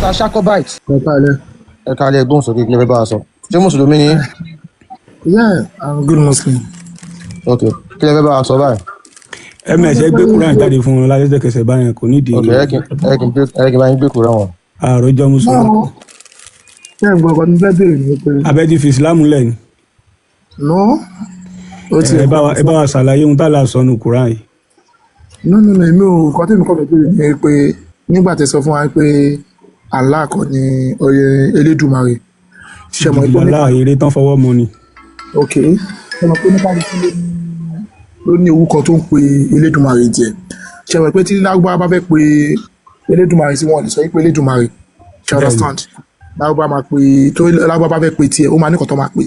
Mr. Jacobite. Ẹ káalẹ́. Ẹ káalẹ́, gbóhùn sókè. Kí lẹ fẹ́ bá a sọ? Ṣé mùsùlùmí ni yín? Yeah, I'm a good Muslim. Ok, kí lẹ fẹ́ bá a sọ báyìí? Ms, ẹ gbé Kúrán jáde fún wọn lálẹ́sẹ̀kẹsẹ̀ báyẹn, kò nídìí. Ok, ẹ kí n bá yín gbé kúrò wọn. Àròjọ mùsùlùmí. No, ṣé ẹ gbọ́, ọkọ ní fẹ́ béèrè ni pé Abẹ́ ti fi ìsìlámù lẹ̀ ni? No, ó ti Ẹ bá wa ṣàlàyé ohun tá a là sọ nù Kúrán yìí. No, no, no, èmi ò. Nǹkan tí èmi kọ́ fẹ́ béèrè ni pé nígbà tẹ́ sọ fún wa pé Allah kọ́ ni oyè Elédùmarè, ṣe mọ̀ pé Ìgbàlá eré tán fọwọ́ mọ ni. Ok, ṣe mọ̀ pé oníkálukú ló ní orúkọ tó ń pe Elédùmarè jẹ. Ṣe mọ̀ pé tí Lárúbáwá bá fẹ́ pe Elédùmarè sí, wọn lè sọ pé Elédùmarè. Ṣe understand? Lárúbáwá máa pe, tó Lárúbáwá bá fẹ́ pe tiẹ̀, ó máa ní nǹkan tó máa pe,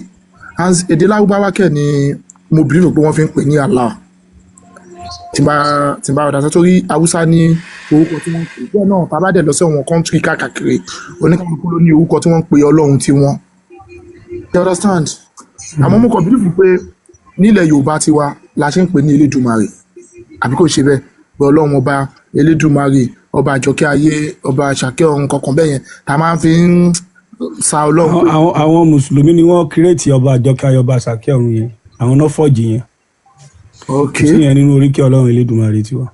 and èdè Lárúbáwá kẹ̀ ni mo believe pé wọ́n fi ń pè ní Allah, tí n bá ọ̀dà, sọ́tórí Haúsá ní orúkọ tí wọ́n ń pè bẹ́ẹ̀ náà. Tá a bá dẹ̀ lọ sí àwọn country káàkiri, oníkálukú ló ní orúkọ tí wọ́n ń pe Ọlọ́run tiwọn. You understand? Àmọ́ mo kàn believe pé nílẹ̀ Yorùbá tiwa la ṣe ń pè ní Elédùmarè, àbí kò ṣe bẹ́ẹ̀? Pé Ọlọ́run ọba Elédùmarè, ọba àjọkẹ́ ayé, ọba àṣàkẹ́ ọ̀run kankan bẹ́ẹ̀ yẹn, tá a máa fi ń sa Ọlọ́run pé Àwọn mùsùlùmí ni wọ́n create ọba àjọkẹ́ ayọba àṣàkẹ́ ọ̀run yẹn, àwọn náà fọ́ọ̀jì yẹn. Kò sí yẹn nínú oríkì Ọlọ́run Elédùmarè tiwa.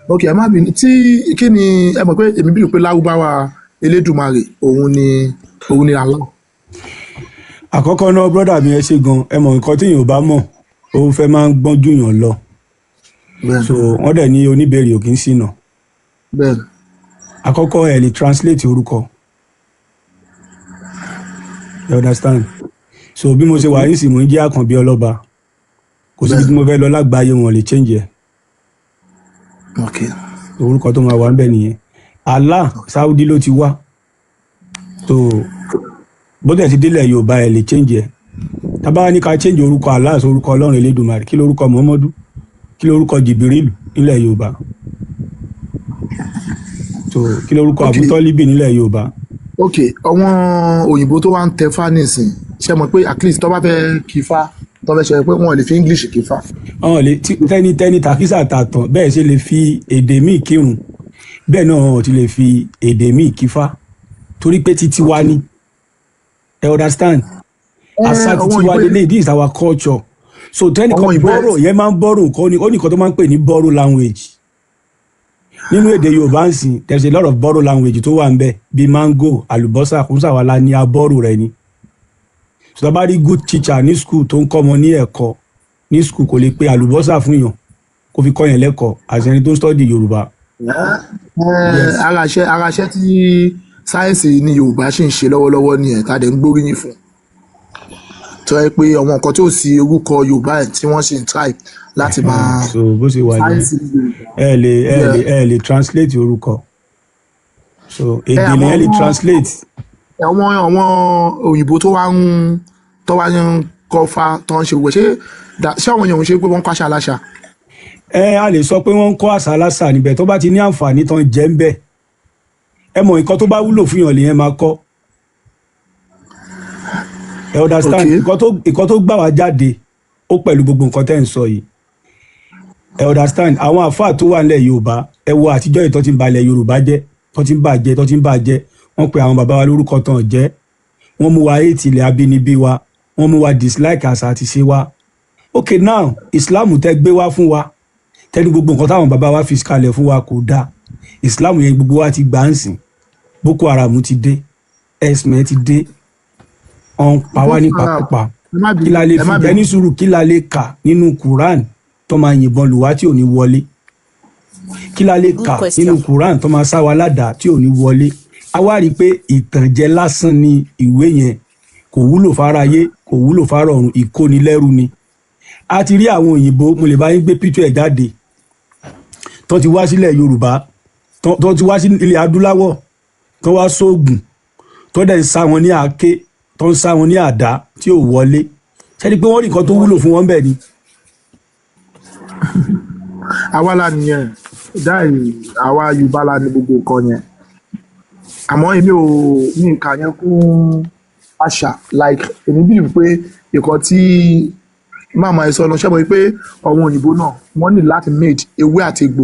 Ok, ẹ má bínú. Tí kí ni ẹ mọ̀ pé èmi bí pé Lárúbáwá Elédùmarè òun ni Allah. Àkọ́kọ́ náà, brother mi, ẹ ṣe gan. Ẹ mọ̀, nǹkan tí èèyàn ò bá mọ̀, ó fẹ́ máa ń gbọ́n jù yàn lọ. So wọ́n dẹ̀ ní oníbèrè ò kì í ṣìnà. Àkọ́kọ́, ẹ lè translate orúkọ, you understand? So bí mo ṣe wà yín sì, mò ń jẹ́ Àkànbí Ọlọ́ba. Kò síbi tí mo fẹ́ lọ lágbàáyé, wọn lè change ẹ̀. Orúkọ tó máa wà ń bẹ̀ nìyẹn. Allah, Saudi ló ti wá. So bó tẹ̀ ti délẹ̀ Yorùbá, ẹ̀ lè change ẹ̀. Tábà ní ká change orúkọ Allah sí orúkọ Ọlọ́run Elédùmarè, kí lórúkọ Muhammadu, kí lórúkọ Jìbìrìlù nílẹ̀ Yorùbá? So kí lórúkọ Àbútọ́líbì nílẹ̀ Yorùbá? Ok, àwọn òyìnbó tó wá ń tẹ fá nísìn, ṣe mọ̀ pé at least tó bá fẹ́ kí fá, tó fẹ́ ṣe pé wọ́n lè fi English kí fá? Ọ̀hún lè tẹ́ni tẹ́ni tàkísà tàtàn bẹ́ẹ̀ ṣe lè fi èdè míì kírun, bẹ́ẹ̀ náà wọn ti lè fi èdè míì kífá, torí pé títí wa ni, ẹ understand? Àṣà àwọn títí wa òyìnbó lélẹ̀. This is our culture. So tẹ́nìkan Àwọn òyìnbó borrow yẹn máa ń borrow nǹkan, ó ní nǹkan tó máa ń pè ní borrow language nínú èdè Yorùbá ń sìn. There is a lot of borrow language tó wà ń bẹ̀, bíi mango, àlùbọ́sà, kùnsàwálà ní abọ́rò rẹ̀ ni. So tá a bá rí good teacher ní school tó ń kọ́ ọmọ ní ẹ̀kọ́ ní school, kò lè pe àlùbọ́sà fún yàn kó fi kọ́ yẹn lẹ́kọ̀ọ́ àti ẹni tó ń study Yorùbá. Yes. Ara iṣẹ́ tí sáyẹ́ǹsì ní Yorùbá ṣì ń ṣe lọ́wọ́lọ́wọ́ ni ẹ̀ tá a dẹ̀ ń gbóríyìn fún, tó yẹ pé àwọn nǹkan tí ò sí orúkọ Yorùbá ẹ̀ tí wọ́n ṣì ń try láti máa So bó ṣe wà ní sáyẹ́ǹsì ní Yorùbá. Ẹ lè translate orúkọ. So èdè lèyẹn lè translate. Àwọn òyìnbó tó wá ń kọ́ fá, tó ń ṣe gbogbo, ṣé àwọn èèyàn ń ṣe pé wọ́n ń kọ́ àṣà aláṣà? Ẹ a lè sọ pé wọ́n ń kọ́ àṣà aláṣà níbẹ̀, tó bá ti ní àǹfààní tán jẹ́ ń bẹ̀. Ẹ mọ̀, nǹkan tó bá wúlò fún yàn lèyẹn máa kọ́, ẹ understand? Nǹkan tó gbà wá jáde ó pẹ̀lú gbogbo nǹkan tẹ́ ń sọ yìí, ẹ understand? Àwọn àfáà tó wà nílẹ̀ Yorùbá, ẹ wo àtijọ́ yìí tó ti ń balẹ̀ Yorùbá jẹ́, tó ti ń bàjẹ́, tó ti ń bàjẹ́. Wọ́n pe àwọn bàbá wa lórúkọ tán jẹ́, wọ́n mú wa hate ilẹ̀ abínibí wa, wọ́n mú wa dislike àṣà àti ṣe wa. Okay, now Islam tẹ́ gbé wá fún wa, tẹ́ni gbogbo nǹkan táwọn bàbá wa fi kalẹ̀ fún wa kò dáa, Islam yẹn gbogbo wa ti gbà ń sìn. Boko Haram ti dé, herdsmen ti dé, ọ̀n pa wá ní pakúpa. Ẹ má Kí la lè ẹ fi má bínú. Ẹni sùúrù, kí la lè kà nínú Quran tó máa yìnbọn lù wá tí ò ní wọlé? Kí la lè Good kà question. nínú Quran tó máa sá wa ládàá tí ò ní wọlé? A wá rí i pé ìtànjẹ lásán ni ìwé yẹn, kò wúlò fáráyé, kò wúlò fárá ọ̀run, ìkónilẹ́rú ni. A ti rí àwọn òyìnbó, mo lè bá yín gbé picture ẹ̀ jáde, tó ti wá sílẹ̀ Yorùbá, tó ti wá sí ilẹ̀ adúláwọ̀, tó wá sóògùn, tó dẹ̀ ń sá wọn ní àáké, tó ń sá wọn ní àdá tí ò wọlé. Ṣẹ́ni pé wọ́n rí nǹkan tó wúlò fún wọn bẹ́ẹ̀ ni. Àwa la nìyẹn dáì, àwa Yorùbá la ní gbogbo nǹkan yẹn. Àmọ́ èmi ò ní nǹkan yẹn kún àṣà. Like, èmi believe pé nǹkan tí màmá ẹ sọ lọ ṣẹ́ mọ̀ pé àwọn òyìnbó náà, wọ́n ní láti made ewé àti egbò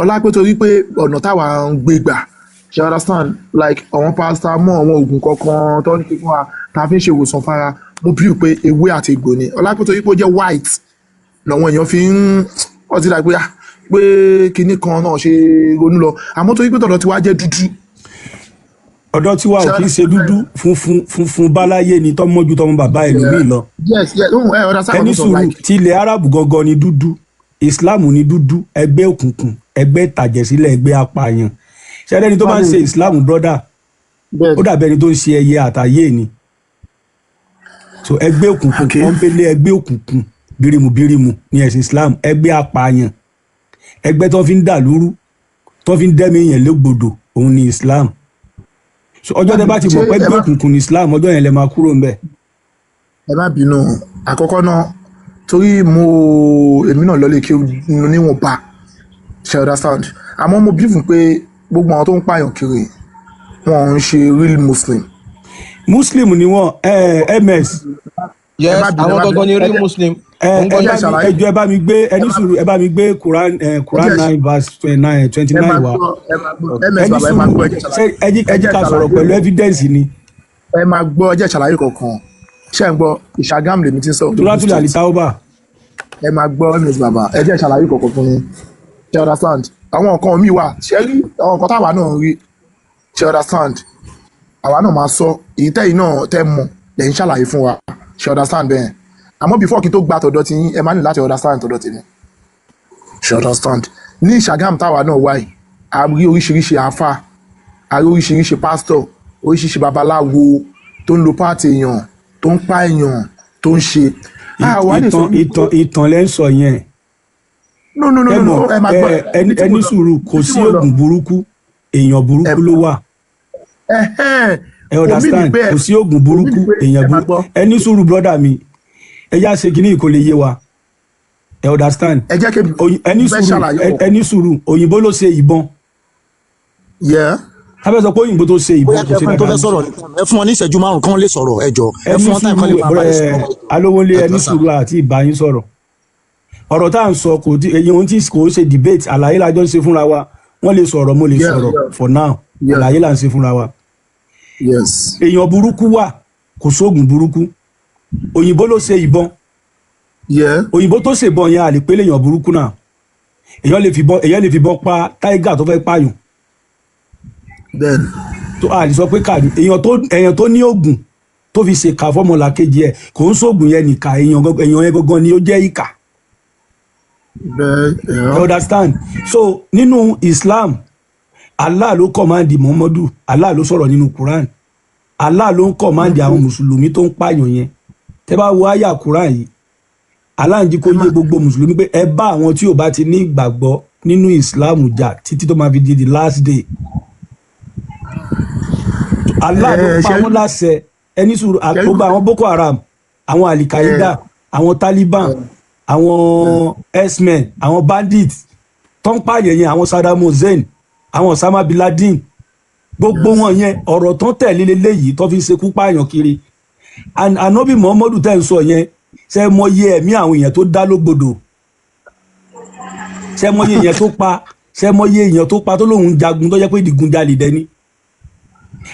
ọlá pé torí pé ọ̀nà táwa ń gbé gbà Ṣe understand? Like àwọn paracetamol, àwọn oògùn kankan tó ń ṣe fún wa tá a fi ń ṣe ìwòsàn fara, mo believe pé ewé àti egbò ni. Ọlápẹ̀tọ̀ yìí pé ó jẹ́ white làwọn èèyàn fi ń wọ́n ti dà pé ah, pé kinní kan náà ṣe ronú lọ, àmọ́ torí pé tọ̀dọ̀ tí wàá jẹ́ dúdú. Ọ̀dọ̀ tiwa ò kì í ṣe dúdú, funfun funfun báláyé ni, tọ́mọ́jú tọmọ bàbá ẹlòmíì lọ. Yes, ẹ understand. Ẹni What I'm sùúrù, like ti ilẹ̀ Arab gangan ni dúdú, Islam ni dúdú, ẹgbẹ́ òkùnkùn, ẹgbẹ́ ìtàjẹ̀sílẹ̀, ẹgbẹ́ apààyàn. Ṣẹ́rẹ́ni tó bá ń ṣe Islam, brother, ó dàbí ẹni tó ń ṣe ẹyẹ àtàyè ni. So ẹgbẹ́ òkùnkùn pọ́npélé, ẹgbẹ́ òkùnkùn bírímù bírímù ní ẹ̀sìn Islam, ẹgbẹ́ apààyàn, ẹgbẹ́ tó fi ń dà lúrú, tó fi ń dẹ́mi yẹn légbodò, òun ni Islam. So ọjọ́ tẹ́ bá ti mọ̀ pé Ṣé ẹ ẹgbẹ́ òkùnkùn ní Islam, ọjọ́ yẹn lẹ máa kúrò ńbẹ̀. Ẹ má bínú. Àkọ́kọ́ náà, torí mo èmi náà lọ́lé kí níwọ̀nba, ṣe understand? Àmọ́ mo believe pé gbogbo àwọn tó ń pààyàn kiri, wọn ò ń ṣe real Muslim. Muslim ni wọ́n, ms. Yes. Ẹ má bínú, ẹ Àwọn má gangan ni bínú. real Muslim. Ẹ Òun ẹ gan bá ni mi, ẹ jọ̀ọ́, ẹ bá mi gbé, ẹni sùúrù, ẹ bá mi gbé Quran, Quran 9 verse 29 twenty Ẹ nine máa wá. gbọ́, ẹ máa gbọ́, ms. Ẹni Bàbá, ẹ máa sùúrù. gbọ́, ẹ jẹ́ Ṣé ṣàlàyé. ẹ jí ká sọ̀rọ̀ pẹ̀lú evidence ni. Ẹ máa gbọ́, ẹ jẹ́ ṣàlàyé kankan. Ṣé ń gbọ́? Ìṣàgámù lèmi ti ń sọ̀rọ̀, Ogun Turatul State. Alitauba. Ẹ máa gbọ́, ms. Bàbá, ẹ jẹ́ ṣàlàyé kankan fún yín. Ṣe understand? Àwọn nǹkan míì wà, ṣe rí àwọn nǹkan táwa náà rí, ṣe understand? Àwa náà máa sọ èyí tẹ́yìn náà tẹ́ mọ̀ lẹ́yìn ṣàlàyé fún wa, ṣe understand bẹ́ẹ̀? Àmọ́ before kí n tó gba tọ̀dọ̀ tí yín, ẹ máa ní láti understand tọ̀dọ̀ tèmi, ṣe understand? Ní Ìṣàgámù táwa náà wáyé, a rí oríṣiríṣi àáfà, a rí oríṣiríṣi pásítọ̀, oríṣiríṣi babaláwo tó ń lo páàtì èèyàn, tó ń pa èèyàn, tó ń ṣe. Àwa lè sọ Ìtàn, ìtàn, ìtàn lẹ́ ń sọ yẹn. No, no, no. Ẹ No, mọ̀ no, ẹ máa gbọ́. Ẹni Ibi tí ẹni mo lọ sùúrù, kò ibi tí sí mo lọ oògùn burúkú, èèyàn burúkú ló wà. Ẹ Kò mí ní understand? pé Kò sí oògùn kò mí burúkú, ní pé èèyàn ẹ máa burúkú. gbọ́. Ẹni sùúrù, brother mi, ẹ yá ṣe kínní kò lè yé wa, ẹ understand? Ẹ jẹ́ kí Ẹni fẹ́ sùúrù. ṣàlàyé ọ̀rọ̀. Ẹni sùúrù, òyìnbó ló ṣe ìbọn. Tábẹ́ sọ pé òyìnbó tó ṣe ìbọn Bóyá kò kí ẹ ṣe fún ẹni tó dáadáa. fẹ́ sọ̀rọ̀ nìkan, ẹ fún wọn ní ìṣẹ́jú 5 kán lè sọ̀rọ̀. Ẹ jọ, ẹ Ẹni fún wọn time kán lè sùúrù. máa balẹ̀ Ẹ sọ̀rọ̀. Alówólé, Ẹ ẹni jọ sà. sùúrù àti ìbáyín sọ̀rọ̀. Ọ̀rọ̀ tá à ń sọ kò tí èyí ohun tí kò ṣe debate, àlàyé la jọ ń ṣe fúnra wa. Wọ́n lè sọ̀rọ̀, mo lè sọ̀rọ̀. For now, àlàyé là ń ṣe fúnra wa. Èèyàn burúkú wà, kò sóògùn burúkú. Òyìnbó ló ṣe ìbọn. Òyìnbó tó ṣèbọn yẹn, àlè pé léèyàn burúkú náà. Èèyàn lè fìbọn pa tiger tó fẹ́ pààyàn. Then tó a lè sọ pé kàní èèyàn tó ní oògùn tó fi ṣèkà fọmọlàkejì ẹ, kò ń sóògùn yẹn nìka, èèyàn yẹn gangan ni ó jẹ́ ìkà. Bẹ́ẹ̀. You understand? So nínú Islam, Allah ló command Muhammadu, Allah ló sọ̀rọ̀ nínú Quran, Allah ló ń command àwọn mùsùlùmí tó ń pààyàn yẹn. Tẹ́ bá wo àyà Quran yìí, Allah ń jí kó yé gbogbo mùsùlùmí pé ẹ bá àwọn tí ò bá ti ní ìgbàgbọ́ nínú Islam jà títí tó máa fi di the last day. Allah ló pa wọ́n láṣẹ. Ẹni sùúrù, gbogbo àwọn Boko Haram, àwọn Alikaida, àwọn Taliban, àwọn herdsmen, àwọn bandits tó ń pààyàn yẹn, àwọn Saddam Hussein, àwọn Osama bin Laden, gbogbo wọn yẹn, ọ̀rọ̀ tó ń tẹ̀lé leléyìí tó fi ń ṣekú pààyàn kiri. And Anabi Muhammadu tẹ́ ń sọ yẹn, ṣe mọ iye ẹ̀mí àwọn èèyàn tó dá lógbodò? Ṣe mọ iye èèyàn tó pa? Ṣe mọ iye èèyàn tó pa tó lóun jagun, tó jẹ́ pé ìdìgunjalè dẹni?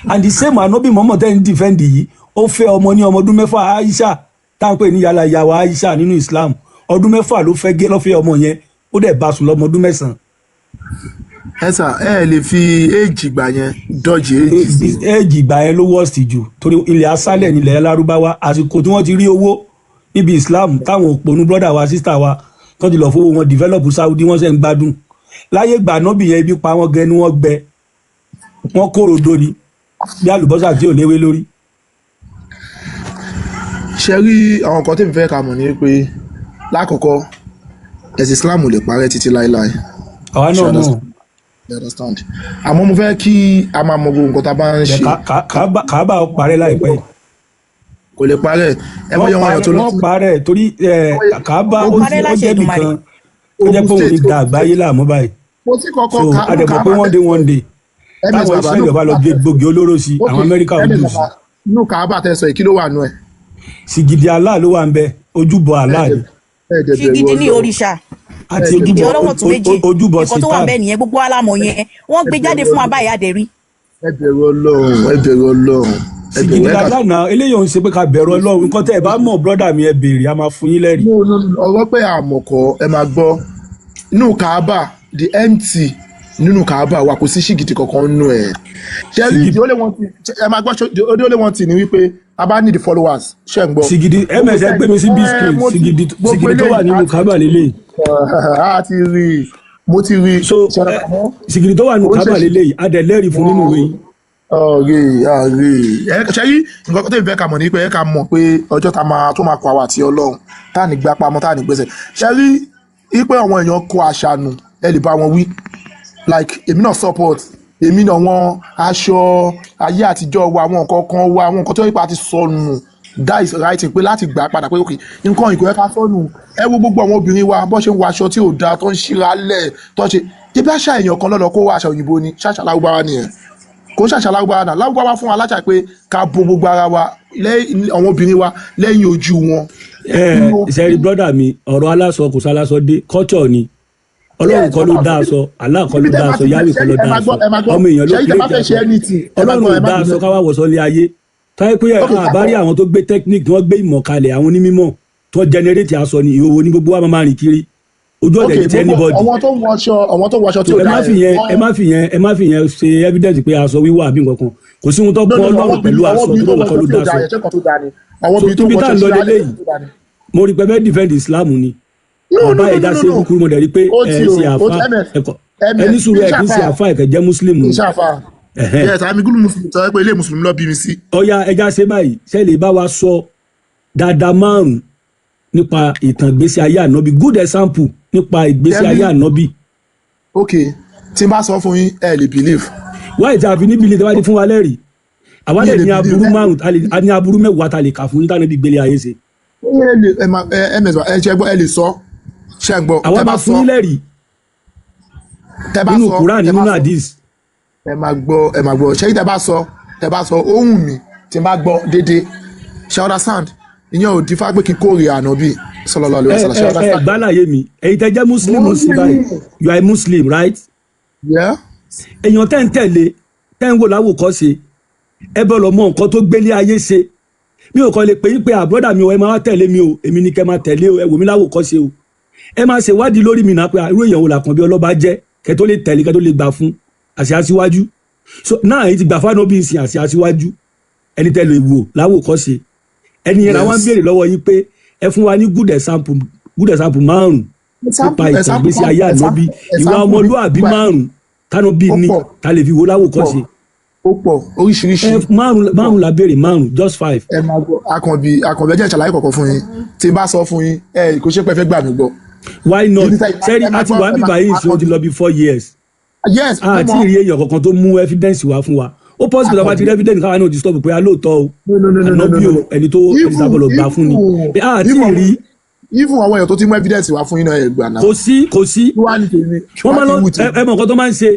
And the same Anabi Muhammad tẹ́ ń defend yìí, ó fẹ́ ọmọ ní ọmọ ọdún 6, Aisha tá à ń pè ní yàrá ìyàwó Aisha nínú Islam. Ọdún 6 ló fẹ́ gé lọ́fẹ́ ọmọ yẹn, ó dẹ̀ bá sùn lọ́mọ ọdún 9. Ẹ sà, ẹ lè fi éèjì gbà yẹn dọ́jì éèjì sí. Éèjì ìgbà yẹn ló worst jù, torí ilẹ̀ asálẹ̀ nílẹ̀ Lárúbáwá, àsìkò tí wọ́n ti rí owó níbi Islam, táwọn òpònú brother wa, sister wa tó ti lọ fowó wọn develop Saudi, wọ́n ṣe ń gbádùn láyé ìgbà nọ́bì yẹn. Ibi pa wọ́n gẹ ni wọ́n gbẹ, wọ́n kóró dóni bí àlùbọ́sà tí ò léwé lórí. Ṣe rí àwọn nǹkan tí mi fẹ́ ká mọ̀ ni pé lákọ̀ọ́kọ́, ẹ̀sìn Islam ò lè parẹ́ títí láéláé. Àwa náà mọ̀. You understand? Àmọ́ mo fẹ́ kí a máa mọ gbogbo nǹkan tá a bá ń ṣe. Kàábà ó parẹ́ láìpẹ́ yìí. Kò lè parẹ́. Ẹ mọ̀ yẹ wọn yàn tó lọ Wọ́n parẹ́ torí kàábà ó Parẹ́ ti ó láṣẹ jẹ́ Èdùmàrè. nìkan tó jẹ́ pé òun ní da àgbáyé láàmú báyìí. Mo ti kọ́kọ́ So ká àdẹ̀mọ̀ pé one day, one day, táwọn Israẹli ọba lọ gbé gbòógì olóró sí àwọn Amẹ́ríkà, ò dùn sí. Inú Kàábà tẹ sọ yìí, kí ló wà nù ẹ? Sìgìdì Allah ló wà ń bẹ, ojúbọ Allah ni. Ẹ dẹ̀ bẹ̀rù Ṣìgìdì ní Ọlọ́run. òrìṣà. Àti Ṣìgìdì ojúbọ ọlọ́wọ́ tún méjì. ojúbọ Nǹkan tó wà Satan. bẹ́ẹ̀ nìyẹn, gbogbo alámọ̀ yẹn wọ́n gbé jáde fún wa báyìí, àdẹ̀rí. Ẹ bẹ̀rù Ọlọ́run, ẹ bẹ̀rù Ọlọ́run, ẹ bẹ̀rù Sìgìdì ẹ kà. lánàá, eléyìí ò ń ṣe pé ká bẹ̀rù Ọlọ́run. Nǹkan tẹ́ ẹ bá mọ̀, brọ́dà mi, ẹ béèrè, a máa fún yín lẹ́rìí. No, no, no, ọ̀rọ̀ pé àmọ̀kọ́, ẹ máa gbọ́. Nínú Kaaba, the empty nínú Kaaba wa, kò sí ṣìgìdì kankan nínú ẹ̀. Ṣe rí, the only one thing, ẹ máa gbọ́, the only one thing ni wípé a bá need the followers, ṣe ń gbọ́? Sìgìdì ms, ẹ gbé mi sí big screen. Mo ti- Sìgìdì, gbogbo sìgìdì tó wà eléyìí nínú Kaaba lélẹ̀. A ti rí i, mo ti rí i. So Ṣe ọ̀rọ̀ kan? Sìgìdì tó wà nínú Ó Kaaba ṣẹ̀ṣẹ̀- lélẹ̀, a dẹ̀ lẹ́rìí fún nínú ìwé yìí. Ọ̀rẹ́ ọ̀rẹ́ ẹ ṣe rí, nǹkan tó ìfẹ́ ká mọ̀ ní pé ẹ ká mọ̀ pé ọjọ́ tá máa tó máa kọ àwa àti Ọlọ́run, tá à ní gbá pamọ́, tá à ní gbèsè. Ṣe rí i pé àwọn èèyàn kọ àṣà nù, ẹ lè bá wọn wí. Like èmi náà support, èmi náà, wọn aṣọ ayé àtijọ́ wa, àwọn nǹkan kan wa, àwọn nǹkan tó yẹ pé a ti sọnù, that is right thing pé láti gbà padà pé ok, nǹkan ìkó ẹ ká sọnù. Ẹ wo gbogbo àwọn obìnrin wa bó ṣe ń wọ aṣọ tí ò dáa, tó ń ṣíra lẹ̀, tó ń ṣe ṣe bí àṣà èèyàn kan lọ́dọ̀ kó wọ aṣọ òyìnbó ni. Ṣàṣà lárúbáwá nìyẹn, kò ń ṣàṣà lárúbáwá náà. Lárúbáwá fún wa láṣà pé ká bo gbogbo ara wa lẹ́yìn àwọn obìnrin wa, lẹ́yìn ojú wọn. Ẹ ṣe rí, brọ́dà mi, ọ̀rọ̀ aláṣọ kò sáláṣọ dé, culture ni. Ọlọ́run kọ́ ló dá aṣọ, Allah kọ́ ló dá aṣọ, Yahweh kọ́ ló dá aṣọ, ọmọ èèyàn ló create aṣọ. Ọlọ́run ò dá aṣọ káwá wọ̀sọ lé ayé táyé pé àbárí àwọn tó gbé technique, tí wọ́n gbé ìmọ̀ kalẹ̀, àwọn onímọ̀ tó generate aṣọ ni. Ìhòòhò ní gbogbo wa máa máa rìn kiri ojú ọ̀dẹ̀ ní ti anybody. Àwọn tó ń wọṣọ, àwọn tó ń wọṣọ tí ò ẹ dá má fi yẹn, ẹ má fi yẹn ṣe evidence pé aṣọ wíwọ̀ àbí nǹkan kan. Kò sí ohun tó kọ́ Ọlọ́run pẹ̀lú aṣọ tó lọ́wọ́ kọ́ ló dá aṣọ. Àwọn obìnrin tó So, ibi tá à ń wọṣọ lọ sí leléyìí, mo rí pé fẹ́ defend Islam ni. No, no, Bàbá no, ẹ̀dá no, ṣe no. kúkúrú, mo dẹ̀ rí pé Ó ẹ ti o, ṣe ó àfa ti ms ẹ̀kọ́ ms ẹni sùúrù, ẹ̀ kì í ṣe ìṣàfà àfa, ẹ̀kẹ́ jẹ́ Muslim ni. Ìṣàfà. Ẹ̀hẹ́n. Yes, àmì gúlù mùsùlùmí tó yẹ pé ilé mùsùlùmí lọ bí mi sí. Ọ̀ya, ẹja ṣe báyìí, ṣe lè bá wa sọ dáadáa márùn nípa ìtàn ìgbésí ayé ànábì, good example nípa ìgbésí ayé ànábì? Ok, tí n bá sọ fún yín, ẹ lè believe. Wáyé tí a fi níbi ilé tí wọ́n ti fún wa lẹ́rìí, àwa Mi lè lè ní believe. aburú márùn, a ní aburú 10 tá a lè kà fún yín tánàbí gbélé ayé ṣe. Ẹ lè, ẹ máa ẹ ms ẹ ṣe gbọ́, ẹ lè sọ, ṣe ń gbọ́? Àwa Tẹ bá máa fún sọ yín lẹ́rìí tẹ bá nínú sọ Quran, tẹ bá nínú sọ hadith. Ẹ máa gbọ́, ẹ máa gbọ́. Ṣé tẹ bá sọ, tẹ bá sọ ohun mi, tí n bá gbọ́ déédéé, ṣe understand? Ìyẹn ò dífá pé kí n kórè ànábì sallallahu alaihi Ẹ wasallam, ṣe ẹ ẹ understand? Gbálàyé mi, èyí tẹ jẹ́ Muslim sí báyìí, you are a Muslim, right? Yeah. Èèyàn tẹ́ ń tẹ̀lé, tẹ́ ń wò láwòkọ́ṣe, ẹ bọ́ lọ mọ nǹkan tó gbélé ayé ṣe. Mi ò kàn lè pè yín pé àbúrọ́dà mi ò, ẹ máa wá tẹ̀lé mi o, èmi ni kẹ́ máa tẹ̀lé o. Ẹ wò mí láwòkọ́ṣe o, ẹ máa ṣèwádìí lórí mi náà pé irú èèyàn wo làkànbí ọlọ́ba jẹ́, kẹ́ tó lè tẹ̀lé, kẹ́ tó lè gbà fún àṣẹ aṣíwájú. So náà èyí ti gbà fún ànábì ìsìn àṣẹ aṣíwájú, ẹni tẹ́ lè wò láwòkọ́ṣe, ẹni yẹn làwọn ń béèrè lọ́wọ́ yín pé ẹ fún wa ní good example, good example márùn nípa ìtàn ìgbésí ayé ànábì, ìwà ọmọlúàbí márùn tánàbí ní ta lè fi wò láwòkọ́ṣe. Ó pọ̀ oríṣiríṣi. Ẹ márùn, márùn la béèrè, márùn, just five. Ẹ máa gbọ́, Àkànbí, Àkànbí, ẹ jẹ́ ìṣàlàyé kọ̀ọ̀kan fún yín. Tí n bá sọ fún yín, ẹ kò ṣe pé ẹ fẹ́ gbà mí gbọ́. Why not? Ibi tá- Sẹ́rí ẹ máa àti gbọ́, wàá ẹ máa- bíbá yìí sí, ó ti lọ bí 4 years. Yes. Àti mo mọ̀. rí èèyàn kankan tó mú evidence wá fún wa. Ó possible tá a bá ti rí evidence, káwa náà ti stop pé alóòótọ́ o, No, no, no, no, no, ànábì o, no, no. ẹni tó ẹni tá a gbọ́dọ̀ gbà fún ni pé àti rí. Even àwọn èèyàn tó ti mú evidence wá fún yín náà, ẹ gbà náà. Kò sí, kò sí. Kí wàá ní tèmi? Wọ́n máa lọ Kí wù tèmi? Ẹ mọ̀ nǹkan tó máa ń ṣe,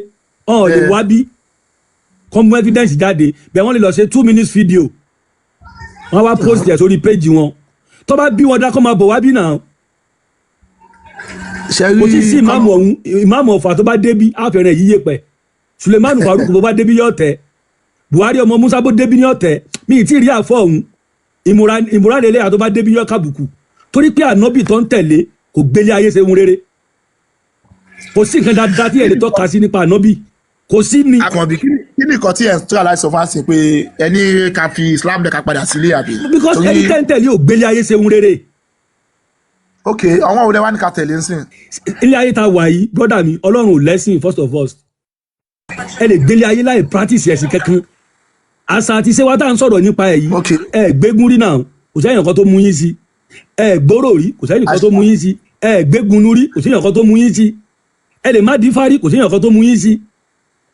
ọ̀ lè wá bí kọ́ mú evidence jáde bẹ́ẹ̀, wọ́n lè lọ ṣe 2 minutes video, wọ́n wá post ẹ̀ sórí page wọn. Tó bá bí wọn dá, kọ́ máa bọ̀ wá bí náà. Ṣe rí Kò tí sí ìmáàmù ọ̀hún, ìmáàmù Ọ̀fà tó bá débí àfẹ́rẹ́ yíyé pẹ̀, Sulemanu Farouk bó bá débí yọ̀ tẹ̀, Buhari ọmọ Musa bó débí ní ọ̀tẹ̀. Mi ì tí ì rí àfọ̀ ọ̀hún ìmúra lélẹ̀ àtó bá débí yọ̀ kàbùkù, torí pé ànábì tó ń tẹ̀lé kò gbélé ayé ṣe ń rere. Kò sí nǹkan dáadáa tí ẹ̀ lè tọ́ka sí nípa ànábì, kò sí ni. Àkànbí, kí ni nǹkan tí ẹ̀ ń tura láti sọ fún àsìn pé ẹni ká fi Islam lẹ̀, ká padà sílé, àbí? Because ẹni tẹ́ ń tẹ̀lé ò gbélé ayé ṣe ń rere. Ok, àwọn òde wa ní ká tẹ̀lé ń sìn? Ilé ayé ta wà yìí, brother mi, Ọlọ́run ò lẹ́sìn. First of all, ẹ lè gbélé ayé láì practice ẹ̀sìn kankan. Àṣà àti ìṣe wa tá à ń sọ̀rọ̀ nípa ẹ̀ yìí, ẹ gbégún rí náà, kò sẹ́yìn kan tó mú yín sí. Ẹ gbóró rí, kò sẹ́yìn kan tó mú yín sí. Ẹ gbégunú rí, kò sẹ́yìn kan tó mú yín sí. Ẹ lè má dífá rí, kò sẹ́yìn kan tó mú yín sí.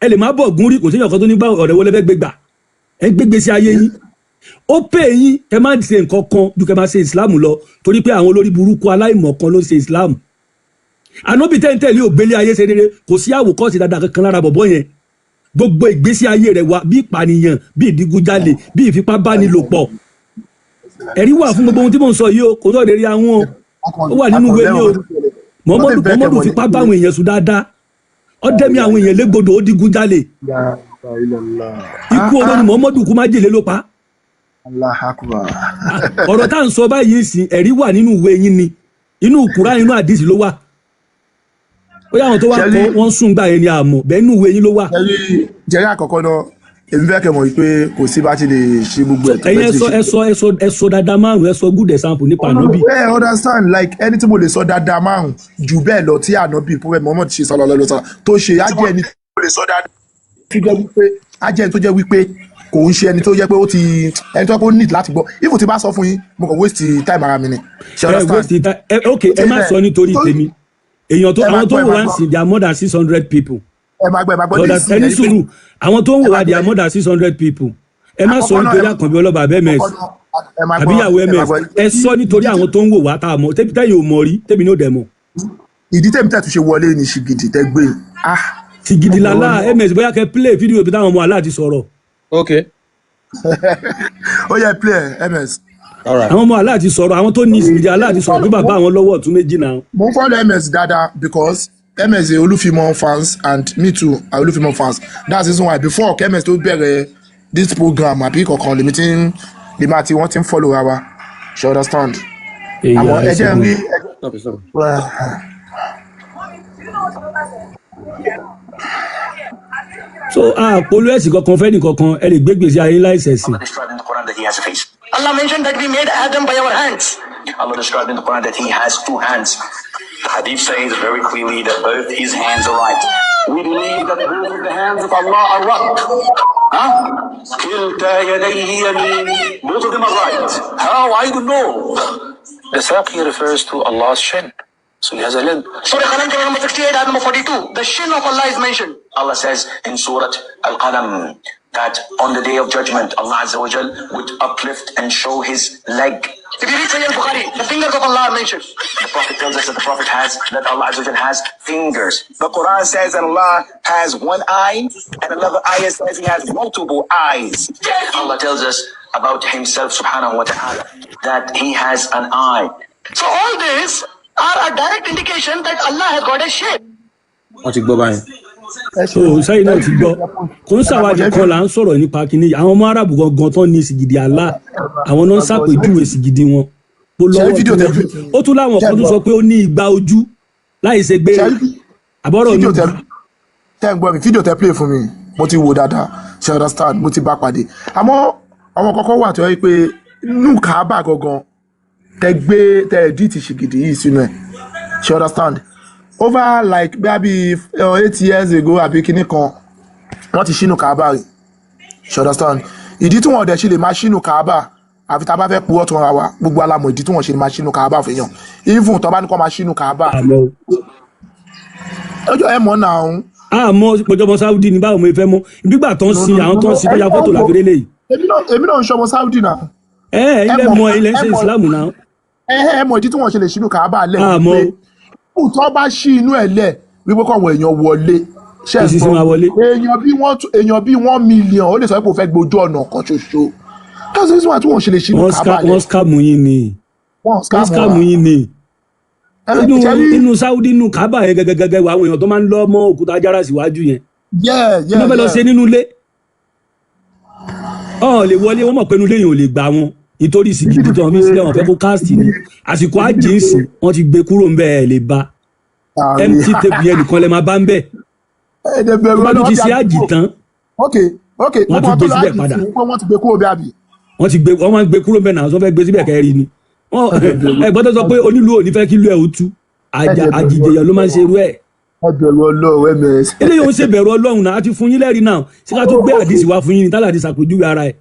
Ẹ lè má bọ̀gún rí, kò sẹ́yìn kan tó ní bá ọ̀rẹ́ wọlé fẹ́ gbégbà. Ẹ gbégbé sí ayé yín, ó pè yín kẹ má ṣe nǹkan kan ju kẹ má ṣe ìsìláàmù lọ, torí pé àwọn olórí burúkú aláìmọ̀ kan ló ń ṣe ìsìláàmù. Ànábì tẹ́ntẹ́lì ò gbélé ayé ṣe rere, kò sí àwòkọ́ṣe dáadáa kankan lára bọ̀bọ́ yẹn. Gbogbo ìgbésí ayé rẹ̀ wà bí ìpànìyàn, bí ìdigunjalè, bí ìfipábánilòpọ̀. Ẹ̀rí wà fún gbogbo ohun tí mò ń sọ yìí o, kò tó lè rí àwọn o, ó wà nínú ìwé ní o. Muhammadu, Muhammadu fipá bá àwọn èèyàn sùn dáadáa, ó dẹ́mi àwọn èèyàn légbodò, ó digunjalè. Ikú oró ni Muhammadu kú, májèlé ló pa. Allah akbar. Ọ̀rọ̀ tá à ń sọ báyìí ń sìn, ẹ̀rí wà nínú ìwé yín ni, inú Kùránì, inú àdìsí ló wà. Ó yà, àwọn tó wà kọ́ wọ́n sùn gbà yẹn ni, àmọ́ bẹ́ẹ̀ inú ìwé yín ló wà. Jẹ́rí, àkọ́kọ́ náà, èmi fẹ́ kẹ́ mọ̀ wípé kò sí bá ti lè ṣe gbogbo ẹ̀ tó Ẹ̀yin ẹ bẹ́ẹ̀ ti sọ ṣe. Ẹ sọ, ẹ sọ, ẹ sọ dáadáa márùn, ẹ sọ good example nípa ànábì. Ẹ understand, like ẹni tí mo lè sọ dáadáa márùn jù bẹ́ẹ̀ lọ tí ànábì Prophet Muhammad ṣe, sallallahu alaihi wasallam, tó ṣe, á jẹ́ ẹni tó lè sọ dáadáa tó jẹ́ wípé á jẹ́ ẹni tó jẹ́ wípé kò ń ṣe ẹni tó jẹ́ pé ó ti ẹni tó jẹ́ pé ó need láti gbọ́. If tí bá sọ fún yín, mo kàn waste time ara mi ni. Ṣe Ẹ understand? Waste time ẹ. Ok, ẹ má sọ nítorí tèmi. Èèyàn tó Ẹ máa àwọn tó gbọ́, ẹ wò máa wá ń gbọ́. sìn, there are more than 600 people. Ẹ máa gbọ́, ẹ máa gbọ́. Lọ́dà Nísìnyí, ẹni ẹni pé sùúrù, àwọn tó ń wò Ẹ wá, máa there are gbọ́. more than 600 people. Ẹ má sọ Àkọ́kọ́ náà, nítorí Àkànbí Ọlọ́ba abẹ́ ms ẹ máa àbí gbọ́, ìyàwó ẹ máa ms. gbọ́. Ẹ sọ nítorí àwọn tó ń wò wá tá a mọ̀, tẹ́yìn ò mọ̀ rí, tẹ́mi ní ò dẹ̀ mọ̀. Ìdí tèmi tẹ̀ tún ṣe wọlé ní ṣìgìdì tẹ́ gbé, ah. Ti gidi lálá ms, bóyá kẹ́ play fídíò bí táwọn ọmọ aláà ti sọ̀rọ̀. Ok. Ó yẹ play ẹ, ms. All right. Àwọn ọmọ aláà ti sọ̀rọ̀, àwọn tó ní ìsìnkú aláà ti sọ̀rọ̀ pé bàbá àwọn lọ́wọ́ ọ̀tún méjì náà. Mo ń follow MS dáadáa because MS is a Olúfimọ fans and me too are Olúfimọ fans. That's the reason why before MS tó bẹ̀rẹ̀ this program àbí kankan, lèmi ti ń lèmi àti wọ́n ti ń follow ra wa. Ṣe understand? Àmọ́ ẹ jẹ́ n rí. Stop it, stop it. Well, So àpolú ẹ̀sìn kankan fẹ́ nìkankan, ẹ lè gbé gbèsè ayé láìsẹ̀sìn. Allah described in the Quran that he has a face. Allah mentioned that we made Adam by our hands. Allah described in the Quran that he has two hands. The hadith says very clearly that both his hands are right. We believe that both of the hands of Allah are right. Huh? كلتا يديه يمين. Both of them are right. How? I don't know. The saq here refers to Allah's shin. So he has a limb. Surah Qalam, chapter number 68, ayat number 42. The shin of Allah is mentioned. Allah says in Surah Al-Qalam that on the day of judgment, Allah Azza wa Jal would uplift and show his leg. If you read Sahih al-Bukhari, the fingers of Allah are mentioned. The Prophet tells us that the Prophet has, that Allah Azza wa Jal has fingers. The Quran says that Allah has one eye, and another ayah says he has multiple eyes. Allah tells us about himself subhanahu wa ta'ala that he has an eye. So all this are a direct indication that Allah has got a shape. Wọ́n ti gbọ́ báyìí. So sẹ́yìn náà ti gbọ́, kò ń ṣàwádìí kan là ń sọ̀rọ̀ nípa kínní. Àwọn ọmọ Arabu gangan tán ní sìgìdì Allah, àwọn náà ń ṣàpèjúwe sìgìdì wọn bó Ṣé lọ́wọ́ fídíò tó tẹ méjì. Ó tún láwọn kan tó sọ pé ó ní igba ojú láì ṣe gbére àbọ̀rọ̀ fídíò ní tẹ tẹ ń gbọ́ mi, fídíò tẹ play fún mi, mo ti wò dáadáa. Ṣe understand? Mo ti bá pàdé, àmọ́ àwọn kọ́kọ́ wà tó yẹ pé nù Káábà gangan tẹ gbé, tẹ edit ṣìgìdì yìí sínú ẹ̀. Ṣe understand? Over like bí 8 years ago àbí kinní kan, wọ́n ti ṣínú Káábà rí. Ṣe understand? Ìdí tí wọ́n dẹ̀ ṣe lè máa ṣínú Káábà, àfi tá a bá fẹ́ purọ́ tó ra wa, gbogbo alamọ̀ ìdí tí wọ́n ṣe lè máa ṣínú Káábà fẹ́yàn, even tó bá ní kó máa ṣínú Káábà. Àmọ́ ọjọ́ ẹ mọ̀ náà. Àmọ́ pọ̀jọ́mọ Sáúdì ní báwo mo fẹ́ mọ̀ nígbà tó ń sin àwọn tó ń sin tó ya fọ́tò lábẹ́rẹ́ lẹ́yìn. Èmi náà ń ṣọmọ Saudi náà. Ẹ ẹ ilẹ̀ mọ ilẹ̀ ń ṣe Ìsìlámù náà. Ẹ mọ̀ ìdí tí wọ́n ṣe lè ṣínú Káábà lẹ̀ Àmọ́ pé tó bá ṣí inú ẹ̀ lẹ̀ wípé kọ̀wọ̀ èèyàn wọlé, ṣe é Èsì sì gbọ́? Máa wọlé. Èèyàn bíi 1 million ó lè sọ pé kò fẹ́ gbójú ọ̀nà kan ṣoṣo. That's the reason why tí wọ́n ṣe lè ṣínú Wọ́n Káábà lẹ̀. Wọ́n scam yín ni. Wọ́n Wọ́n scam scam wa. yín ni. Inú Ṣe rí inú Saudi, inú Kaaba yẹn gẹ́gẹ́gẹ́gẹ́ wà, àwọn èèyàn tó máa ń lọ́ mọ́ òkúta jára síwájú yẹn kí ló fẹ́ lọ ṣe nínú ilé? Ọ̀ lè wọlé, wọ́n mọ̀ pé inú ilé yẹn ò lè gbà wọn nítorí ìsìnkú tó wọn fi sílẹ̀, wọn fẹ́ kó cast ni. Àsìkò àjíǹsì wọ́n ti gbé kúrò ń bẹ́ẹ̀ lè ba empty table yẹn nìkan lè máa bá ń bẹ̀. Ẹ̀ẹ́dẹ̀ bẹ̀rù Tó bá tún ti Ọlọ́run ṣe àjì tán, Ok, wọ́n tún gbogbo gbé àwọn tó lọ síbẹ̀ àjì padà. sí pé wọ́n ti gbé kúrò bí àbí. Wọ́n ti gbé, wọ́n máa ń gbé kúrò ń bẹ̀ náà, wọ́n fẹ́ gbé síbẹ̀ kẹ́rì ni. Ẹ gbọ́dọ̀ sọ pé onílù ò ní fẹ́ kí ìlú ẹ̀ ó tú àjà, àjìjẹyàn ló máa ń ṣe irú ẹ̀. Ẹ bẹ̀rù Ọlọ́run, ms. Eléyìí ó ń ṣe bẹ̀rù Ọlọ́run náà, a ti fún yín lẹ́rìí náà, ṣé ká tó gbé àdìsí wá fún yín ní tálà àdìsí àpèjúwe ara ẹ̀?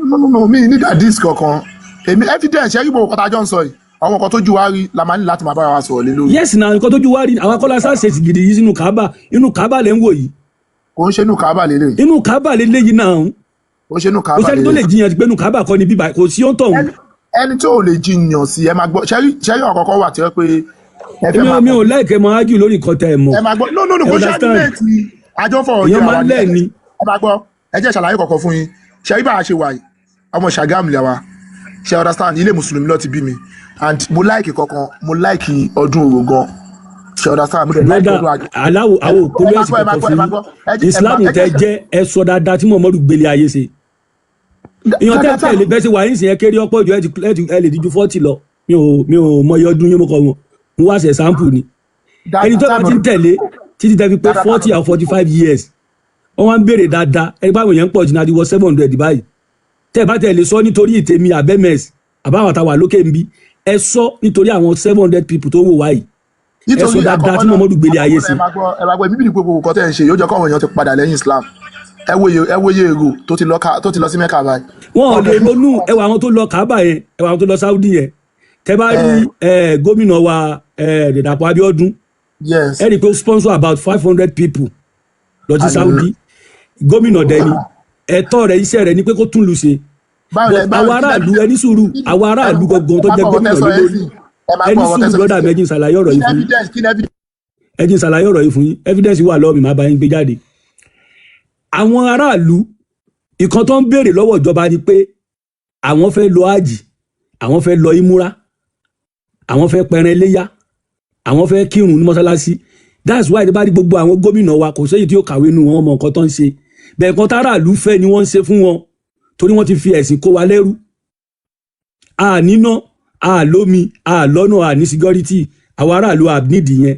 No, no, no, mi ní hadith kankan. Èmi evidence ṣe rí gbogbo nǹkan tá a jọ ń sọ yìí, àwọn nǹkan tó ju wa rí la máa ní láti máa bára wa sọ̀rọ̀ lé lórí. Yes na, nǹkan tójú wá rí, àwọn akọ́lá sáṣẹ gidi yìí sínú Kaaba, inú Kaaba lẹ́ ń wò yìí. Kò ń ṣe inú Kaaba lélẹ̀. Inú Kaaba lélẹ́yìí náà. Kò ń ṣe inú Kò Kaaba sẹ́ni tó lè lélẹ̀. jiyàn pé inú Kaaba kọ́ ni bíbá, kò sí ó ń tọ̀hún. Ẹni tí ò lè jiyàn sí, ẹ máa gbọ́, ṣẹ́rí ọ̀kọ̀ọ̀kan wà tí wọ́n pé ẹ fẹ́ Èmi máa mi ò láìkẹ́ mọ ájú lórí nǹkan tẹ́ ẹ mọ̀. Ẹ máa gbọ́, no, no, no, Ẹ kò ṣe understand? argument, àjọ fọ̀rọ̀ Èèyàn jẹ́ máa àwa ń ni. lẹ́ẹ̀ ni. Ẹ máa gbọ́, ẹ jẹ́ ṣàlàyé kọ̀ọ̀kan fún yín. Ṣẹ́rí bá a ṣe wà yìí, ọmọ Ṣàgámù lẹ́wà, ṣe understand? Ilé mùsùlùmí ló ti bí mi and mo like kankan, mo like ọdún Orò gan. Ṣe Ṣe understand? Mo dẹ̀ like Brother, ọdún àjọ. aláwo Ẹ àwọn ẹ òpólú máa ẹ̀sìn gbọ́, ẹ máa kankan gbọ́, ẹ fún máa yín. gbọ́. Ẹ jẹ́ ẹ Islam máa ẹ tẹ jẹ́ jẹ́, ẹ sọ dáadáa tí Muhammadu gbélé ayé ṣe. Ìyàn tẹ́ dáadáa tẹ̀lé bẹ́ẹ̀ ṣe wà yín sìn, ẹ kéré ọ̀pọ̀ jù, ẹ lè díjú 40 lọ. Mi ò mọyì ọdún yín, mo kọ wọn mo wá ṣe sample ni. Ẹni dáadáa tó bá ti ń tẹ̀lé títí tẹ́ fi pé dáadáa 40 or 45 years, wọ́n wá ń béèrè dáadáa. Ẹni báwọn èèyàn ń pọ̀ jù náà ti wọ 700 báyìí. Tẹ́ ẹ bá tẹ̀ lè sọ nítorí ìtẹ̀mí abẹ́mẹ̀s àbáwọn àtàwà lókè ń bí, ẹ sọ nítorí àwọn 700 people tó ń wò wáyìí, ẹ sọ Nítorí dáadáa àkọ́kọ́ tí náà, Muhammadu gbélé ayé àkọ́kọ́ náà, ṣe. ẹ máa gbọ́, ẹ máa gbọ́. Èmi bí gbogbo nǹkan tẹ́ ẹ̀ ń ṣe yóò jẹ́ kọ́wọn èèyàn ti padà lẹ́yìn Islam. Ẹ wo iye èrò tó ti lọ sí Mẹ́kà báyìí. Wọn ò Wọn lè dẹ̀ ronú. Ẹ wọ àwọn tó lọ Kaaba yẹn, ẹ wọ àwọn tó lọ Saudi yẹn. Tẹ bá rí ẹ ẹ gómìnà wa, ẹ Dàpọ̀ Abíọ́dún, yes ẹ rí i pé ó sponsor about 500 people lọ sí Saudi. Gómìnà dẹni ẹ̀tọ́ rẹ̀, iṣẹ́ rẹ̀ ni pé kó tún lu ṣe. Báwo But lẹ báwo àwọn kí aráàlú, ẹni sùúrù, àwọn ẹ aráàlú gangan tó máa jẹ́ gbọ́ ọ̀rọ̀ gómìnà tẹ́ sọ lé yẹn lórí. sí. Ẹ máa Ẹni gbọ́ ọ̀rọ̀ tẹ́ sùúrù, sọ brother sí. mi, ẹ jẹ́ n ṣàlàyé ọ̀rọ̀ Kí yìí ni fún yín. evidence? Kí ni evidence? Ẹ jẹ́ n ṣàlàyé ọ̀rọ̀ yìí fún yín. Evidence wà lọ́wọ́ mi, máa bá yín gbé jáde. Àwọn aráàlú, ìkan tó ń béèrè lọ́wọ́ ìjọba ni pé àwọn fẹ́ lọ ájì, àwọn fẹ́ lọ ìmúra, àwọn fẹ́ pẹran iléyá, àwọn fẹ́ kírun ní mọ́sálásí. That's why bá rí gbogbo àwọn gómìnà wa, kò séyìí tí ó kàwé nu wọn mọ nǹkan tó ń ṣe bẹ́ẹ̀. Nǹkan táráàlú fẹ́ ni wọ́n ń ṣe fún wọn, torí wọ́n ti fi ẹ̀sìn kó wa lẹ́rú. A níná, a lómi, a lọ́nà, a ní security. Àwọn aráàlú a nídìí yẹn.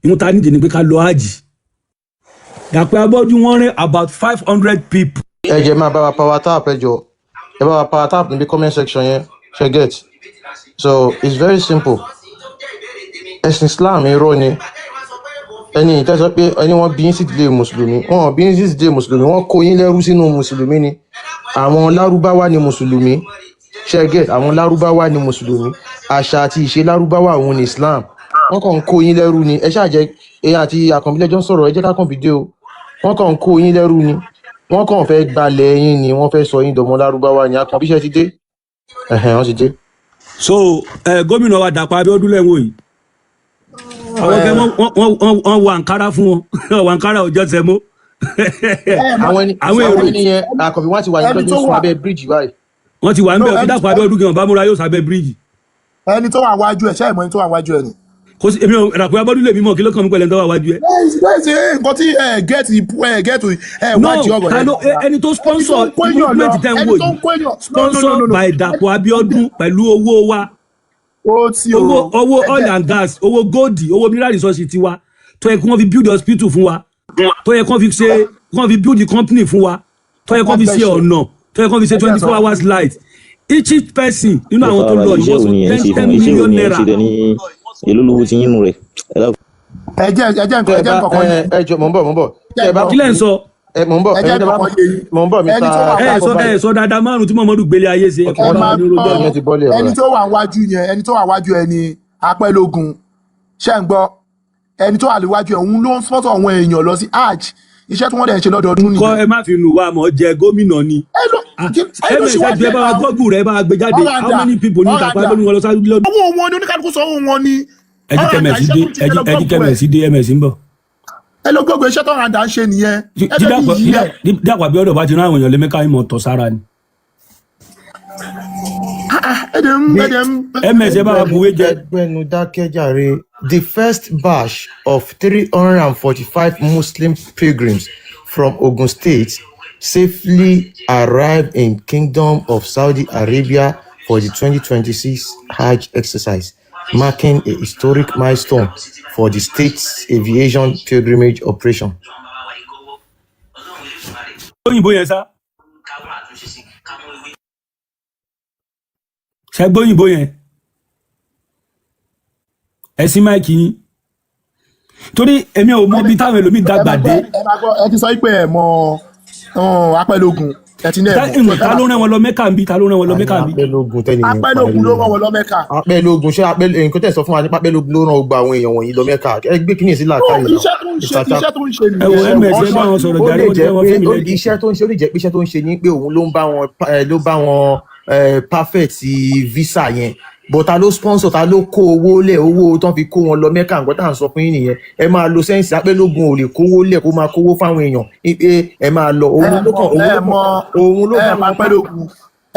Ìwọ̀n ta nídìí ni pé ká lọ ájì. Dàpọ̀ Abọ́dún, wọ́n rẹ́ about 500 people. Ẹ jẹ́ máa bá wa power tap. Ẹ jọ, ẹ bá wa power tap níbi comment section yẹn. Ṣe get? So it's very simple. Ẹ̀sìn Islam, irọ́ ni. Ẹni ìtẹ́sọ pé ẹni wọ́n bí yín sí ìdílé mùsùlùmí, wọn ò bí yín sí ìdílé mùsùlùmí, wọ́n kó yín lẹ́rú sínú mùsùlùmí ni. Àwọn Lárúbáwá ni mùsùlùmí. Ṣe get? Àwọn Lárúbáwá ni mùsùlùmí. Àṣà àti ìṣe Lárúbáwá òun ni Islam. Wọ́n kàn ń kó yín lẹ́rú ni. Ẹ ṣáà jẹ́ èèyàn àti àkànbílẹ́jọ́ ń sọ̀rọ̀. Ẹ jẹ́ kákànbí dé o. Wọ́n kàn ń kó yín lẹ́rú ni. Wọ́n kàn fẹ́ gbalẹ̀ yín ni. Wọ́n fẹ́ sọ yín dọmọ Lárúbáwá ni. Àkànbí ṣe ti dé? Ẹ̀hẹ̀n, wọ́n ti dé. So gómìnà wa Dàpọ̀ Abíọ́dún lẹ́wọ̀n yìí, àwọn kẹ́ wọ́n wọ àǹkárá fún wọn, wọ́n wọ àǹkárá ọjọ́ sẹ́mó. Àwọn ẹni àwọn àwọn èrò ẹni yẹn, àkànbí, wọ́n ti wà ní Ẹni tọ́jú tó sùn wà abẹ́ bíríìjì báyìí. Wọ́n ti wà ń No bẹ̀. Ọtí ẹni Dàpọ̀ Abíọ́dún gan bá múra yóò sábẹ́ bíríìjì. Ẹni tó wà wájú ẹ, ṣé ìmọ̀ ẹni tó wà wájú ẹ ni? Kò sí, èmi ò Dàpọ̀ Abíọ́dún lè mímọ̀. Kí ló kàn mí pẹ̀lú ẹni tó wà wájú ẹ? Bẹ́ẹ̀ ṣe nǹkan tí ẹ get ẹ get ẹ No, wádìí ọ̀rọ̀ ta yẹn ló dáadáa. ẹni tó Ẹni tó sponsor ń kó èèyàn lọ, movement tẹ́ ń ẹni wò tó ń yìí, kó èèyàn, no, no, no, sponsor no, no. by Dàpọ̀ Abíọ́dún pẹ̀lú owó wa, Ó tí o owó owó ẹ oil jẹ́ and gas, owó gold, owó mineral resources tiwa tó yẹ kí wọ́n fi build hospital fún wa, tó yẹ kí wọ́n fi ṣe, kí wọ́n fi build company fún wa, tó yẹ kí wọ́n fi ṣe ọ̀nà, tó yẹ kí wọ́n fi ṣe Ẹ jẹ́ twenty sọ four hours light. Each person nínú Ẹ àwọn tó lọ farabalẹ̀. yìí, Iṣẹ́ wọ́n wo san ni ẹ̀ ń ten ṣe ten fún? Iṣẹ́ wo million ni ẹ̀ ń naira. ṣe tẹ ní èló lówó ti yín nù rẹ̀? Ẹ dákun. Ẹ jẹ́ Tẹ nǹkan, ẹ ẹ jẹ́ bá nǹkan kan ẹ yé. ẹ jọ, mò ń bọ̀, mò ń bọ̀. Tẹ ẹ bá Kí lẹ̀ ń sọ? Ẹ mò ń bọ̀. Ẹ jẹ́ Ẹ̀yin tẹ bá nǹkan kan yé yín. Mò ń bọ̀. Ẹni Mr. tó wà Ẹ sọ wájú ẹ sọ dáadáa márùn tí Muhammadu gbélé ayé ṣe. Ok, Ẹ Ẹ kọ́ máa ní rojọ́. gbọ́. Ìyẹn ti bọ́lẹ̀ Ẹni ọ̀rẹ́. tó wà wájú yẹn, ẹni tó wà wájú ẹ ni Apẹ́lógún. Ṣé ń gbọ́? Ẹni tó wà níwájú ẹ, òun ló ń sponsor àwọn èèyàn lọ sí hajj. Iṣẹ́ tí wọ́n dẹ̀ ń ṣe lọ́dọọdún Kọ́ nìyẹn. ẹ má fi nù wá mọ̀ jẹ gómìnà ni. Ẹ ló ẹ ló Ms ṣíwájú ẹ ẹ bá wa náà. gọ́gùn rẹ, bá wa gbé jáde. How Ọ̀ràndà many people ní Dàpọ̀ ọ̀ràndà Abíọ́dún wọn lọ sáré lọ́dún? Owó wọn ni, oníkálukú sọ owó wọn ni. Ẹ jí Ọ̀ràndà, kẹmẹsì iṣẹ́ dé. tó ń ṣe, Ẹ ẹ lọ jí gọ́gùn ẹ. kẹmẹsì dé, ms ń bọ̀. Ẹ lọ gọ́gùn iṣẹ́ tó ọ̀ràndà ń ṣe nìyẹn. Ẹ Tí fẹ́ fi Dàpọ̀ yí ẹ. tí Dàpọ̀ Abíọ́dún bá ti rán àwọn èèyàn lé Mẹ́kà, ìmọ̀ tọ̀ sára ni. Ẹ dẹ̀ ń ẹ dẹ̀ ń. Ms, ẹ bá wa buwé jẹ. Ẹgbẹ́nu dákẹ́jàre. The first batch of 345 Muslim pilgrims from Ogun State safely arrived in Kingdom of Saudi Arabia for the 2026 Hajj exercise, marking a historic milestone for the state's aviation pilgrimage operation. Òyìnbó yẹn sá ṣẹgbóyìnbó yẹn, ẹ sí mic yín, torí èmi ò mọ bí táwọn ẹlòmíín Ẹ dàgbà máa dé. gbọ́, ẹ máa gbọ́. Ẹ ti sọ pé ẹ mọ Apẹ́lógún, ẹ ti ní ẹ mọ. Ta ló rán wọn lọ Mẹ́kà ń bí? Ta ló rán wọn lọ Ta ni Mẹ́kà ń bí? Apẹ́lógún tẹ́ni yẹn ń Apẹ́lógún ló pariwo? rán wọn lọ Mẹ́kà. Apẹ́lógún, ṣé apẹ́ nǹkan tẹ̀ sọ fún wa ní Apẹ́lógún ló rán gbogbo àwọn èèyàn wọ̀nyí lọ Mẹ́kà? Ẹ gbé kíní sí No, làákàyè náà. iṣẹ́ tó ń ṣe Mr. Tap. iṣẹ́ tó ń ṣe Ẹ wo nìyẹn. ms, ẹ Ọ̀nà bá wọn sọ̀rọ̀ Ó jàre. lè Wọ́n ti jẹ́ fẹ́ wọn pé fẹ́mi lẹ́jọ́. iṣẹ́ tó ń ṣe, ó lè jẹ́ pé iṣẹ́ tó ń ṣe ni pé òun ló ń bá wọn ló bá wọn perfect visa yẹn, but ta ló sponsor? Ta ló kó owó lẹ̀, owó tó ń fi kó wọn lọ Mẹ́kà? Nǹkan tá à ń sọ fún yín nìyẹn. Ẹ máa lo sense. Apẹ́lógún ò lè kówó lẹ̀ kó máa kówó fáwọn èèyàn pé ẹ máa lọ. Ẹ Òun ló mọ kàn òun ẹ ló mọ kàn òun ló ẹ bá mọ wọn Apẹ́lógún.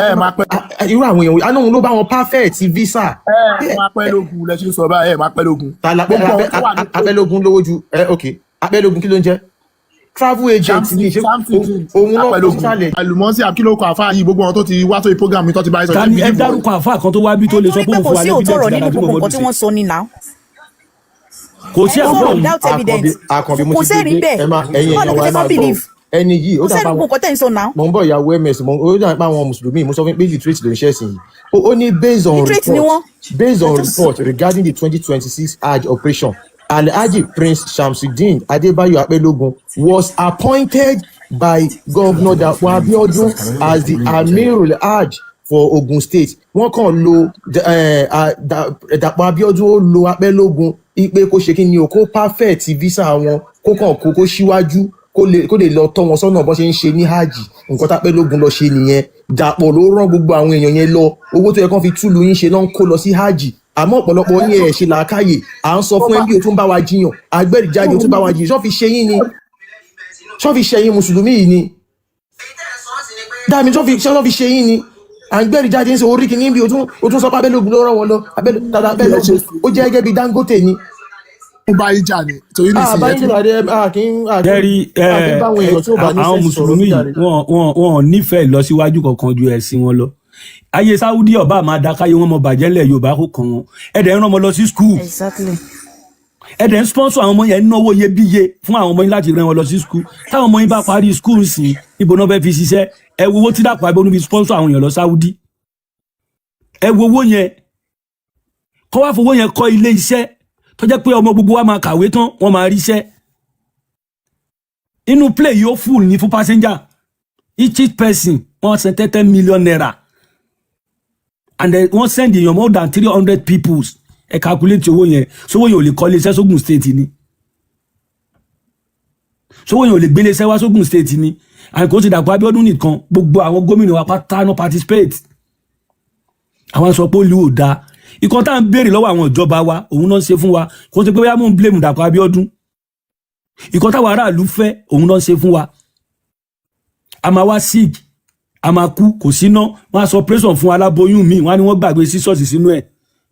Ẹ máa pẹ́. Irú àwọn èèyàn àná òun ló bá wọn perfect visa. Ẹ máa pẹ́ lógun lẹ ṣe ń sọ báyìí, ẹ máa pẹ́ lógun. Ta Gbogbo àwọn tó wà ní Apẹ́lógún lówó ju ẹ. Ok, Apẹ́lógún, kí ló ń jẹ́? Travel agent ni ṣé Samson òun náà kó Apẹ́lógún sísàlẹ̀. Àlùmọ́sí àkílòkọ àfáà yìí, gbogbo àwọn tó ti wá sórí program mi tó ti bá yín sọ Ta ṣe ni ẹ believe wọn. dárúkọ àáfàá kan tó wá bí tó Ẹ lè sọ torí pé pé òun kò fún wa sí ní òótọ́ evidence ọ̀rọ̀ nínú dáadáa tí gbogbo mo nǹkan gbọ́dọ̀ tí ṣe wọ́n sọ ni now. Kò sí Ẹ àfọ sọ̀rọ̀ òun. without Àkànbí, evidence. Àkànbí, mo Kò ti gbé sẹ́rìí dé. bẹ́ẹ̀. Ẹ máa, ẹ̀yin Báwo èèyàn ló wa, fẹ́ ẹ máa kọ́ gbọ́. believe? Ẹni yìí ó Kò sẹ́rìí dàbá gbogbo nǹkan tẹ̀ ń sọ now. Mo ń bọ̀, ìyàwó ms. Mo ó dàbí pé àwọn mùsùlùmí, mo sọ fún pé literate ló ń ṣẹ̀sìn yìí. Ó ní based on Literate ni report, wọ́n. based on They're just report regarding the 2026 Hajj operation, Alhaji Prince Shamsuddin Adebayo Apelogun was appointed by Governor Dapo Abiodun as the Amirul Hajj for Ogun State. Wọ́n kàn lo Dàpọ̀ Abiodun, ó lo Apẹ́lógún ipe kó ṣe kí ni o, kó perfect visa wọn, kó kàn kó síwájú, kó lè lọ tọ́ wọn sọ́nà bó ṣe ń ṣe ní hajj. Nǹkan tápẹ́lógún lọ ṣe nìyẹn. Dàpọ̀ ló rán gbogbo àwọn èèyàn yẹn lọ. Owó tó yẹ kán fi túlù yín ṣe náà ń kó lọ sí hajj, àmọ́ ọ̀pọ̀lọpọ̀ yín ẹ̀ ṣe làákàyè. À ń sọ fún ẹbí, o tún bá wa jiyàn, agbẹ́rìjáde, o tún bá wa jiyàn. Ṣọ́ fi ṣe yín ni? Ṣọ́ fi ṣe yín mùsùlùmí yìí ni dáàmì? Ṣọ́ fi ṣe yín ni? À ń gbẹ́rìjáde ń sọ orí kìíní bí o tún sọ pé Abẹ́lógún ló rán wọn lọ. Tàbí Abẹ́lógún ó jẹ́ gẹ́gẹ́ bí Dangote ni. Ó bá yín jà ni torí nísìnyí ẹ Àbáyé tún ìlàdẹ Jẹ́rí àkí ń báwọn èèyàn tí ò bá ní àwọn sense sọ̀rọ̀ mùsùlùmí síjàre. wọn nífẹ̀ẹ́ ìlọsíwájú kankan ju ẹ̀sìn wọn lọ. Ayé Sáúdí ọba máa da káyé wọn mọ bàjẹ́ ńlẹ̀ Yorùbá, kò kàn wọn. Ẹ̀dẹ̀ ń rán ọmọ lọ sí school. Exactly. Ẹ̀dẹ̀ ń sponsor àwọn ọmọ yẹn, ń náwó iyebíye fún àwọn ọmọ yín láti rán wọn lọ sí school. Táwọn ọmọ yín bá parí school sí, ibo náà fẹ́ fi ṣiṣẹ́? Ẹ wo owó tí Dàpọ̀ Abíọ́dún fi sponsor àwọn èèyàn lọ Sáúdí. Ẹ wo owó yẹn, kọ́ wá fowó yẹn kọ́ ilé iṣẹ́ tó jẹ́ pé ọmọ gbogbo wa máa kàwé tán, wọ́n máa ríṣẹ́. Inú plane yóò full ní fún passenger, each person wọ́n san 10 million naira, and then wọ́n send èèyàn more than 300 people. Ẹ calculate owó yẹn. Sówó yẹn ò lè kọ́lé iṣẹ́ sógun State ni? Sówó yẹn ò lè gbélé iṣẹ́ wá sógun State ni? And kò ti Dàpọ̀ Abíọ́dún nìkan, gbogbo àwọn gómìnà wa pátá náà participate. Àwọn sọ pé ó lù ò dáa. Ìkan tá à ń béèrè lọ́wọ́ àwọn ìjọba wa, òun náà ń ṣe fún wa. Kò sí pé bóyá mò ń blame Dàpọ̀ Abíọ́dún. Ìkan táwọn aráàlú fẹ́, òun náà ń ṣe fún wa. A máa wá sick, a máa kú, kò síná. Wọ́n á sọ operation fún aláboyún míì, wọ́n á ní wọ́n gbàgbé sísọ́ọ̀sì sínú ẹ̀.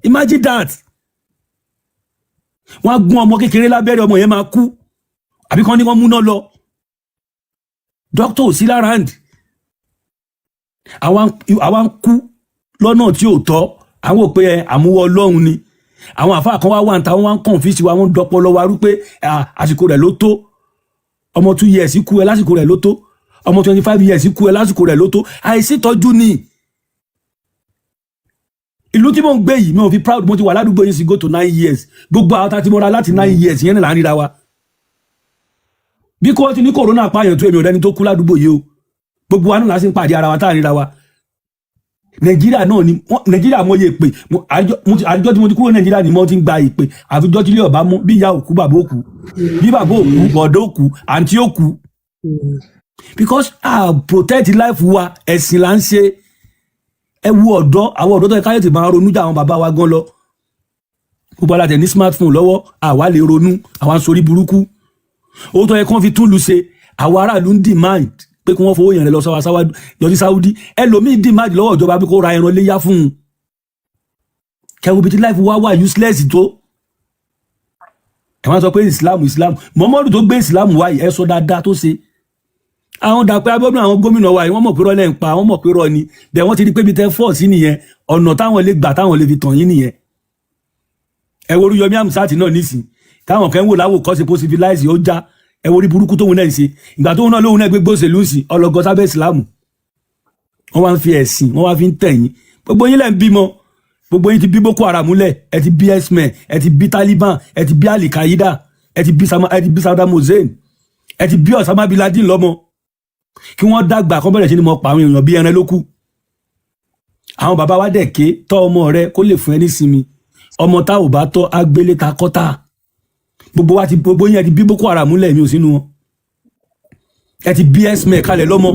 Imagine that. Wọ́n á gún ọmọ kékeré lábẹ́rẹ́, ọmọ yẹn máa kú, àbí kán ní wọ́n múná lọ, doctor ò sí lára. And àwa ń kú lọ́nà tí ò tọ́. Àwọn ò pé ẹ àmúwọ́ Ọlọ́run ni. Àwọn àfáà kan wá wà ń ta, wọ́n wá ń confuse wa, wọ́n ń dọpọlọ wa rú pé àsìkò rẹ̀ ló tó. Ọmọ 2 years kú ẹ, lásìkò rẹ̀ ló tó. Ọmọ 25 years kú ẹ, lásìkò rẹ̀ ló tó. Àìsí ìtọ́jú ni. Ìlú tí mò ń gbé yìí, mi ò fi proud. Mo ti wà ládùúgbò yìí sí go to 9 years. Gbogbo àwọn tá a ti mọ́ra láti 9 years yẹn ní là ń ríra wa. Bí kò ti ní corona pààyàn tó, èmi ò rẹni tó kú ládùúgbò yìí o. Gbogbo wa náà la sì ń pàdé ara wa tá à ń ríra wa. Nàìjíríà náà ni Nàìjíríà mọ iye ìpè. Àjọ tí mo ti kúrò Nàìjíríà ni mo ti ń gba ìpè, àfijọ́ tí ilé ọba mú bí ìyá òkú, bàbá òkú, bí bàbá òkú, bọ̀dọ̀ òkú, àǹtí òkú, because a protect life wa. Ẹ̀sìn là ń ṣe. Ẹ wo ọ̀dọ́, àwọn ọ̀dọ́ tó yẹ káyọ̀ tí máa ronú jà àwọn bàbá wa gan lọ. Gbogbo alátẹ̀ ní smartphone lọ́wọ́, àwa lè ronú, àwa ń sorí burúkú. Owó tó yẹ kí wọ́n fi tún lu ṣe, àwọn aráàlú ń demand pé kí wọ́n fowó yẹn lọ sọ́wọ́ lọ sí Saudi. Ẹlòmíì demand lọ́wọ́ ìjọba pé kó ra ẹran léyà fún un. Kẹwò bíi tí life wa wà useless tó. Ẹ wọ́n sọ pé Islam, Islam, Muhammadu tó gbé Islam wá yìí, ẹ sọ dáadáa tó ṣe. Àwọn Dàpọ̀ Abíọ́dún, àwọn gómìnà wa yìí, wọ́n mọ̀ pé rọ́lẹ̀ ń pa, wọ́n mọ̀ pé rọ́ ni bẹ́ẹ̀. Wọ́n ti rí pé ibi tẹ́ fọ́ sí nìyẹn, ọ̀nà táwọn lè gbà táwọn lè fi tàn yín nìyẹn. Ẹ wo Oríyọmí Hamzat náà nísìn, táwọn kan ń wò láwò kọ́ sí kó civilize, ó já. Ẹ wo orí burúkú tóun náà ń ṣe. Ìgbà tóun náà lóun náà gbé gbòsèlú sí ọlọgọ sábẹ́ ìsìlámù, wọ́n wá ń fi ẹ̀sìn, wọ́n wá fi ń tẹ̀yìn. Gbogbo yín lẹ́ ń bímọ, gbogbo yín ti bí Boko Haram lẹ̀, ẹ ti bí herdsmen, ẹ ti bí Taliban, ẹ ti bí Al-Qaeda, ẹ ti bí Saddam Hussein, ẹ ti bí Osama bin Laden lọ́mọ. Kí wọ́n dàgbà, kọ́ bẹ̀rẹ̀ sí ni mo pa àwọn èèyàn bí ẹran lókù. Àwọn bàbá wa dẹ̀ ké tọ́ ọmọ rẹ kó lè fún ẹ nísinmi. Ọmọ tá ò bá tọ́ agbélé ta kọ́tà. Gbogbo wa ti, gbogbo yín, ẹ ti bí Boko Haram lẹ̀, mi ò sínú wọn. Ẹ ti bí herdsmen kalẹ̀ lọ́mọ.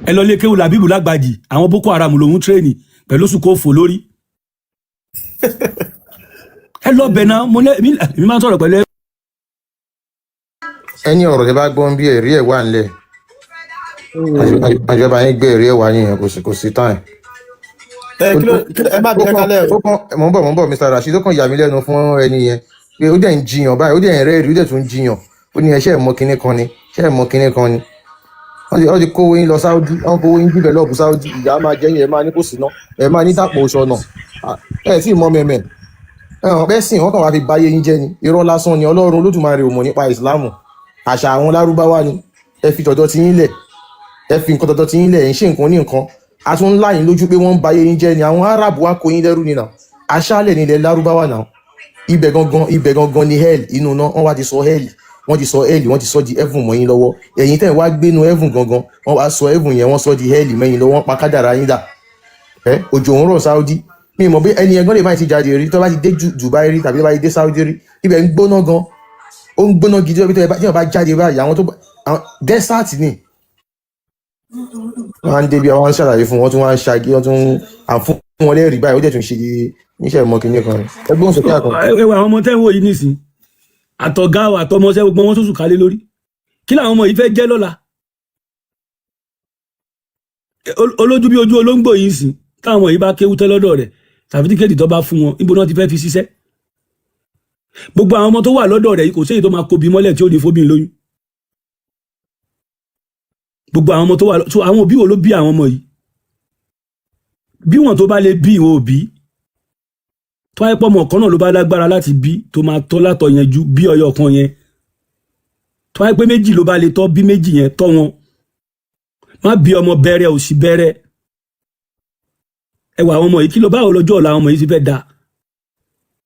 Ẹ lọ lé kéwù làbíbù lágbàjì, àwọn Boko Haram lòún train pẹ̀lú oṣù kò fò lórí. Ẹ lọ bẹ̀ náà. Mo ní èmi máa ń sọ̀rọ̀ pẹ̀lú Ẹni ọ̀rọ̀ tẹ bá gbọ́n bí ẹ̀rí ẹ̀ wà ńlẹ̀. Àjọba yín gbé èrè ẹwà yín yẹn, kò sí time. Ẹ kí ló ẹ má Ó bínú kàn kálẹ̀ o. ó kàn mò ń bọ̀, Mr Rasheed, ó kàn yà mí lẹ́nu fún ẹni yẹn pé ó dẹ̀ ń jiyàn báyìí, ó dẹ̀ ń rẹ́rìí, ó dẹ̀ tún ń jiyàn. Ó ní ẹ ṣe é mọ kinní kan ni, ṣe é mọ kinní kan ni. Wọ́n ti kówó yín lọ Saudi, wọ́n kówó yín develop Saudi. Ìyá máa jẹ́ yín, ẹ máa ní kò sí ná, ẹ máa ní dàpọ̀ oṣù ọ̀nà. Ẹ tí ì mọ mẹ̀mẹ̀ ẹ hàn bẹ́ẹ̀ sìn, wọ́n kàn wá fi báyé yín jẹ́ ni. Irọ́ lásán ni. Ọlọ́run Olódùmarè ò mọ̀ nípa Ìsìláàmù, àṣà àwọn Lárúbáwá ni. Ẹ fi tọ̀dọ̀ ti yín lẹ̀, ẹ fi nǹkan tọ̀dọ̀ ti yín lẹ̀. Ẹ̀ ń ṣe nǹkan ní nǹkan, a tún ń láyìn lójú pé wọ́n ń báyé yín jẹ́ ni. Àwọn Arab wa kó yín lẹ́rú ni nà, aṣálẹ̀ nílẹ̀ Lárúbáwá náà. Ibẹ̀ gangan, ibẹ̀ gangan ni hell, inú náà. Wọ́n wá ti sọ hell, wọ́n ti sọ hell, wọ́n ti sọ di heaven mọ́ yín lọ́wọ́. Ẹ̀yin tẹ́ ẹ̀ wá gbénu heaven gangan, wọ́n wá sọ heaven yẹn, wọ́n sọ di hell mẹ́yìn lọ́wọ́. Wọ́n pa kádàrá yín dà. Ẹ òjò ń rọ̀ Saudi, mi mọ̀ bí ẹni ẹgbọ́n lè má ti jáde rí, tó bá ti dé Dubai rí tàbí tó bá ti dé Saudi rí, ibẹ̀ ń gbóná gan, ó ń gbóná gidi. Bí tí wọ́n bá jáde báyìí, àwọn tó àwọn desert ni wọ́n á ń débi, àwọn ń ṣàlàyé fún wọn, tún wọ́n á ń ṣagi, wọ́n tún à ń fún wọn lẹ́rìí báyìí, ó dẹ̀ tún ṣe níṣẹ́ mọ́ kinní kan. Ẹgbọ́n sókè àkàn. Ẹ wọ àwọn ọmọ tẹ́ ń wò yìí nísìn, àtọ̀gá àtọmọṣẹ́, gbogbo wọn tó sùn kálé lórí. Kí làwọn ọmọ yìí fẹ́ jẹ́ lọ́la? Olójú bí ojú olóńgbò yìí sìn, táwọn ọmọ yìí bá kéwú tẹ́ lọ́dọ̀ rẹ̀, certificate tó bá fún wọn, níbo náà ti fẹ́ fi ṣiṣẹ́? Gbogbo àwọn ọmọ tó wà lọ́dọ̀ rẹ̀ yìí, kò séyìí tó máa kobi mọ́lẹ̀ tí ó ní fóbìn lóyún. Gbogbo àwọn ọmọ tó wà, so àwọn òbí wo ló bí àwọn ọmọ yìí? Bí wọn tó bá lè bí ìwọ òbí tó wáyé pọ̀, ọmọ kan náà ló bá lágbára láti bí, tó máa tọ́ látọ̀ yẹn ju bí ọyọ kan yẹn, tó wáyé pé méjì ló bá lè tọ́, bí méjì yẹn, tọ́ wọn. Má bí ọmọ bẹ̀rẹ̀ òsì bẹ̀rẹ̀. Ẹ wà àwọn ọmọ yìí, kí ló, báwo lọ́jọ́ ọ̀la àwọn ọmọ yìí ti fẹ́ da?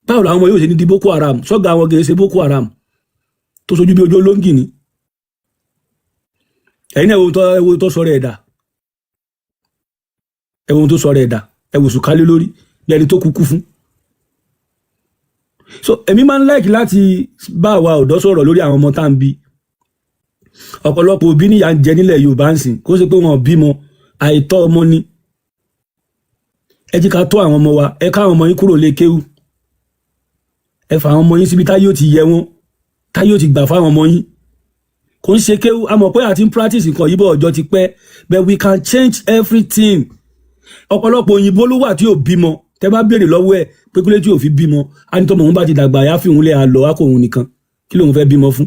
Báwo làwọn ọmọ yóò ṣe ní di Boko Haram? Sọ́gà àwọn kìí ṣe Boko Haram tó sojú bí ojú olóńgì ni. Ẹ̀yin náà, ẹ wo tó sọ̀rọ̀ ẹ̀dá, ẹ wo ohun tó sọ̀rọ̀ ẹ̀dá, ẹ wò sùkálé lórí bí ẹni tó kúkú fún. So èmi máa ń like láti bá àwa ọ̀dọ́ sọ̀rọ̀ lórí àwọn ọmọ tá à ń bí. Ọ̀pọ̀lọpọ̀ òbí níyà ń jẹ nílẹ̀ Yorùbá ń sìn, kó ṣe pé wọn ò bímọ, àìtọ́ ọmọ ni. Ẹ jí ká tó àwọn ọmọ wa. Ẹ ká àwọn ọmọ yín kúrò lé kéwú, ẹ fà àwọn ọmọ yín síbi táyé ò ti yẹ wọn, táyé ò ti gbà fáwọn ọmọ yín. Kò ń ṣe kéwú. A mọ̀ pé àti ń practice nǹkan yìí bọ̀ ọjọ́ ti pẹ́, but we can change everything. Ọ̀pọ̀lọpọ̀ òyìnbó ló wà tí ò bímọ. Tẹ bá béèrè lọ́wọ́ ẹ̀ pé kúlé tí ò fi bímọ, á ní tọmọ òun bá ti dàgbà, yá fi òun lé àlọ́, á kò òun nìkan, kí lòun fẹ́ bímọ fún?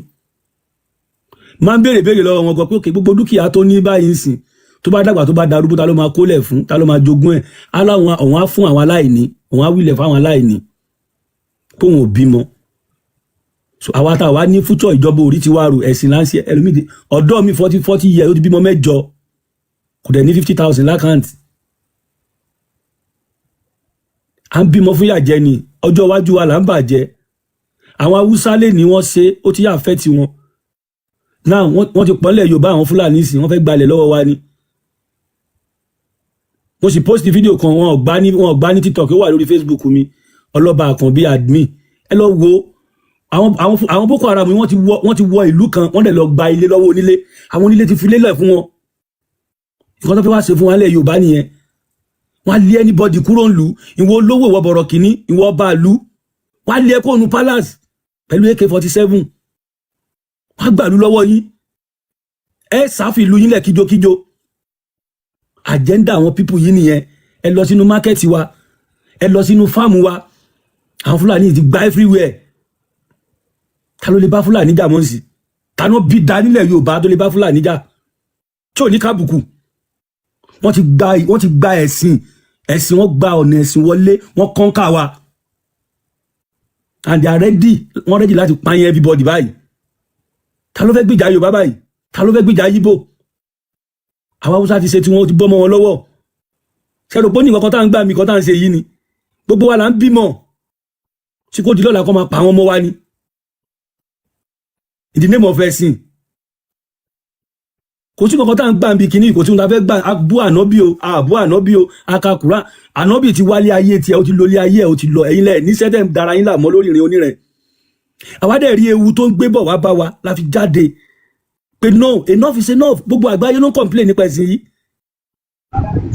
Máa ń béèrè lọ́wọ́ wọn gan pé òkè, gbogbo dúkìá tó ní báyìí ń sìn, tó bá dàgbà, tó bá darúgbó, ta ló máa kólẹ̀ fún? Ta ló máa jogún ẹ̀? Á láwọn òun á fún àwọn aláìní, òun á wílẹ̀ fún àwọn aláìní, póun ò bímọ. So àwa tá a wá ní future ìjọba orí ti wá rò, ẹ̀sìn là ń ṣe. Ẹlòmíì, ọ̀dọ́ mi, 40 years, ó ti bímọ 8, kò dẹ̀ ní 50,000 l'account. À ń bímọ fún yàjẹ́ ni, ọjọ́ iwájú wa là ń bàjẹ́. Àwọn Haúsá lè ní wọ́n ṣe, ó ti yà fẹ́ tiwọn náà. Wọ́n ti pọ́nlẹ̀ Yorùbá, àwọn Fúlàní sí, wọ́n fẹ́ gbalẹ̀ lọ́wọ́ wa ni. Mo sì post fídíò kan, wọn ò gbá ní TikTok, ó wà lórí Facebook mi, Ọlọ́ba Àkànbí admin, ẹ lọ wo. Àwọn Boko Haram, wọ́n ti wọ ìlú kan, wọ́n dẹ̀ lọ gba ilé lọ́wọ́ onílé. Àwọn onílé ti fi lélẹ̀ fún wọn. Nǹkan tó fẹ́ wá ṣe fún wa lẹ̀ Yorùbá nìyẹn. Wọ́n á lé anybody kúrò ń lu. Ìwọ olówó, ìwọ bọ̀rọ̀ kìíní, ìwọ ọba ìlú, wọ́n á lé ẹ kúrò nu palace pẹ̀lú AK-47. Wọ́n á gbàlú lọ́wọ́ yín, ẹ sáfì ìlú yín lẹ̀ kíjokíjo. Agenda àwọn people yìí nìyẹn. Ẹ lọ sínú market wa, ẹ lọ sínú farm wa, àwọn Fúlàní ti gba everywhere. Ta ló lè bá Fúlàní jà mọ́ sí? Ta ló bí da nílẹ̀ Yorùbá tó lè bá Fúlàní jà tí ò ní kábùkù? Wọ́n ti gba ẹ̀sìn, wọ́n gba ọ̀nà ẹ̀sìn wọlé, wọ́n conquer wa and they are ready. Wọ́n ready láti pààyàn everybody báyìí. Ta ló fẹ́ gbìjà Yorùbá báyìí? Ta ló fẹ́ gbìjà Yíbò? Àwọn Haúsá ti ṣe tí wọ́n ti bọ́ mọ́ wọn lọ́wọ́. Ṣẹ́rò pé ní nǹkan tá à ń gbà mí kan tá à ń ṣe yìí ni gbogbo wa là ń bímọ tí kò di lọ́la kó máa pa àwọn ọmọ wa ni in the name of ẹ̀sìn. Kò sí kankan tá à ń gbà bí kinní, kò sí ohun tá a fẹ́ gbà. Bú ànábì o, àbú ànábì o, akakura ànábì ti wálé ayé tiẹ̀, ó ti lólé ayé ẹ̀, ó ti lọ. Ẹ̀yin lẹ̀ níṣẹ́ tẹ̀ ń dara yín làmọ́ lórí ìrìn onírẹ̀. Àwa dẹ̀ rí ewu tó ń gbé bọ̀ wá bá wa la fi jáde pé no, enough is enough. Gbogbo àgbáyé ló ń complain nípa ẹ̀sìn yìí.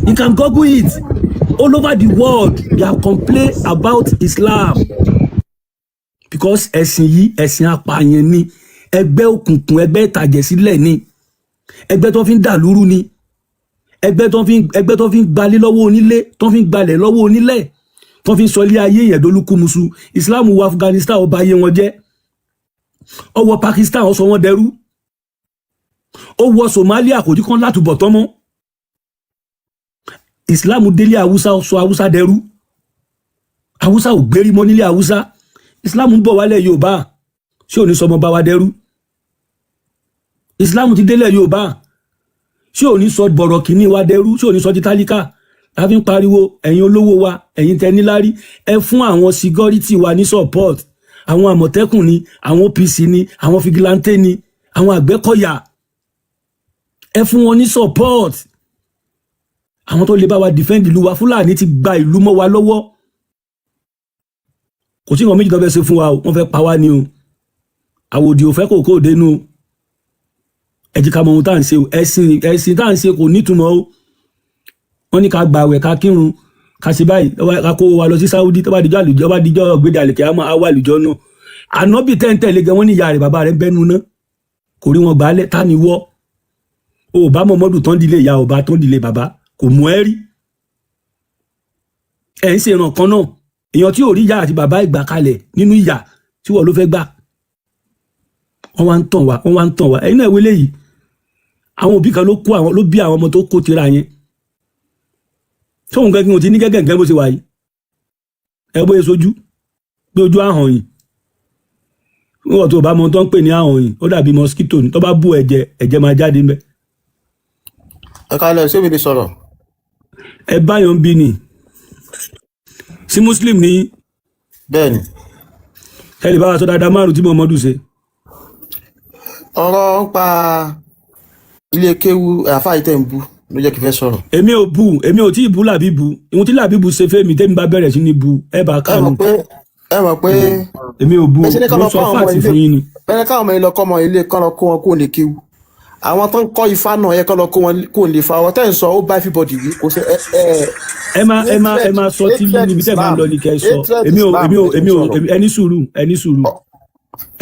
You can google it, all over the world they are complain about Islam because ẹ̀sìn yìí, ẹ̀sìn apààyàn ni, ẹgbẹ́ òkùnkùn, ẹgbẹ́ ìtàjẹ̀sílẹ̀ ni. Ẹgbẹ́ tó fi ń dà lúrú ni, ẹgbẹ́ tó fi ń gbalé lọ́wọ́ onílé, tó fi ń gbalẹ̀ lọ́wọ́ onílẹ̀, tó fi ń sọ ilé ayé yẹn dolúkúmuṣu. Islam wọ Afghanistan, ó ba ayé wọn jẹ́. Ó wọ Pakistan, ó sọ wọ́n dẹrú. Ó wọ Somalia, kò jí kán látúbọ̀ tán mọ́. Islam délé Haúsá, ó sọ Haúsá dẹrú. Haúsá ò gbérí mọ́ nílé Haúsá. Islam ń bọ̀ wálẹ̀ Yorùbá, ṣé ò ní sọmọ bá wa dẹrú? Islam ti délẹ̀ Yorùbá, ṣé ò ní sọ bọ̀rọ̀ kìíní wa dẹrú? Ṣé ò ní sọ di tálíkà? La fi ń pariwo, ẹ̀yin olówó wa, ẹ̀yin tẹ níláárí, ẹ fún àwọn security wa ní support. Àwọn Àmọ̀tẹ́kùn ni, àwọn OPC ni, àwọn vigilante ni, àwọn Àgbẹ̀kọ̀yà, ẹ fún wọn ní support, àwọn tó lè bá wa defend ìlú wa. Fúlàní ti gba ìlú mọ́ wa lọ́wọ́. Kò sí nǹkan méjì tó fẹ́ ṣe fún wa o, wọ́n fẹ́ pa wá ni o. Àwòdì ò fẹ́ kò kó dénú o. Ẹ jẹ́ ká mọ ohun tá à ń ṣe o. Ẹ̀sìn tá à ń ṣe kò nítumọ̀ o. Wọ́n ní ká gbààwẹ̀, ká kírun, ká ṣe báyìí, ká kó wa lọ sí Saudi. Tó bá dijọ́ àlùjọ, bá dijọ́ ọ̀gbẹ́dẹ àlèkè àmọ́ àwa àlùjọ náà. Ànábì tẹ́ǹtẹ̀lé gan, wọ́n ní ìyá rẹ̀, bàbá rẹ̀ ń bẹ́nu ná, kò rí wọn gbàálẹ̀. Ta ni wọ́ o bá Mọ̀mọ́dù tán dílé ìyá, ọba tán dílé bàbá, kò mú ẹ rí. Ẹ̀ ń ṣe ìràn kan náà. Èèyàn tí ò rí ìyá àti bàbá ìgbà kalẹ̀ nínú ìyà tí wọ́n ló fẹ́ gbà. Wọ́n wá ń tàn wá, wọ́n wá ń tàn wá. Ẹ̀yin náà wọlé yìí, àwọn òbí kan ló kó àwọn ló bí àwọn ọmọ tó kó tira yẹn. Tóun gẹ́gẹ́ wọn ti ní gẹ́gẹ́ bó ṣe wà yìí, ẹ bóyá sojú bí ojú àhàn yìí. Wọ́n tó bá mọ tó ń pè ní àhàn yìí, ó dàbí mosquito ní tó bá bú ẹ̀jẹ̀, ẹ̀jẹ̀ máa jáde ńbẹ̀. Ẹ kálẹ̀, ṣé mi lè sọ̀rọ̀? Ẹ báyọ̀ ń bí ni sí Muslim ní. Bẹ́ẹ̀ni. Ẹ lè bá wa sọ dáadáa márùn tí Muhammadu ṣe. Ọ̀rọ̀ ń pa ilé kéwu àáfàá yìí tẹ̀ ń bú ló jẹ́ kí n fẹ́ sọ̀rọ̀. Èmi ò bu, èmi ò tí ì bú Làbíbu. Ìhun tí Làbíbu ṣe fẹ́mi, tẹ́mi bá bẹ̀rẹ̀ sí ní bu, ẹ bá Ẹ kánú. mọ̀ pé, ẹ mọ̀ pé Èmi ò bu. Ẹ ṣe ní ká Mo lọ sọ kọ́ àwọn ọmọ fact ilé fún yín ni. Bẹ́ẹ̀ káwọn ọmọ ilé lọ kọ́ ọmọ ilé kọ́ lọ kó wọn kó lè kéwu. Àwọn tó ń kọ́ ifá náà yẹ kọ́ lọ kó wọn kó lè fa. Ọ̀rọ̀ tẹ́ ń sọ, ó bá everybody wí, kò ṣe ẹ ẹ. Ẹ máa sọ tí níbi tẹ́ máa ń lọ ní kẹ́ ẹ sọ. Èmi ò ẹni sùúrù, ẹni sùúrù,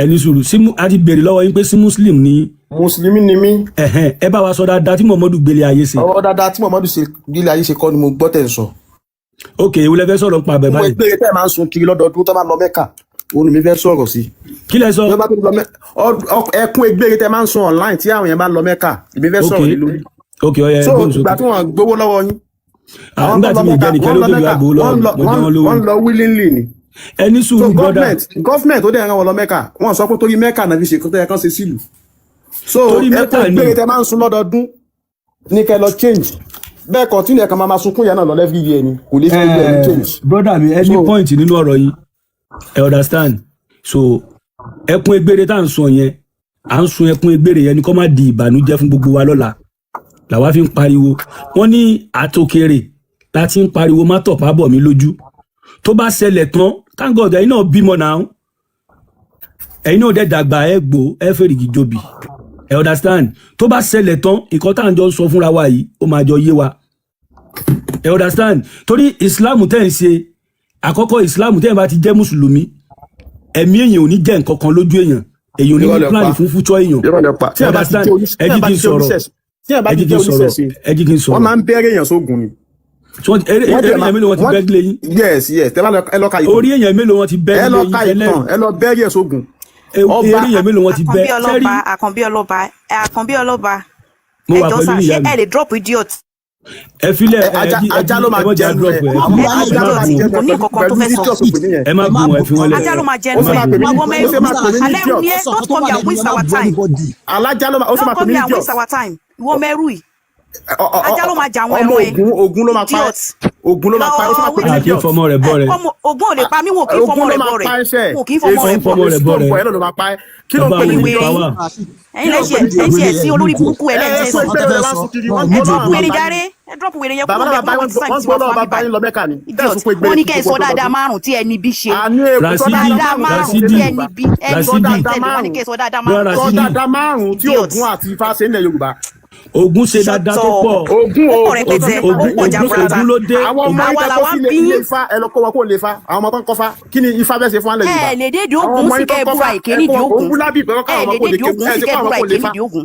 ẹni sùúrù. Sí a ti béèrè lọ́wọ́ yín pé sí Muslim ní. Mùsùlùmí ni mí. Ẹ̀hẹ́n, ẹ bá wa sọ dáadáa tí Muhammadu gbélé ayé ṣe. Ọ̀rọ̀ dáadáa tí Muhammadu ṣe gbélé ayé ṣe kọ́ ni mo gbọ́ tẹ̀ ń sọ. Ok, èwo lẹ fẹ́ sọ̀rọ̀ nípa abẹ Mo báyìí? ìgbére tẹ́ máa ń sun kiri lọ́dọọdún tó bá lọ Mẹ́kà, òun ni mi fẹ́ sọ̀rọ̀ sí. Kí lẹ sọ? Tó bá tó lọ ẹkún egbére tẹ́ máa ń sun online tí àwọn yẹn bá lọ Mẹ́kà, èmi fẹ́ sọ̀rọ̀ lé lórí. Ok, ọyẹ. So Ẹgbẹ́ ìgbà òsókè. tí wọ́n gbowó lọ́wọ́ yín, àwọn Nígbà tó tí lọ mi Mẹ́kà jẹ́ nìkan wọ́n ló lọ tóbi Mẹ́kà wá gbowó lọ́wọ́ wọ́n mi, lọ mo jẹ́ wọn lówó. Wọ́n lọ willingly ni. Ẹni So sùúrù, brother. Government tó dẹ̀ rán wọn lọ Mẹ́kà, wọ́n sọ pé torí Mẹ́kà náà fi ṣe kó tó yẹ kán ṣe sílùú. So Torí ẹkún Mẹ́kà ni. egbére tẹ́ máa ń sun lọ́dọọdún ní kẹ́ lọ change bẹ́ẹ̀. Continue, ẹ̀kan máa máa sunkún yẹn náà lọ every year ni, kò lè fi gbogbo ẹ̀ ní change. Brother mi, ẹ ní So point nínú ọ̀rọ̀ yín, ẹ understand. So ẹkún egbére tá à ń sọ yẹn, à ń sun ẹkún egbére yẹn ni kó má di ìbànújẹ́ fún gbogbo wa lọ́la làwa fi ń pariwo. Wọ́n ní àtòkèrè la ti ń pariwo má tọ̀pá bọ̀ mí lójú. Tó bá ṣẹlẹ̀ tán, thank God, ẹ̀yin náà bímọ náà, ẹ̀yin náà dẹ̀ dàgbà, ẹ gbó, ẹ fèrègì jobi, ẹ understand. Tó bá ṣẹlẹ̀ tán, nǹkan tá à ń jọ sọ fúnra wa yìí, ó máa jọ yé wa, ẹ understand. Torí Islam tẹ́ ń ṣe, àkọ́kọ́, Islam tẹ́ ń bá ti jẹ́ mùsùlùmí, ẹ̀mí èèyàn ò ní jẹ́ nǹkan kan lójú èèyàn. Èèyàn ò ní Irọ́ ní lẹ plan pa. fún future èèyàn. Irọ́ lẹ pa. Tí Ẹ ẹ bá ti understand. jẹ́ oníṣẹ́, Ẹ tí ẹ jí bá kí ti n jẹ́ sọ̀rọ̀. oníṣẹ̀ṣe, tí ẹ bá Ẹ ti jí kí jẹ́ n sọ̀rọ̀. oníṣẹ̀ṣe, Ẹ jí kí n wọ́n sọ̀rọ̀. máa ń bẹ́rẹ̀ èèyàn sógun ni. Tí wọ́n eré Wọ́n eré dẹ̀ èèyàn máa mélòó wọ́n ti wọ́n bẹ́ lé yín? Yes, tẹ bá lọ, ẹ lọ ka ìtàn. Orí èèyàn mélòó wọ́n ti bẹ́ Ẹ lé lọ yín ka tẹ́lẹ̀? ìtàn, ẹ lọ bẹ́rẹ̀ ẹ̀ sógun. Ọba Eré èèyàn mélòó wọ́n ti bẹ́ Àkànbí sẹ́rí? Ọlọ́ba, Àkànbí Ọlọ́ba, Àkànbí Ọlọ́ba. Mo Ẹ wà jọ pẹ̀lú sà, ṣé ìyá mi. ẹ lè drop idiot? Ẹ filẹ̀. Ẹ Ẹ ajá jí ẹ ajá jí ló ẹ máa mọ̀ jà jẹnu drop ẹ. ẹ. Ẹ Ajá ló idiot máa jẹnu kò ẹ ní pẹ̀lú nǹkan kan tó pẹ̀lú fẹ́ sọ. idiot òpè nìyẹn. Ẹ má Ẹ má bù wọn, ẹ bù fi wọn lẹ̀. Ajá ló máa Ó jẹnu sì ẹ. máa pè mí ní Ìwọ ó mẹ́rù sì máa pè mí ní alẹ́ idiot. ni ẹ. Don't come here and waste our time. Alájá ló máa ó sì Don't máa pè come mí ní here and idiot. waste our time. Ìwọ mẹ́rù yìí, ajá ló máa jẹ àwọn Ọmọ ẹran ẹ. Ògún, Ògún ló máa pa ẹ́. Idiot. Ògún ló máa pa ẹ́, ó sì máa pè mí ní A kì í idiot. fọmọ rẹ̀ bọ́ rẹ̀. Ọmọ Ògún ò lè pa mí, wò kí Ògún fọmọ ló rẹ̀ máa bọ́ rẹ̀, pa ẹ́ sẹ́. wò kí fọmọ Èṣù rẹ̀ Ó ń bọ́. fọmọ rẹ̀ Èṣù bọ́ tó ń rẹ̀. bọ̀ ẹ́ náà ló máa pa ẹ́. Kí ló ń Bàbá pè mí àwọn ní ò ní pa idiot? wá. Ẹ̀yin lẹ ṣe ẹ ṣe ẹ sí olórí burúkú Ẹ ẹlẹ́sẹ̀ sọ sí. ìgbéró rẹ wá sùn kiri, wọ́n Ẹ gbọ́ drop lọ́wọ́ wèrè bàbá jàre, yín. ẹ drop wèrè yẹn Bàbá kúrò náà bẹ́ẹ̀, bàbá kó má yín waste time wọ́n tiwa gbọ́ fún lọ́wọ́ wa bàbá bíbá. yín lọ Mẹ́kà ni. Tẹ́ ẹ̀ Idiot. sún pé Wọ́n gbére ní kiri kẹ́ ẹ sọ gbogbo dáadáa ọdún. márùn tí ẹni bí ṣe. Àní eku sọ Rasidi. dáadáa Dáadáa márùn márùn tí Rasidi. ẹni bí, ẹni sọ bí Rasidi. dáadáa tẹ̀lé wọ́n ní márùn kẹ́ ẹ sọ dáadáa Bro márùn. sọ Rasidi. dáadáa márùn tí Idiot. Ògún àti Ifá ṣe nílẹ̀ Yorùbá. Ògún ṣe Shut dáadáa tó up. pọ̀. Ògún Ó pọ̀ Ògún rẹpẹtẹ, ó Ògún pọ̀ Ògún jaburata. Ògún ló dé. Àwọn ọmọ Ògún yín Àwa tẹ kó làwa ń sílé bí ilé yín. Ifá, ẹ lọ kó wọn kó lè fa. Àwọn ọmọ tó ń kọ́ fa, kí ni Ifá fẹ́ ṣe fún alẹ́ Yorùbá? Ẹ lè dédìí Àwọn Ògún ọmọ sí yín tó kẹ́ ń ẹ kọ́ búra fa èké ẹ kó nídìí wọn Ògún. Ògún lábì pé Ẹ káwọn ọmọ lè kó lè dédìí kéwú Ògún ẹ sí ṣe kẹ́ kó ẹ àwọn búra kó èké lè fa. nídìí Ògún.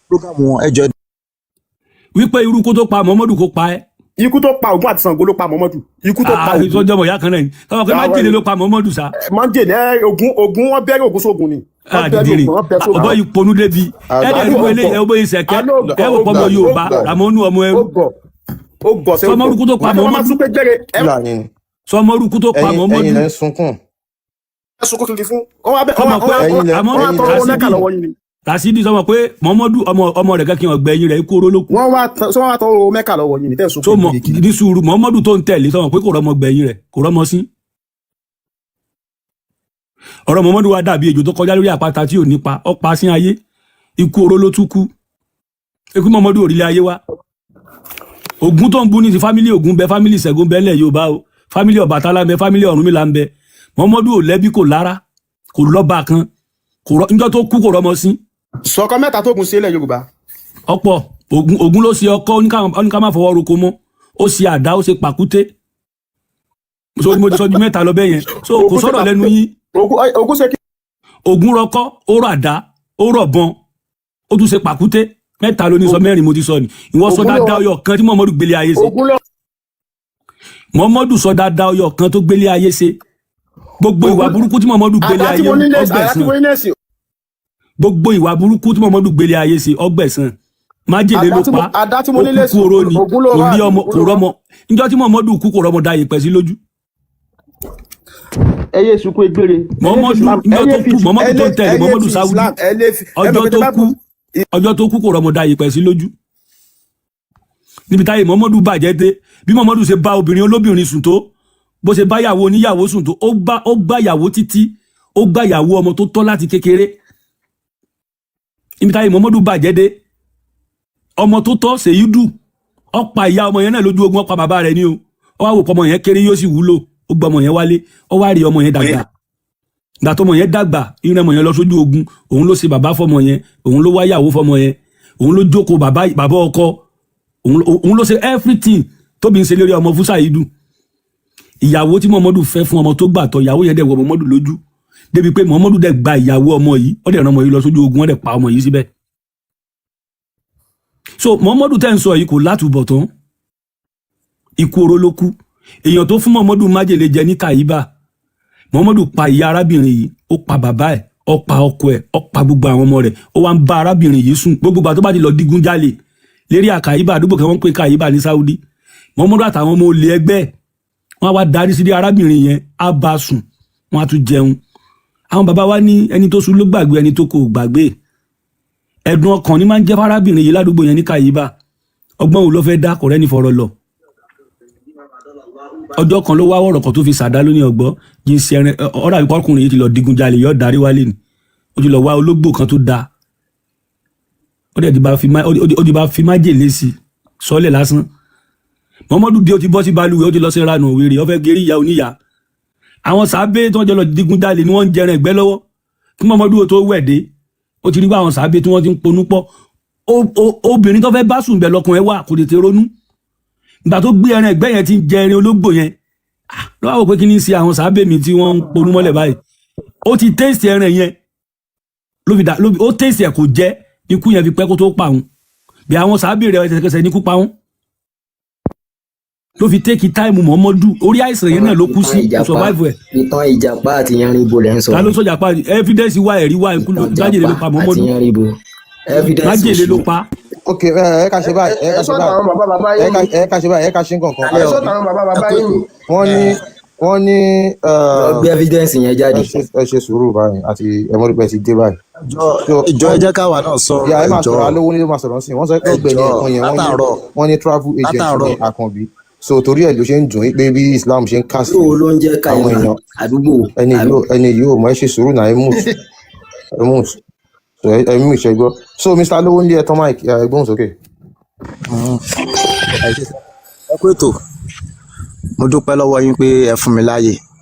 Program wọn, ẹ jọ. Wípé irú kó tó pa Muhammadu kó pa ẹ́. Ikú tó pa Ògún àti Ṣàngó ló pa Muhammadu. Ikú tó pa Ah, Ògún. ìtọ́jú ọmọ ìyá kan náà ni tọ́wọ́ pé májèlé ló pa Muhammadu sa. Májèlé ẹ, Ògún, wọ́n bẹ́rẹ̀ Ògún sógun ni. Wọ́n bẹ́rẹ̀ Àdìdìrì Ògún, wọ́n bẹ́ sógun. ọbọ yìí ponú débi ẹdẹ ìlú eléyìí ẹ bóyá ìṣẹkẹ ẹ wò pọmọ Yorùbá Ramonu ọmọ ẹrú. Ó gọ̀ sẹ́. Sọmọrúkú tó pa Wọ́n máa Muhammadu. tún pé gbére ẹ. Fúlàní ni. Sọmọrúkú tó pa Ẹ̀yin Muhammadu. ẹ̀yin lẹ ń sunkún. Sunkún kiri fún. Wọ́n wá bẹ́ Sọmọ pé Ẹ̀yin lẹ àmọ́ wọ́n wá ẹ̀yin tọrọ lẹ ń owó mẹ́kà sunkún. lọ́wọ́ yín ni. Rasidi sọmọ pé Muhammadu ọmọ rẹ̀ kẹ́kẹ́ ọgbẹ́yìn rẹ̀ ikú oró ló kú. Wọ́n wá sọ wọ́n wá tọrọ owó mẹ́kà lọ́wọ́ yín ni tẹ́ ẹ̀ Tó sunkún mọ kiri kiri. ní sùúrù, Muhammadu tó ń tẹ̀lé sọmọ pé kò rọmọ gbẹ̀yìn rẹ̀, kò rọmọ sí. Ọ̀rọ̀ Muhammadu wa dàbí ejò tó kọjá lórí àpáta tí ò nípa ọ̀pá sí ayé, ikú oró ló tún kú. Ikú Muhammadu òrìlẹ̀ ayé wa. Ògún tó ń bú ní ti family Ògún bẹ, family Ṣẹ́gun bẹ ńlẹ̀ Yorùbá o, family Ọbàtálá ń bẹ, family Ọ̀rúnmìlà ń bẹ. Muhammadu ò lẹ́bí, kò lára, kò lọ́ba kan, kò rọ níjọ́ tó kú, kò rọmọ sí. Sọkọ mẹ́ta tó gun sílẹ̀ Yorùbá. Ọ̀pọ̀ Ògún. Ògún ló ṣe ọkọ́, oníkà má fọwọ́ roko mọ́. Ó ṣe àdá, ó ṣe pàkúté. So mo ti sọ ju mẹ́ta lọ bẹ́ẹ̀ yẹn. So kò Ògún ṣe sọ̀rọ̀ lẹ́nu yín. Ògún ṣe kí. Ògún rọkọ́, ó rọ àdá, ó rọ̀bọ̀n, ó tún ṣe pàkúté. Mẹ́ta ló ní sọ, mẹ́rin mo ti sọ ni. Ìwọ sọ Ògún ló dáadáa ọyọ kan tí Muhammadu gbélé ayé ṣe. Ògún ló Muhammadu sọ dáadáa ọyọ kan tó gbélé ayé ṣe. Gbogbo ìwà Ògún burúkú tí Muhammadu gbélé àdá tí ayé mo ní lẹ́sìn, àdá tí ọgbẹ̀sán. mo ní lẹ́sìn. Gbogbo ìwà burúkú tí Muhammadu gbélé ayé ṣe, ọgbẹ̀sán. Májèlé Àdá ló tí mo pa. Àdá tí mo Ó ní kú kú lẹ́sìn, oró ni. Ògún ló Kò rà rí àbí ọmọ, Ògún kò ló rà. rọmọ. Níjọ́ tí Muhammadu kú, kò rọmọ da yèpẹ̀ sí lójú. Ẹ yé sunkún egbére, ẹ yé fi Muhammadu Islam, ẹ níjọ́ yé tó fi kú, Muhammadu Ẹ tó lé ń tẹ̀lé ẹ lé Muhammadu fi Saudi, Islam, ẹ lé fi, ẹ mọ̀ ọjọ́ pé tó tẹ bá kú, ọjọ́ tó kú, kò rọmọ da yèpẹ̀ sí lójú. Níbi táyé Muhammadu bàjẹ́ dé, bí Muhammadu ṣe bá obìnrin olóbìnrin sùn tó, bó ṣe bá yàwó oníyàwó sùn tó, ó gbá yàwó títí, ó gbá yàwó ọmọ tó tọ́ láti kékeré. Níbi táyé Muhammadu bàjẹ́ dé, ọmọ tó tọ́ Sèyídù, ó pa ìyá ọmọ yẹn náà lójú ogun, ó pa bàbá rẹ̀ ní o. Ó wá wò pé ọmọ yẹn kéré, yóò sì wúlò, ó gba ọmọ yẹn wálé, ó wá rí ọmọ yẹn dàgbà. Gbà tọmọ yẹn dàgbà, irun ọmọ yẹn lọ sójú ogun, òun ló ṣe bàbá fọmọ yẹn, òun ló wáyàwó fọmọ yẹn, òun ló jókòó bàbá bàbá ọkọ, òun ló ṣe everything tóbi ń ṣe lórí ọmọ fún Sàyídù. Ìyàwó tí Muhammadu fẹ́ fún ọmọ tó gbà tọ́, ìyàwó yẹn dẹ̀ wọ Muhammadu lójú débi pé Muhammadu dẹ̀ gba ìyàwó ọmọ yìí, ó dẹ̀ rán ọmọ yìí lọ sójú ogun, ó dẹ̀ pa ọmọ yìí síbẹ̀. So Muhammadu tẹ́ ń sọ yìí kò látúbọ̀ tán, ikú oró ló kú. Èèyàn tó fún Muhammadu májèlé jẹ ní Kàyíbà, Muhammadu pa ìyá arábìnrin yìí, ó pa bàbá ẹ̀, ó pa ọkọ ẹ̀, ó pa gbogbo àwọn ọmọ rẹ̀, ó wá ń bá arábìnrin yìí sùn. Gbogbo ìgbà tó bá ti lọ digun jalè lérí àkàyíbà, àdúgbò kan wọ́n ń pè Kàyíbà ní Saudi, Muhammadu àtàwọn ọmọ olè ẹgbẹ́ ẹ̀ wọ́n á wá darí sí arábìnrin yẹn, á bá a sùn, wọ́n á tún jẹun. Àwọn bàbá wa ní ẹni tó sùn ló gbàgbé, ẹni tó kò gbàgbé. Ẹ̀dùn ọkàn ní máa ń jẹ́ fárábìnrin yìí ládùúgbò yẹn ní Kàyíbà. Ọgbọ́n wo ló fẹ́ dá? Kọ̀rẹ́ ní fọ̀rọ̀ lọ. Ọjọ́ kan ló wá wọ̀rọ̀ kan tó fi sàdá lóní ọgbọ́ jí ń ṣe ẹrin. Ọ̀rọ̀ àbíkọ́ ọkùnrin yìí ti lọ digun jalè, yóò darí wálé ni. Ó ti lọ wá ológbò kan tó dáa, ó dẹ̀ ti bá fi má ó ti bá fi májèlé sí i sọ́lẹ̀ lásán. Muhammadu bí ó ti bọ́ sí balùwẹ̀, ó ti lọ sí ranù òwèrè, ó fẹ́ gerí ìyá oníyà. Àwọn sàábé tí wọ́n jọ lọ digun jalè ni wọ́n ń jẹran ẹ̀gbẹ́ lọ́wọ́. Kí Muhammadu ó tó wẹ̀ dé, ó ti rí bá àwọn sàábé tí wọ́n ti ń ponú pọ̀. Obìnrin tó fẹ́ bá sùn bẹ̀ lọkùn ẹ̀ wà, kò tètè ronú. Ìgbà tó gbé ẹran ẹ̀gbẹ́ yẹn, ti ń jẹ ẹrin ológbò yẹn lọ́wọ́, wò pé kí ni í ṣe àwọn sàábé mi tí wọ́n ń ponú mọ́lẹ̀ báyìí. Ó ti taste ẹran yẹn ló fi dà ló fi ó taste ẹ̀, kò jẹ́. Ikú yẹn fi pẹ́ kó tó pa òun bí àwọn sàábé rẹ̀ ẹsẹ̀kẹsẹ̀ ní kú pa wọ́n. Ló fi take time. Muhammadu orí àìsàn yẹn náà ló kú Ìtàn sí, kò ìjàpá survive ẹ̀. Ìtàn ìjàpá àti yanrinbo lẹ́ ń sọ. Ta ló sọjà pa? Evidence wá, ẹ̀rí wá, ikú Ìtàn májèlé ló ìjàpá pa àti Muhammadu. yanrinbo, evidence Májèlé ló òṣù. pa. Ok, ẹ ká ṣe báyìí, ẹ Ẹ ká ṣe sọ́dọ̀ báyìí, àwọn bàbá bàbá ẹ yín ká ni. ẹ ká ṣe báyìí, ẹ ká ṣe nǹkan kan. Ẹ sọ́dọ̀ àwọn bàbá Ẹ bàbá kú yín ètò. ni. Wọ́n ní Lọ gbé evidence yẹn ẹ jáde. ṣe, ẹ ṣe sùúrù báyìí àti ẹmọdúpẹ ti dé báyìí. So Ìjọ, ẹ jẹ́ káwa náà sọ̀rọ̀. Ìyá ẹ máa Ìjọ sọ̀rọ̀, alówó ní ló máa sọ̀rọ̀ sí. Wọ́n sọ pé ọ̀gbẹ́ni ẹjọ́ ẹ̀kan yẹn, wọ́n ní látàárọ̀ wọ́n ní travel agent ní látàárọ̀. Àkànbí, so torí ẹ̀ ló ṣe ń dùn yín pé bí Islam ṣe ń kà sí Àdúgbò wo ló ń jẹ́ àwọn Kàyíbà? èèyàn. Àdúgbò Ẹni yìí ò, ẹni yìí ò mọ̀. Ẹ ṣe sùúrù náà, ẹ mute, ẹ mute. So ẹ mute, ẹ gbọ́. So Mr. Alówó ní ẹ tán mic, ẹ gbóhùn sókè. Ẹ ṣé sir. Ẹ kú ètò. Mo dúpẹ́ lọ́wọ́ yín pé ẹ fún mi láàyè.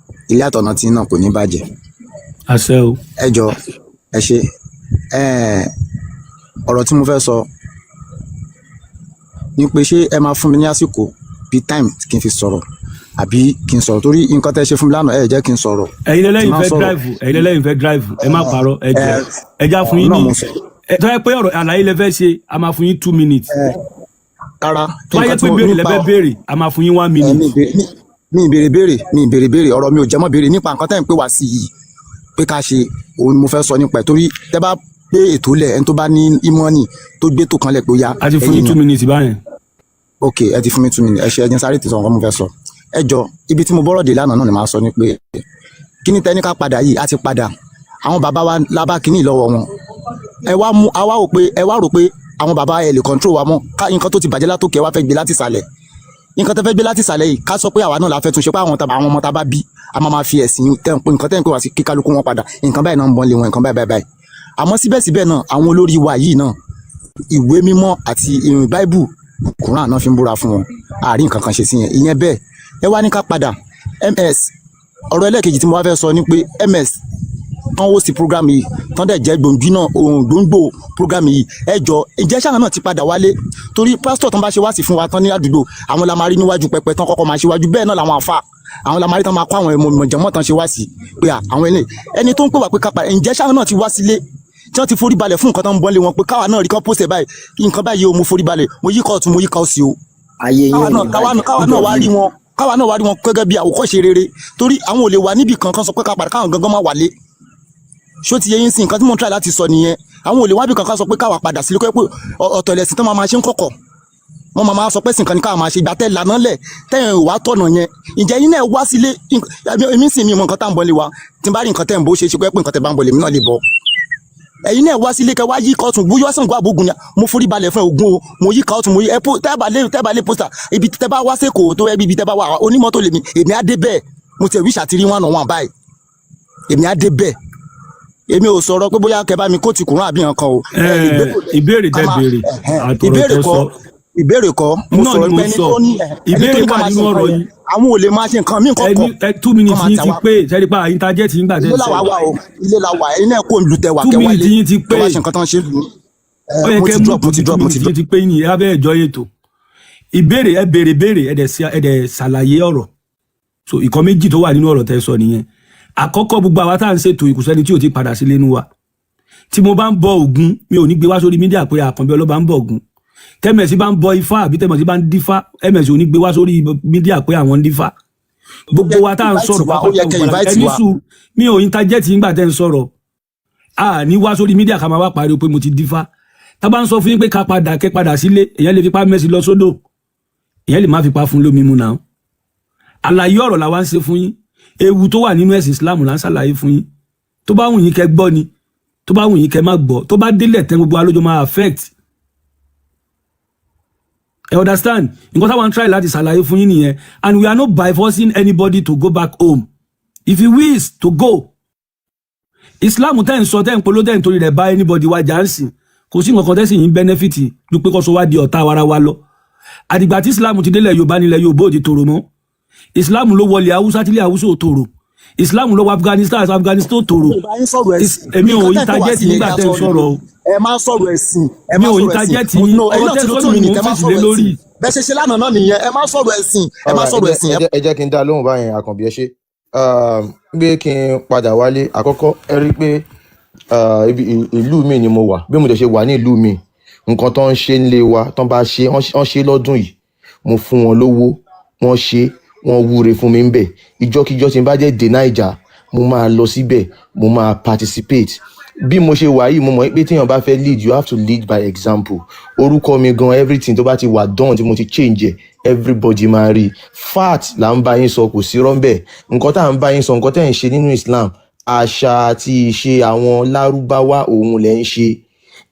Ilé àtọ̀nà tí náà kò ní bàjẹ́. Àṣẹ o. Ẹ jọ, ẹ ṣe ọ̀rọ̀ tí mo fẹ́ sọ ni pé ṣé ẹ máa fún mi ní àsìkò bíi time kí n fi sọ̀rọ̀ àbí kí n sọ̀rọ̀? Torí nǹkan tẹ́ ṣe fún mi lánàá, ẹ jẹ́ kí n sọ̀rọ̀. Ẹ̀yin Tí lẹ́lẹ́yìn máa ń fẹ́ sọ̀rọ̀ drive, ẹ̀yin lẹ́lẹ́yìn fẹ́ drive, ẹ má parọ́, ẹ jọ, ẹ já fún yín náà ní mo sọ. Ẹ tọ́ ẹ pé ọ̀rọ̀ àlàyé lẹ fẹ́ ṣe, a máa fún yín 2 minutes. Rárá. Tó bá yẹ Nǹkan tí pé mo béèrè lẹ nípa fẹ́ béèrè, a máa fún yín one ẹ mi minute. Mi ìbéèrè béèrè mi ìbéèrè béèrè, ọ̀rọ̀ mi ò jẹmọ́ béèrè nípa nǹkan tẹ́ ń pè wá sí yìí pé ká ṣe. Òun ni mo fẹ́ sọ nípa ẹ̀, torí tẹ́ bá gbé ètò lẹ̀, ẹni tó bá ní ìmọ̀ọ́nì tó gbé tó kan lẹ̀ pé ó yá A ti fún ẹ̀yin yín two èèyàn. minutes báyẹn. Ok, ẹ ti fún mi 2 minutes. Ẹ ṣe, ẹ jẹ́ n sáré tẹ̀sán nǹkan mo fẹ́ sọ. Ẹ jọ, ibi tí mo bọ́rọ̀ dé lánàá náà ni màá sọ ni pé kí ni tẹ́ni ká padà yìí, á ti padà. Àwọn bàbá wa lábá kínní lọ́wọ́ wọn, ẹ wá mú a wá rò pé, ẹ wá rò pé àwọn bàbá ẹ lè control wa mọ́. Ká nǹkan tó ti bàjẹ́ látòkè, ẹ wá fẹ́ gbé láti ìsàlẹ̀. Nǹkan tẹ́ fẹ́ gbé láti ìsàlẹ̀ yìí, ká sọ pé àwa náà la fẹ́ tún ṣe, pé àwọn ọmọ tá bá bí, a máa ma fi ẹ̀sìn tẹ́ ń pè nǹkan tẹ́ ń pè wá sí kí kálukú wọn padà, nǹkan báyìí náà ń bọ́n lé wọn, nǹkan báyìí báyìí báyìí. Àmọ́ síbẹ̀síbẹ̀ náà, àwọn olórí wa yìí náà, ìwé mímọ́ àti ìrìn báíbù Kùrán náà fi ń búra fún wọn, àárín nǹkan kan ṣe sí yẹn. Ìyẹn bẹ́ẹ̀. Ẹ wá ní ká padà ms. Ọ̀rọ̀ ẹlẹ́ẹ̀kejì tí mo wá fẹ́ sọ ni pé MS tán wó sí program yìí, tán dẹ̀ jẹ́ gbòǹgbò náà, ohun gbòǹgbò program yìí, ẹ jọ, ǹjẹ́ sáà náà ti padà wálé? Torí pásítọ̀ tán bá ṣe wá sí fún wa tán ní àdúgbò, àwọn la máa rí níwájú pẹpẹ tán kọ́kọ́ máa ṣíwájú. Bẹ́ẹ̀ náà làwọn àfa, àwọn la máa rí tán máa kó àwọn ìmọ̀jọ̀mọ́ tán ṣe wá sí pé à, àwọn ẹni ẹni tó ń pè wá pé ká padà, ǹjẹ́ sáà náà ti wá sílé tí wọ́n ti forí balẹ̀ fún nǹkan tó ń bọ́lé wọn pé káwa náà rí kán pósẹ̀ báyìí, nǹkan báyìí o, mo forí balẹ̀, mo yí kọ́ ọ̀tún, mo yí kọ́ òsì o? Ayé yín káwa ò náà ní káwa náà bàjẹ́. Káwa náà wá rí wọn, káwa náà wá rí wọn gẹ́gẹ́ bí àwòkọ́ṣe rere, torí àwọn ò lè wà níbì kankan sọ pé ká padà, káwọn gangan máa wálé. Ṣó ti yé yín sí? Nǹkan tí mò ń try láti sọ nìyẹn. Àwọn ò lè wábì kankan sọ pé káwa padà sílé, kọ́ pé ọ̀tọ̀ ẹ̀lẹ́sìn tó máa máa ṣe ń kọ̀kọ̀, wọ́n máa máa sọ pé sìnkan ní káwa máa ṣe. Ìgbà tẹ́ lànà lẹ̀ tẹ́yìn ìwà tọ̀nà yẹn, ǹjẹ́ yín náà wá sílé? Èmi sì mi mọ nǹkan tá à ń bọ̀ lé wa. Tí n bá rí nǹkan tẹ́ ń bó ṣe ṣe pé nǹkan tẹ́ bá ń bọ̀ lèmi náà lè bọ̀. Ẹ̀yin náà wá sílé, kẹ́ wá yí kọ́ọ̀tún, bóyá Ṣàngó àbógun ni, mo forí balẹ̀ fún Ògún o, mo yí kọ́ọ̀tún, mo yí ẹ tẹ́ bá lé pósítà ibi tẹ́ bá wá sẹ́kọ̀ọ́ tó ẹbí ibi tẹ́ bá wà, onímọ́tò lèmi, èmi á dé bẹ́ẹ̀. Mo tiẹ̀ wíṣà ti rí one on one báyìí, èmi á dé bẹ́ẹ̀. Èmi ò sọ̀rọ̀ pé bóyá kẹ́ bá mi kóòtù kùrán àbí nǹkan o. Ẹ lè gbé Ìbéèrè ká tẹ́ máa béèrè àtọ̀rọ̀ ìbéèrè tẹ́ kọ́ sọ. Ìbéèrè kọ́ mo Náà sọ̀rọ̀ ni mo pé ẹni sọ. tó ní ẹni tó Ìbéèrè ní ká wà máa ṣe nínú nǹkan ọ̀rọ̀ yẹn, yìí. àwọn ò lè máa ṣe nǹkan míì Ẹni kọ̀ọ̀kan ẹ 2 minutes kọ́ máa yín tà ti wá. pé sẹ́rí pa interjet yín gbà tẹ́ Ilé ń làwa sọ̀rọ̀. wà o, ilé la wà. Ẹ̀yin náà kó lu tẹ wà Two kẹ́ minutes wálé yín ti kẹ́ pé. wá ṣe nǹkan tó ń ṣe lù ú. Ó yẹ Mo kẹ́ ti mú drop, mo ti two drop, mo ti minutes drop. yín ti pé ní abẹ́ ẹ̀jọ́ ètò. Ìbéèrè, ẹ béèrè béèrè, ẹ dẹ̀ ẹ dẹ̀ ṣàlàyé ọ̀rọ̀. So ìkan méjì tó wà nínú ọ̀rọ̀ tẹ́ sọ nìyẹn. Àkọ́kọ́, gbogbo àwa tá à ń ṣètò ìkùsẹ́ni tí ò ti padà sílé nu wa. Tí mo bá ń bọ Ògún, mi ò ní gbé wá sórí media pé Àkànbí Ọlọ́ba ń bọ Ògún. Tẹ́mẹ̀sí bá ń bọ Ifá àbí tẹ́mẹ̀sí bá ń dífá, ẹ̀mẹ̀sí ò ní gbé wá sórí media pé àwọn ń dífá. Gbogbo wa tá à ń Invite sọ̀rọ̀ wa, ó yẹ pápátá kẹ́ ògbàlà invite ẹni wa. sùn, mi ò interject nígbà tẹ́ ń sọ̀rọ̀. A ní wá sórí media ká máa wá pariwo pé mo ti dífá. Tá bá ń sọ fún yín pé ká padà, kẹ́ padà sílé, èèyàn lè fipá mẹ́sì lọ sódò, èèyàn lè má fipá fún lómi mu náà. Àlàyé ọ̀rọ̀ làwa ń ṣe fún yín. Ewu tó wà nínú ẹ̀sìn Islam là ń ṣàlàyé fún yín. Tó bá wù yín kẹ́ gbọ́ ni, tó bá wù yín kẹ́ má gbọ́. Tó bá délẹ̀ tẹ́, gbogbo alójó máa affect. Ẹ understand? Nǹkan táwọn ń try láti ṣàlàyé fún yín nìyẹn, and we are not by forcing anybody to go back home. If you wish to go, Islam tẹ́ ń sọ, tẹ́ ń polo, tẹ́ ń torí rẹ̀ bá anybody wá jà ń sìn, kò sí nǹkan kan tẹ́sìn yín benefit ju pé kó sọ wá di ọ̀tá ara wa lọ. Àdìgbà tí Islam ti délẹ̀ Yorùbá, nílẹ̀ Yorùbá ò ti tòrò mọ́. Islam ló wọlé Haúsá tílé Haúsá ò tòrò. Islam ló wọ Afghanistan, Afghanistan ò tòrò. Yorùbá yín sọ̀rọ̀ ẹ̀sìn. Èmi ò Nǹkan tẹ́ ń pè wá interject sí ni nígbà ẹ̀ka tẹ́ ń sọ sọ̀rọ̀ o. Ẹ má sọ̀rọ̀ ẹ̀sìn, ẹ Mi má ò sọ̀rọ̀ ẹ̀sìn. interject Mo yín. no, ẹ̀yin Ọ̀rọ̀ náà ti tẹ́ lo sọ two náà ni mò minutes, ń ẹ má fèsì lé sọ̀rọ̀ lórí. ẹ̀sìn. Bẹ́ẹ̀ ṣe ṣe lánàá náà nìyẹn, ẹ má sọ̀rọ̀ ẹ̀sìn, ẹ má Alright, ẹ sọ̀rọ̀ jẹ́ ẹ̀sìn. ẹ jẹ́ kí n dá lóhùn báyẹn. Àkànbí, ẹ ṣe. Pé kí n padà wálé, àkọ́kọ́, ẹ rí i pé ibi ìlú mi ni mo wà. Bí mo dẹ̀ ṣe wà ní ìlú mi, nǹkan tó ń ṣe nílé wa, tó ń bá ṣe, wọ́n ṣe lọ́dún yìí, mo fún wọn lówó, wọ́n ṣe, wọ́n wúre fún mi ń bẹ̀. Ìjọ́kíjọ́ tí n bá jẹ́ dé Naija, mo máa lọ síbẹ̀, mo máa participate. Bí mo ṣe wà yìí, mo mọ̀ pé téèyàn bá fẹ́ lead, you have to lead by example. Orúkọ mi gan, everything tó bá ti wà done, tí mo ti change ẹ̀, everybody máa rí. Fact là ń bá yín sọ, kò sí rọ́ńbẹ̀. Nǹkan tá à ń bá yín sọ, nǹkan tẹ́ ń ṣe nínú Islam, àṣà àti ìṣe àwọn Lárúbáwá òun lẹ̀ ń ṣe.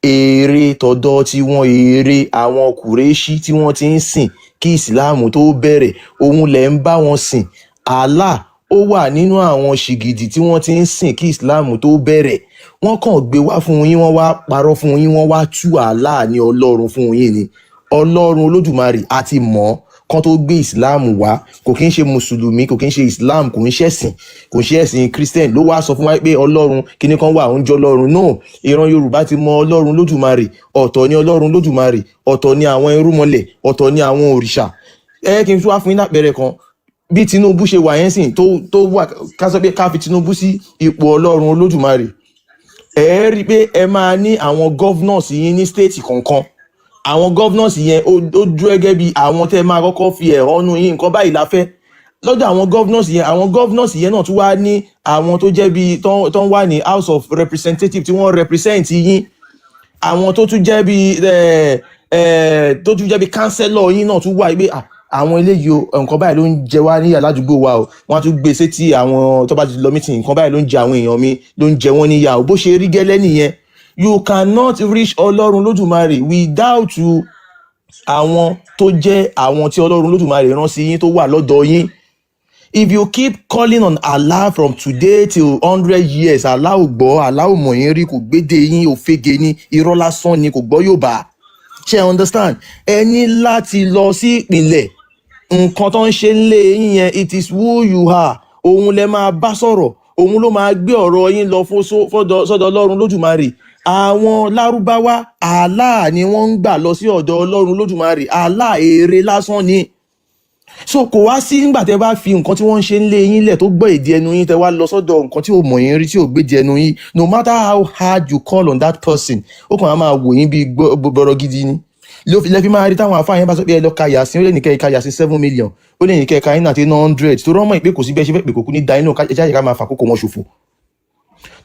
Èrè tọ̀dọ̀ tí wọ́n, èrè àwọn Kùrẹ́ṣí tí wọ́n ti ń sìn kí Ìsìláàmù tó bẹ̀rẹ̀, òun lẹ̀ ń bá wọn sìn. Allah ó wà nínú àwọn ṣìgìdì tí wọ́n ti ń sìn kí Ìsìláàmù tó bẹ̀rẹ̀. Wọ́n kàn gbé wá fún yín, wọ́n wá parọ́ fún yín, wọ́n wá tú Allah ní Ọlọ́run fún yín ni. Ọlọ́run Olódùmarè àti mọ̀ kan tó gbé Ìsìláàmù wá, kò kí ń ṣe mùsùlùmí, kò kí ń ṣe Islam, kò ń ṣẹ̀sìn, kò ń ṣe ẹ̀sìn Christian ló wá sọ fún wa pé Ọlọ́run kíní kan wà ń jọ Ọlọ́run. No, ìran Yorùbá ti mọ Ọlọ́run Lódùmarè. Ọ̀tọ̀ ni Ọlọ́run Lódùmarè, ọ̀tọ̀ ni àwọn irúnmọlẹ̀, ọ̀tọ̀ ni àwọn òrìṣà. Ẹ kí n tún wá fún yín lápẹẹrẹ kan. Bí Tinubu ṣe wà yẹn sìn, tó wà, ká sọ pé ká fi Tinubu sí ipò Ọlọ́run Olódùmarè, ẹ rí i pé ẹ máa ní àwọn governors yín ní state kọ̀ọ̀kan. Àwọn governors yẹn, ó dúró gẹ́gẹ́ bí àwọn tẹ́ máa kọ́kọ́ fi ẹ̀hónú yín, nǹkan báyìí la fẹ́ lọ́dọ̀ àwọn governors yẹn. Àwọn governors yẹn náà tún wá ní àwọn tó jẹ́ bí tó ń wà ní House of Representatives tí wọ́n represent yín. Àwọn tó tún jẹ́ bí ẹ ẹ tó tún jẹ́ bí councillor yín náà tún wà pé àwọn eléyìí o, nǹkan báyìí ló ń jẹ wá níyà ládùúgbò wa o. Wọ́n á tún gbé sétí àwọn tó bá ti lọ meeting, nǹkan báyìí ló ń jẹ àwọn èèyàn mi, ló ń jẹ wọ́n níyà o. Bó ṣe rí gẹ́lẹ́ nìyẹn. You cannot reach Ọlọ́run Lódùmarè without àwọn tó jẹ́ àwọn tí Ọlọ́run Lódùmarè rán sí yín, tó wà lọ́dọ̀ yín. If you keep calling on Allah from today till 100 years, Allah ò gbọ́, Allah ò mọ̀ yín rí, kò gbédè yín, òfegè ní, irọ́ lásán ni, kò gbọ́ Yorùbá. Ṣe ẹ understand? Ẹ ní láti lọ sí ìpìlẹ̀ nǹkan tó ń ṣe ń lé yín yẹn. It is who you are. Òun lẹ máa bá sọ̀rọ̀, òun ló máa gbé ọ̀rọ̀ yín lọ fún sọ́dọ̀ Ọlọ́run Lódùmarè. Àwọn Lárúbáwá, Allah ni wọ́n ń gbà lọ sí ọ̀dọ̀ Ọlọ́run Lódùmarè. Allah èrè lásán ni. So kò wá sí nígbà tẹ bá fi nǹkan tí wọ́n ń ṣe ń lé yín lẹ̀, tó gbọ́ èdè ẹnu yín, tẹ wá lọ sọ́dọ̀ nǹkan tí ò mọ̀ yín rí, tí ò gbé ẹnu yín, no matter how hard you call on that person, ó kàn á máa wò yín bí gbọ́rọ̀ gidi ni. Ló fi lẹ́fi máa rí táwọn afáàyàn bá sọ pé ẹ lọ ka Yàsín, ó lè ní kẹ́ ẹ ka Yàsín 7 million, ó lè ní kẹ́ ẹ ka iná àti 100 tó rọ́mọ̀ ìpè. Kò sí bí ẹ ṣe fẹ́ pè, kò kú ní da inú ẹ jáde ká máa fàkókò wọn ṣòfò.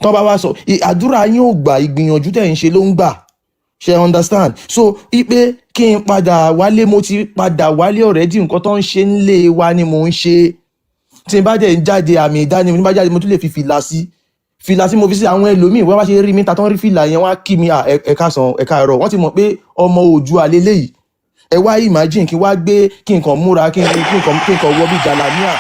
Tọ́ bá wá sọ àdúrà yín ò gbà, ìgbìyànjú tẹ̀ ń ṣe ló ń gbà. Ṣe understand? So ipe kí n padà wálé, mo ti padà wálé already. Nǹkan tó ń ṣe nílé wa ni mò ń ṣe. Tí n bá dẹ̀ ń jáde, àmì ìdánimọ̀, tí n bá jáde, mo tún lè fi fìlà sí. Fìlà tí mo fi sí, àwọn ẹlòmíì, wọ́n bá ṣe rí mi ta tán, rí fìlà yẹn, wọ́n á kí mi, "À, ẹ káàsán, ẹ káàárọ̀." Wọ́n ti mọ̀ pé ọmọ Oòduà leléyìí. Ẹ wá imagine kí n wá gbé, kí n kàn múra, kí n kàn wọ bí jàlámíà.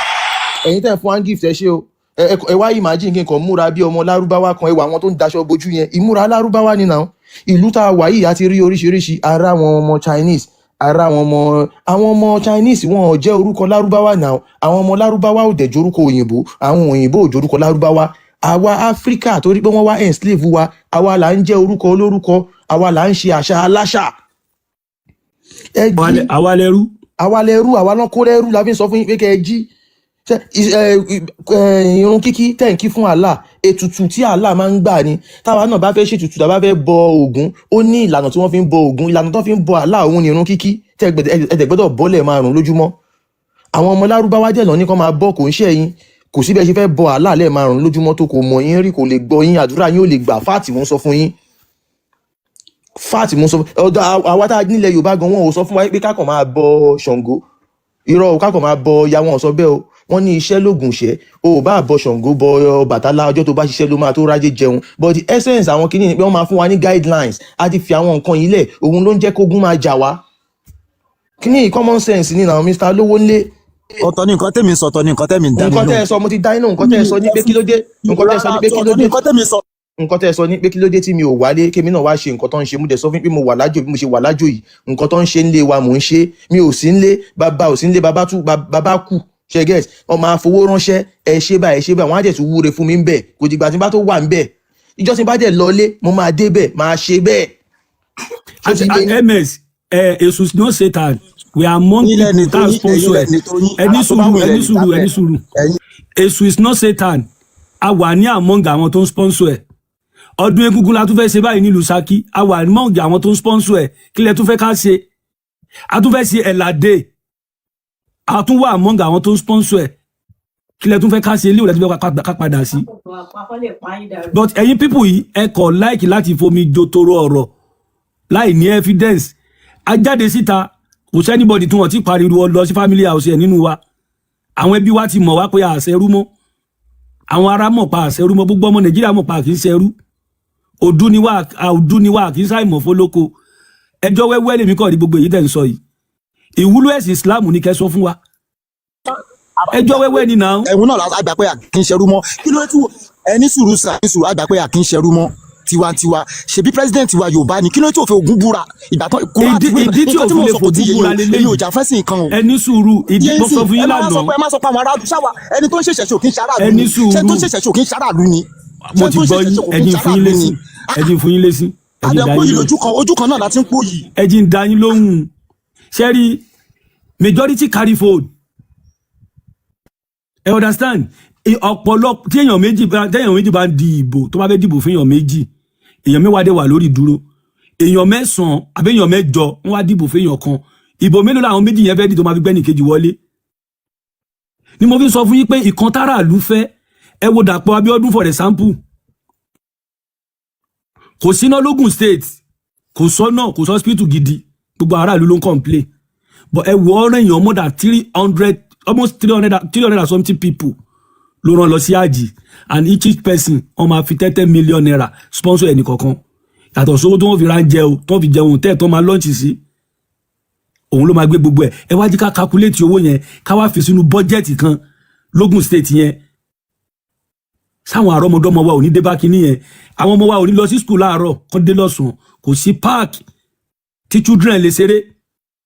Ẹ̀yin tẹ́ ẹ̀ fún one gift, ẹ ṣé o. Ẹ wá imagine kí n kàn múra bí ọmọ Lárúbáwá kan. Ẹ wà àwọn tó ń daṣọ bojú yẹn, ìmúra Lárúbáwá ni náà. Ìlú tá a wà yìí, a ti rí oríṣiríṣi ara àwọn ọmọ Chinese, ara àwọn ọmọ Chinese, wọn ò jẹ́ orúkọ Lárúbáwá náà. Àwọn ọmọ Lárúbáwá ò dẹ̀ jorúkọ òyìnbó, àwọn òyìnbó ò jorúkọ Lárúbáwá. Àwa Áfíríkà, torí pé wọ́n wá enslave wa, àwa là ń jẹ́ orúkọ olórúkọ, àwa là ń ṣe àṣà aláṣà. Ẹ jí. Àwa lẹrú. Àwa lẹrú, àwa lọ́n kó lẹ́rú, la fi ń sọ fún yín pé kẹ́ ẹ jí. Irun kíkí tẹ̀ ń kí fún Allah, ètùtù tí Allah máa ń gbà ni. Táwa náà bá fẹ́ ṣètùtù, tá a bá fẹ́ bọ Ògún, ó ní ìlànà tí wọ́n fi ń bọ Ògún. Ìlànà tó fi ń bọ Allah, òun ni irun kíkí tẹ́ ẹ gbọ́dọ̀ bọ́lẹ̀ márùn lójúmọ́. Àwọn ọmọ Lárúbáwá jẹ́ lọ ní kán máa bọ́, kò ń ṣe ẹ̀yin. Kò sí bẹ́ẹ̀ ṣe fẹ́ bọ Allah lẹ́ẹ̀márùn lójúmọ́ tó, kò mọ̀ yín rí, kò lè gbọ́ yín, àdúrà yín ò lè gbà. Fact wọ́n sọ fún yín, fact mo sọ. Ọ̀dọ̀ àwa tá a nílẹ̀ Yorùbá gan, wọn ò sọ fún wa pé kákan máa bọ Ṣàngó. Irọ́ o, kákan máa bọ ya, wọn ò sọ bẹ́ẹ̀ o. Wọ́n ní iṣẹ́ lóògùn ṣẹ́ o. Ò bá bọ Ṣàngó, bọ Ọbàtálá, ọjọ́ tó bá ṣiṣẹ́ ló máa tó rájé jẹun. But the essence àwọn kìíní ni pé wọ́n máa fún wa ní guidelines. A ti fi àwọn nǹkan yìí lẹ̀, òun ló ń jẹ́ kógun máa jà wá. Kíní common sense ni náà, Mr. Lówó ńlé. Ọ̀tọ̀ ni nǹkan tẹ́mi sọ, ọ̀tọ̀ ni nǹkan tẹ́mi ń dá mi Nǹkan tẹ́ ẹ lóhùn. sọ, mo ti dá inú. Nǹkan tẹ́ ẹ sọ ní pé kí ló dé, nǹkan tẹ́ ẹ sọ ní pé kí ló Ọ̀tọ̀ ni dé. nǹkan tẹ́mi sọ. Nǹkan tẹ́ ẹ sọ ní pé kí ló dé tí mi ò wálé, kémi náà wá ṣe nǹkan tó ń ṣe. Mo dẹ̀ sọ fún yín pé mo wà lájò. Bí mo ṣe wà lájò yìí, nǹkan tó ń ṣe ńlé wa mò ń ṣe. Mi ò sí ńlé, bàbá ò sí ńlé, bàbá tú bàbá kù. Ṣe get? Wọ́n máa fowó ránṣẹ́, ẹ ṣe báyìí, ẹ ṣe báyìí, wọ́n á dẹ̀ tún wúre fún mi ńbẹ̀. Kò dìgbà tí n bá tó wà ńbẹ̀. Ìjọ́ tí n bá dẹ̀ lọlé, mo máa dé bẹ̀, máa ṣe bẹ́ẹ̀. Ṣó ti yé yín? Ms èṣù no Satan, we are among Ilẹ̀ people ní tá tó a yín, ẹ̀yin sponsor lẹ̀ ẹ. ní tó yín. Ẹni Àrà tó bá sùúrù, wù ilẹ̀ ẹni ní sùúrù, dábẹ́ ẹni sùúrù. Ẹ̀yin. Èṣù is not Satan. A wà ní among àwọn tó ń sponsor ẹ. Ọdún egungun la tún fẹ́ ṣe báyìí nílùú Ṣakí. A wà among àwọn tó ń sponsor ẹ. Kí lẹ tún fẹ́ ká ṣe? A tún fẹ́ ṣe ẹ̀làdé, a tún wà among àwọn tó ń sponsor ẹ. Kí lẹ tún fẹ́ ká ṣe? Ilé ìwé lẹ tún fẹ́ ká padà sí? But ẹ̀yin people yìí, ẹ kọ̀ like láti fomi jotoro ọ̀rọ̀ láì ní evidence. A jáde síta, kò sí anybody tí wọ́n ti pariwo lọ sí family house ẹ̀ nínú wa. Àwọn ẹbí wa ti mọ̀ wá pé àṣẹrú mọ́. Àwọn ará mọ̀ pa àṣẹrú mọ́. Gbogbo ọmọ Nàìjíríà mọ̀ pa kì í ṣẹrú. Òdú ni wá, òdú ni wá, kì í ṣàìmọ̀ fólóko. Ẹjọ́ wẹ́wẹ́ lèmi kọ́ rí gbogbo èyí tẹ̀ ń sọ yìí. Ìwúlò ẹ̀sìn Islam ní kẹ́ sọ fún wa. Ẹjọ́ wẹ́wẹ́ ni náà. Ẹ̀hún náà la gbà pé a kì í ṣerú mọ́. Kí ló dé tí ẹni sùúrù sà, ní sùúrù, a gbà pé a kì í ṣerú mọ́ tiwantiwa. Ṣebí president wa Yorùbá ni? Kí ló dé tí ò fi Ògún búra ìgbà tán? Ìdí tí Nǹkan tí òfin mo lè sọ kò tí fògún yé búra yín o. leléyìí. Èmi ò jà fẹ́sìn kan o. Ẹni sùúrù, ìdí Yé mo sí sọ fún ẹ yín má wá sọ lánàá. pé, ẹ má sọ pé àwọn aráàlú ṣáwa, ẹni tó ń ṣẹ̀ṣẹ̀ ò kí ń ṣaráàlú Ẹni ni. Ṣé ẹni tó ń sùúrù. ṣẹ̀ṣẹ̀ ò kí ń ṣaráàlú ni? Mo Ṣé ti ẹni tó ń gbọ́ yín. ṣẹ̀ṣẹ̀ kò kí ń Ẹ̀yin fún yín ṣaráàlú lésì. ni? Ẹ̀yin fún yín lésì, ẹ̀yin dá Àdẹ̀pọ̀ yín yìí lóhùn. lójú kan, ojú kan náà láti ń pò yìí. Ẹ̀yin dá yín lóhùn. Ṣẹ́rí, majority carry vote, ẹ understand? Ọ̀pọ̀lọpọ̀ tí èèyàn méjì bá ń di ìbò, tó bá fẹ́ dìbò fún èèyàn méjì, èèyàn mẹ́wàá dé wà lórí ìdúró, èèyàn mẹ́sàn-án àbí èèyàn mẹ́jọ wọ́n wá dìbò fún èèyàn kan, ìbò mélòó làwọn méjì yẹn fẹ́ dì tó máa fi gbẹ́nì kejì wọlé? Ni mo fi sọ fún yín pé ìkan táràlú fẹ́. Ẹ wo Dàpọ̀ Abíọ́dún for example. Kò síná lógùn State, kò sọ́nà, kò sí hospital gidi, gbogbo aráàlú ló ń complain. But ẹ wo ọ̀rọ̀ èèyàn more than 300, almost 300, 300 and something people ló rán lọ sí àjì, and each person, wọ́n máa fi ₦10 million sponsor ẹnì kọ̀ọ̀kan, yàtọ̀ sówó tí wọ́n fi ránjẹ o, tí wọ́n fi jẹun tẹ́ tó máa lọ́ọ̀nì sí. Òun ló máa gbé gbogbo ẹ̀. Ẹ wá jí ká calculate owó yẹn, ká wá fi sínú bọ́jẹ̀tì kan lógùn State yẹn. Sáwọn àrọ́mọdọ́mọ wa ò ní dé bá kinní yẹn? Àwọn ọmọ wa ò ní lọ sí school láàárọ̀ kán dé lọ́sàn-án? Kò sí park tí children lè ṣeré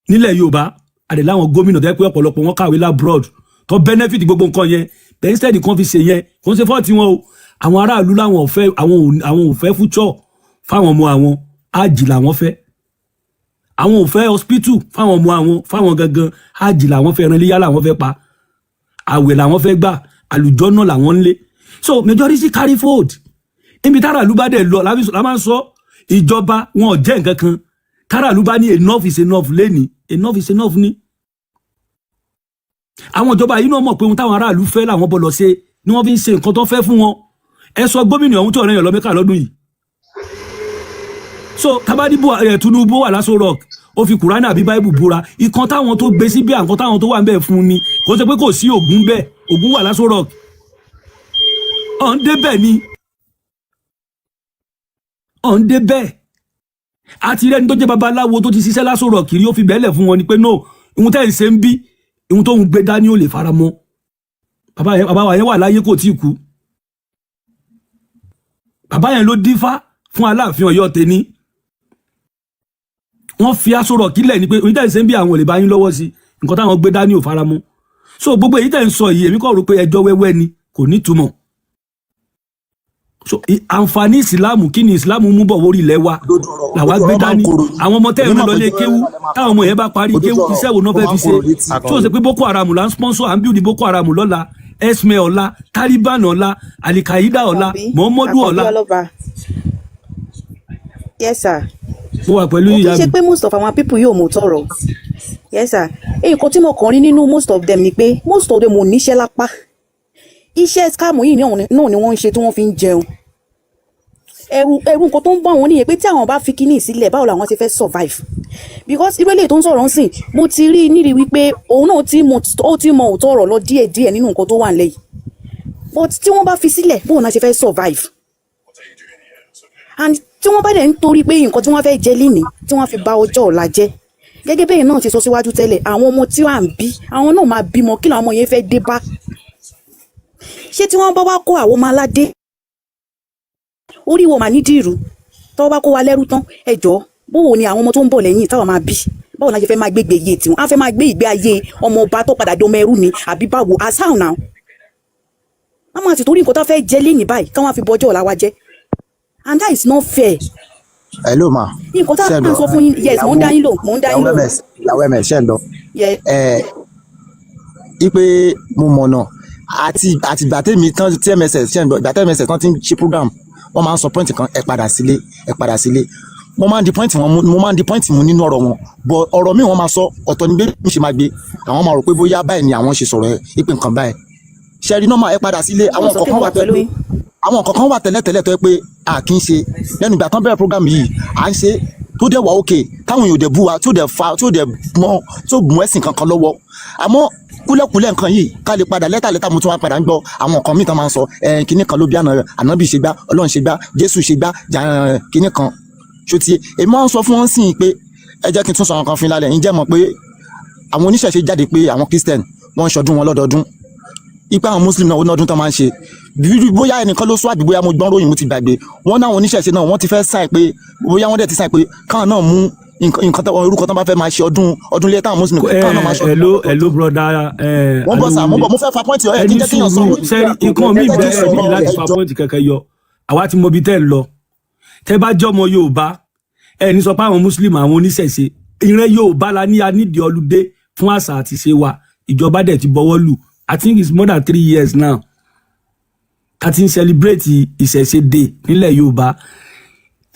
nílẹ̀ Yorùbá. Àdè láwọn gómìnà tó yẹ pé ọ̀pọ̀lọpọ̀ wọn kàwé l'abroad, tó benefit gbogbo nǹkan yẹn. But instead kan fi ṣe yẹn, kò ń ṣe fault wọn o. Àwọn aráàlú làwọn ò fẹ́, àwọn ò fẹ́ future fáwọn ọmọ àwọn, ájì làwọn fẹ́. Àwọn ò fẹ́ hospital fáwọn ọmọ àwọn, fáwọn gangan, ájì làwọn fẹ́, ẹran iléyà làwọn fẹ́ pa, àwẹ̀ làwọn fẹ́ gbà, àlùjọ náà làwọn ń lé. So majority carry vote. Níbi táràlú bá dẹ̀ lọ la máa ń sọ, ìjọba wọn ò jẹ́ nǹkan kan. Táràlú bá ní enough is enough lẹ́ni, enough is enough ni. Àwọn ìjọba yìí náà mọ̀ pé ohun táwọn aráàlú fẹ́ làwọn bọ̀ lọ ṣe ni wọ́n fi ń ṣe nǹkan tó fẹ́ fún wọn. Ẹ sọ gómìnà ọ̀hún tó ọ̀rẹ́ yàn lọ Mẹ́kà lọ́dún yìí. So tabadibo ẹ Tinubu wà l'Aso Rock, ó fi Kùránì àbí Báíbù búra. Ìkan táwọn tó gbé síbí, àǹkan táwọn tó wà ń bẹ̀ fún ni. Kò ṣe pé kò sí Ògún bẹ́ẹ̀, Ògún wà l'Aso Rock, ọ̀ ń débẹ̀ ni, ọ̀ ń débẹ̀. Àti rẹni tó jẹ́ babaláwo tó ti ṣiṣẹ́ l'Aso Rock kiri, ó fi bẹ́ẹ̀lẹ̀ fún wọn ni pé no, ìhun tẹ́ ń ṣe ń bí, ìhun tó ń gbé dání ò lè fara mọ́. Bàbá yẹn, bàbá wa yẹn wà láyé, kò tí ì kú. Bàbá yẹn ló dífá fún Aláàfin Ọ̀yọ́ tẹni. Wọ́n fi Aso Rock kílẹ̀ ni pé ìhun tẹ́ ń ṣe ń bí, àwọn ò lè bá yín lọ́wọ́ sí. Nǹkan táwọn gbé dání ò fara mọ́. So gbogbo èyí tẹ́ ń sọ yìí, èmi kàn rò pé ẹjọ́ wẹ́wẹ́ ni, kò ní túmọ̀. So àǹfààní ìsìláàmù, kí ni ìsìláàmù mú bọ̀ wórí ilẹ̀ wa làwa gbé dání? Àwọn ọmọ tẹ́ ẹ̀ ń lọ lé kéwú, táwọn ọmọ yẹn bá parí kéwú, iṣẹ́ wo náà fẹ́ fi ṣe? Tí ó ṣe pé Boko Haram là ń sponsor, à ń build Boko Haram lọ́la, esme ọ̀la, Taliban ọ̀la, Alikaida ọ̀la, Muhammadu ọ̀la. Àkànbí ọlọ́ba, yes sir. Mo wà pẹ̀lú Kò kí ìyá ṣe mi. pé most of our people yóò mọ̀ tọrọ. Yes sir. Nǹkan tí mo kàn rí nínú most of them ni pé most of them ò níṣẹ́ lápá. Iṣẹ́ scam yìí náà ni wọ́n ń ṣe tí wọ́n fi ń jẹun. Ẹ̀rù nǹkan tó ń bá wọn nìyẹn pé tí àwọn bá fi kíní sílẹ̀, báwo làwọn ṣe fẹ́ survive? Because irú eléyìí tó ń sọ̀rọ̀ ń sìn, mo ti rí níri wípé òun náà ti mọ, ó ti mọ òótọ́ ọ̀rọ̀ lọ díẹ̀díẹ̀ nínú nǹkan tó wà nílẹ̀ yìí. But tí wọ́n bá fi sílẹ̀, bóun náà ṣe fẹ́ survive? And tí wọ́n bá dẹ̀ ń torí pé nǹkan tí wọ́n fẹ́ jẹ lénìí tí wọ́n fi ba ọjọ́ ọ̀la jẹ́, gẹ́gẹ́ bẹ́ẹ̀ náà ti sọ síwájú tẹ́lẹ̀, àwọn ọmọ tí wà ń bí, àwọn náà máa bímọ, kí làwọn ọmọ yẹn fẹ́ dé bá? Ṣé tí wọ́n bá wá kó àwọn ọmọ aládé orí wo mà ní dìrú, tọ́wọ́ bá kó wa lẹ́rú tán, ẹ jọ̀ọ́, báwo ni àwọn ọmọ tó ń bọ̀ lẹ́yìn táwọn máa bí, báwo la ṣe fẹ́ máa gbégbé iye tiwọn? Á fẹ́ máa gbé ìgbé ayé ọmọ ọba tó padà dọmọ ẹrú ni, àbí báwo? As how now? Wọ́n máa ti torí nǹkan tó fẹ́ jẹ lénìí báyìí káwọn á fi bọjọ́ ọ̀la wa jẹ́, and that is not fair. Hello ma. Nǹkan tá à ń sọ fún yín. Yes, mò ń dá yín lò, mò ń dá yín Ìyàwó lò. ms, ìyàwó ms, ṣe ń lọ? Yes. Ẹ ipe mo mọ̀nà àti ìgbà tèmi tán tí MSS ṣe ń gbọ́, ìgbà tí MSS tán ti ń ṣe program, wọ́n máa ń sọ point kan: ẹ padà sílé, ẹ padà sílé. Mo máa ń di point wọn mú, mo máa ń di point mú nínú ọ̀rọ̀ wọn, but ọ̀rọ̀ míì wọ́n máa sọ, ọ̀tọ̀ ni bí mi ṣe máa gbé. Àwọn máa rò pé bóyá báyìí ni àwọn ṣe sọ̀rọ̀ ẹ, ipe nǹkan báyìí ṣe rí normal, ẹ padà sílé. Àwọn Mo sọ pé nǹkan kan mo wà wà tó pẹ̀lú pé yín. Àwọn nǹkan kan wà tẹ́lẹ̀tẹ́lẹ̀ tó yẹ pé a kì í ṣe. Lẹ́nu ìgbà tán bẹ̀rẹ̀ program yìí, à ń ṣe tó dẹ̀ wà òkè, táwọn èèyàn ò dẹ̀ bú wa, tó dẹ̀ fa, tó dẹ̀ mọ, tó mú ẹ̀sìn kankan lọ́wọ́. Àmọ́ kúlẹ̀kúlẹ̀ nǹkan yìí ká lè padà lẹ́tà lẹ́tà, mo tún wá padà ń gbọ́ àwọn nǹkan míì tán máa ń sọ ẹ̀, kinní kan ló bí àná, ànábì ṣe gbá, Ọlọ́run ṣe gbá, Jésù ṣe gbá, kinní kan ṣó ti. Èmi máa ń sọ fún wọn sí i pé ẹ jẹ́ kí n tún sọ àwọn kan fún yín lálẹ́ yín. Jẹ́ mọ̀ pé àwọn oníṣẹ̀ṣe jáde pé àwọn Christian wọ́n ń ṣọdún wọn lọ́dọọdún, ipa àwọn Muslim náà ó nọdún tó máa ń ṣe. Bóyá ẹnìkan ló sọ àbí bóyá mo gbọ́n ròyìn, mo ti gbàgbé wọn náà. Àwọn oníṣẹ̀ṣe náà, wọ́n ti fẹ́ sáì pé bóyá wọ́n dẹ̀ ti sáì pé káwọn náà mú nǹkan tó orúkọ tó bá fẹ́ máa ṣe ọdún ilé táwọn Muslim káwọn náà máa ṣe ọdún. Hello, hello, brother. Wọ́n bọ̀ sà, mo bọ̀, mo fẹ́ fa point ẹ̀ kí n jẹ́ kéèyàn sọ̀rọ̀. Sẹ́rí nǹkan mi Ẹ jẹ́ kí n bẹ́ẹ̀ ní sọ̀rọ̀, láti ẹ fa jọ̀ọ́. point kankan yọ. Àwa ti mọ ibi tẹ́ ẹ lọ. Tẹ́ bá jẹ́ ọmọ Yorùbá, ẹ ní sọ pé àwọn Muslim, àwọn oníṣẹ̀ṣe, ìrẹ́ Yorùbá la ní. A nídìí holiday fún àṣà àti ìṣe wa. Ìjọba dẹ̀ ti bọwọ́ lù. I think it's more than 3 years now ká ti ń celebrate ìṣẹ̀ṣe day nílẹ̀ Yorùbá.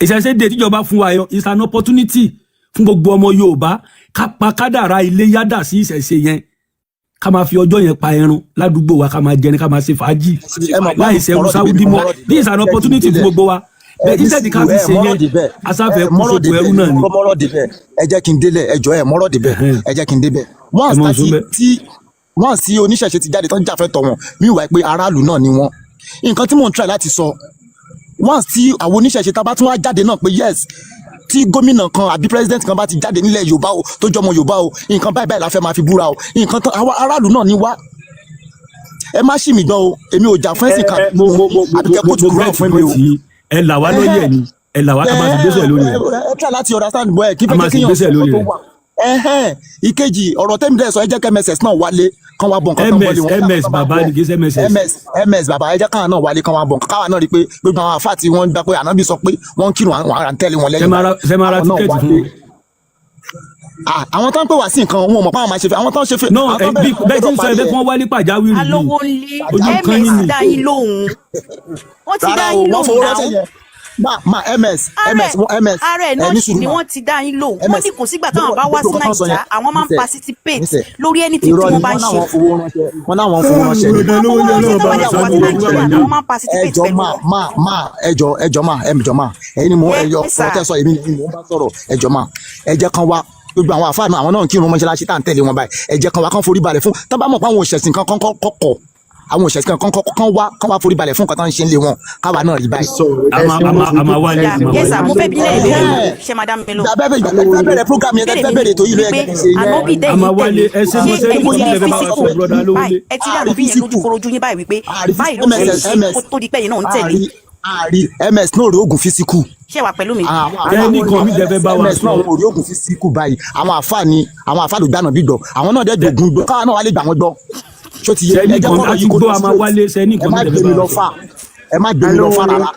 Ìṣẹ̀ṣe day tíjọba fún wa yọ is an opportunity fún gbogbo ọmọ Yorùbá ká pa kádàrá ilé yádà sí ìṣẹ̀ṣe yẹn, ká máa fi ọjọ́ yẹn pa ẹran ládùúgbò wa, ká máa jẹrin, ká máa ṣe fàájì Ẹ mọ̀ pé láì ṣẹrú mọ̀rọ̀ Sáúdí débẹ̀, mọ́. mọ̀rọ̀ This is an débẹ̀, opportunity fún gbogbo wa. Ẹ Bẹ́ẹ̀ ní instead ká sùúrù, fi ẹ ṣe mọ́rọ̀ yẹn, débẹ̀, asáfẹ́ ẹ kú mọ́rọ̀ sóko débẹ̀, ẹrú náà ni. Mọ́rọ̀ débẹ̀, ẹ jẹ́ kí n délẹ̀, ẹ jọ̀ọ́, ẹ mọ́rọ̀ débẹ̀, ẹ jẹ́ kí n débẹ̀. Ẹ Once mọ̀ tá sún ti bẹ́ẹ̀. tí once tí oníṣẹ̀ṣe ti jáde tán jàfẹ́ tọ̀ wọ́n míwàá pé aráàlú náà ni wọ́n. Nǹkan tí mò ń try láti sọ, once tí àwọn oníṣẹ̀ṣe tá bá tún wá jáde náà pé yes, tí gómìnà kan àbí president kan bá ti jáde nílẹ̀ Yorùbá o, tó jọmọ Yorùbá o, nǹkan báyìí báyìí la fẹ́ máa fi búra o, nǹkan tán àwa aráàlú náà ni wá. Ẹ má ṣì mí gbọ́ o, èmi ò jà fún ẹ̀sìn kan Mo mo mo àbí kẹ́ mo kóòtù mo kúrò get fún mi o. point yìí. Ẹ là wá lóye ni, ẹ là wá, ká máa fi gbèsè lórí rẹ̀. Ẹ try láti understand bọ́ ẹ kí A fẹ́ máa jẹ́ sì kéèyàn gbèsè sọ lórí tó rẹ̀. wà. Ẹhẹ́n, ìkejì ọ̀rọ̀ tẹ́mi dẹ́ sọ, ẹ jẹ́ kí MSS náà wálé kán wá bọ̀ nǹkan tán MS bọ́lé wọn. MS bàbá ni, kì í ṣe MSS. MS, MS bàbá, ẹ jẹ́ káwọn náà wálé kán wá bọ̀, káwọn náà rí i pé gbogbo àwọn àfáà tí wọ́n ń gbà pé ànábì sọ pé wọ́n ń kírun, àwọn ará ń tẹ̀lé wọn Ṣé lẹ́yìn. máa ra Káwọn náà ticket wálé. fún wọn? Ah, àwọn tó ń pè wá sí nǹkan, wọn ò mọ̀ pé àwọn máa ṣe fẹ́ àwọn tó ń ṣe fẹ́. No, Àwọn tó ń bí bẹ̀rẹ̀, bẹ́ẹ̀ tí ń sọ, ẹgbẹ́ kí wọ́n wálé pàjáwìrì yìí. Alówó ńlé. Ojú kan yín MS ni. dá yín lóhùn, wọ́n ti dá Rárá o, yín wọ́n lóhùn fowó náà. ránṣẹ́ yẹn. Ma MS, MS, wọ́n MS. Ara ẹ̀ Ẹ náà ní sì sùúrù ni ma. wọ́n ti dá yín lóhùn. Wọ́n MS ní kò sígbà táwọn bá wá sí gbogbo nǹkan tó ń sọ Nàìjà, yẹn, àwọn máa ń níṣẹ́ participate níṣẹ́ lórí anything tí irọ́ ni. wọ́n bá Wọ́n ń ṣe. náwọn fowó ránṣẹ́, wọ́n náwọn fowó ránṣẹ́ ni. Dandan lówó Wọ́n ní fowó ránṣẹ́ Ọlọ́run tó bá bá wa dẹ̀ wá ṣàánú sí owó Nàìjíríà, pàjáwìrì. àwọn máa ń participate Ẹjọ pẹ̀lú ma wọn. Ma ẹjọ, ẹjọ ma, ẹjọ ma, ẹyin ni mo ẹyọ Yes sir. ọ̀rọ̀ tẹ́ sọ, èmi ni mo ń bá sọ̀rọ̀. Ẹjọ ma, ẹ jẹ́ kan wá. Gbogbo àwọn àfáà náà, àwọn náà ń kírun mọ́ṣáláṣí tá à ń tẹ̀lé wọn báyìí. Ẹ jẹ́ kan wá, kán forí balẹ̀ fún tán bá mọ̀ pé àwọn òṣèṣin kan kọ́kọ́, àwọn òṣèṣin kan kán wá, kán wá forí balẹ̀ fún nǹkan tán ń ṣe ń lé wọn, káwa náà rí báyìí. A máa wálé, a máa Yes sir, wálé. mo fẹ́ bí lẹ́yìn ìbéèrè, ṣé máa dá mi lóhùn? Ìgbà bẹ̀rẹ̀ program yẹn, Ìbéèrè tẹ́ mi bẹ̀rẹ̀ ètò yìí ló yẹ ni kẹ́ pé ṣe yẹn. ànábì A tẹ̀yìn máa wálé. tẹ̀lé, Ẹ ṣe ṣé mo ṣe ní ẹ̀yin kò ti sí rí lẹ́fẹ̀ẹ́ bá wa sọ, physical brother báyìí? Lówólé. Ẹ ti rí ànábì yẹn lójúkorojú yín báyìí wípé báyìí ló ṣe ń ṣe kó tó di pé ẹ̀yin náà ń tẹ̀lé? Àárí, àárí MS náà rí oògùn physical. Ṣé wà pẹ̀lú mi? Tẹ́ni kan mi tẹ́ fẹ́ bá wa MS sọ. náà ò rí oògùn physical báyìí. Àwọn àfáà ni, àwọn àfáà ló gbànà bí gbọ́, àwọn náà dẹ́ gbògùn gbọ́, káwọn náà wá lè gbà wọ́n gbọ́. Ṣó ti yé? Sẹ́ni Ẹ jẹ́ kan kọ́rọ̀ a ti yìí kó gbọ́, lọ a máa straight. wálé. Sẹ́ni Ẹ kan má mi tẹ́ gbé fẹ́ mi bá lọ wa sọ. fà, ẹ má gbé mi lọ fà rárá.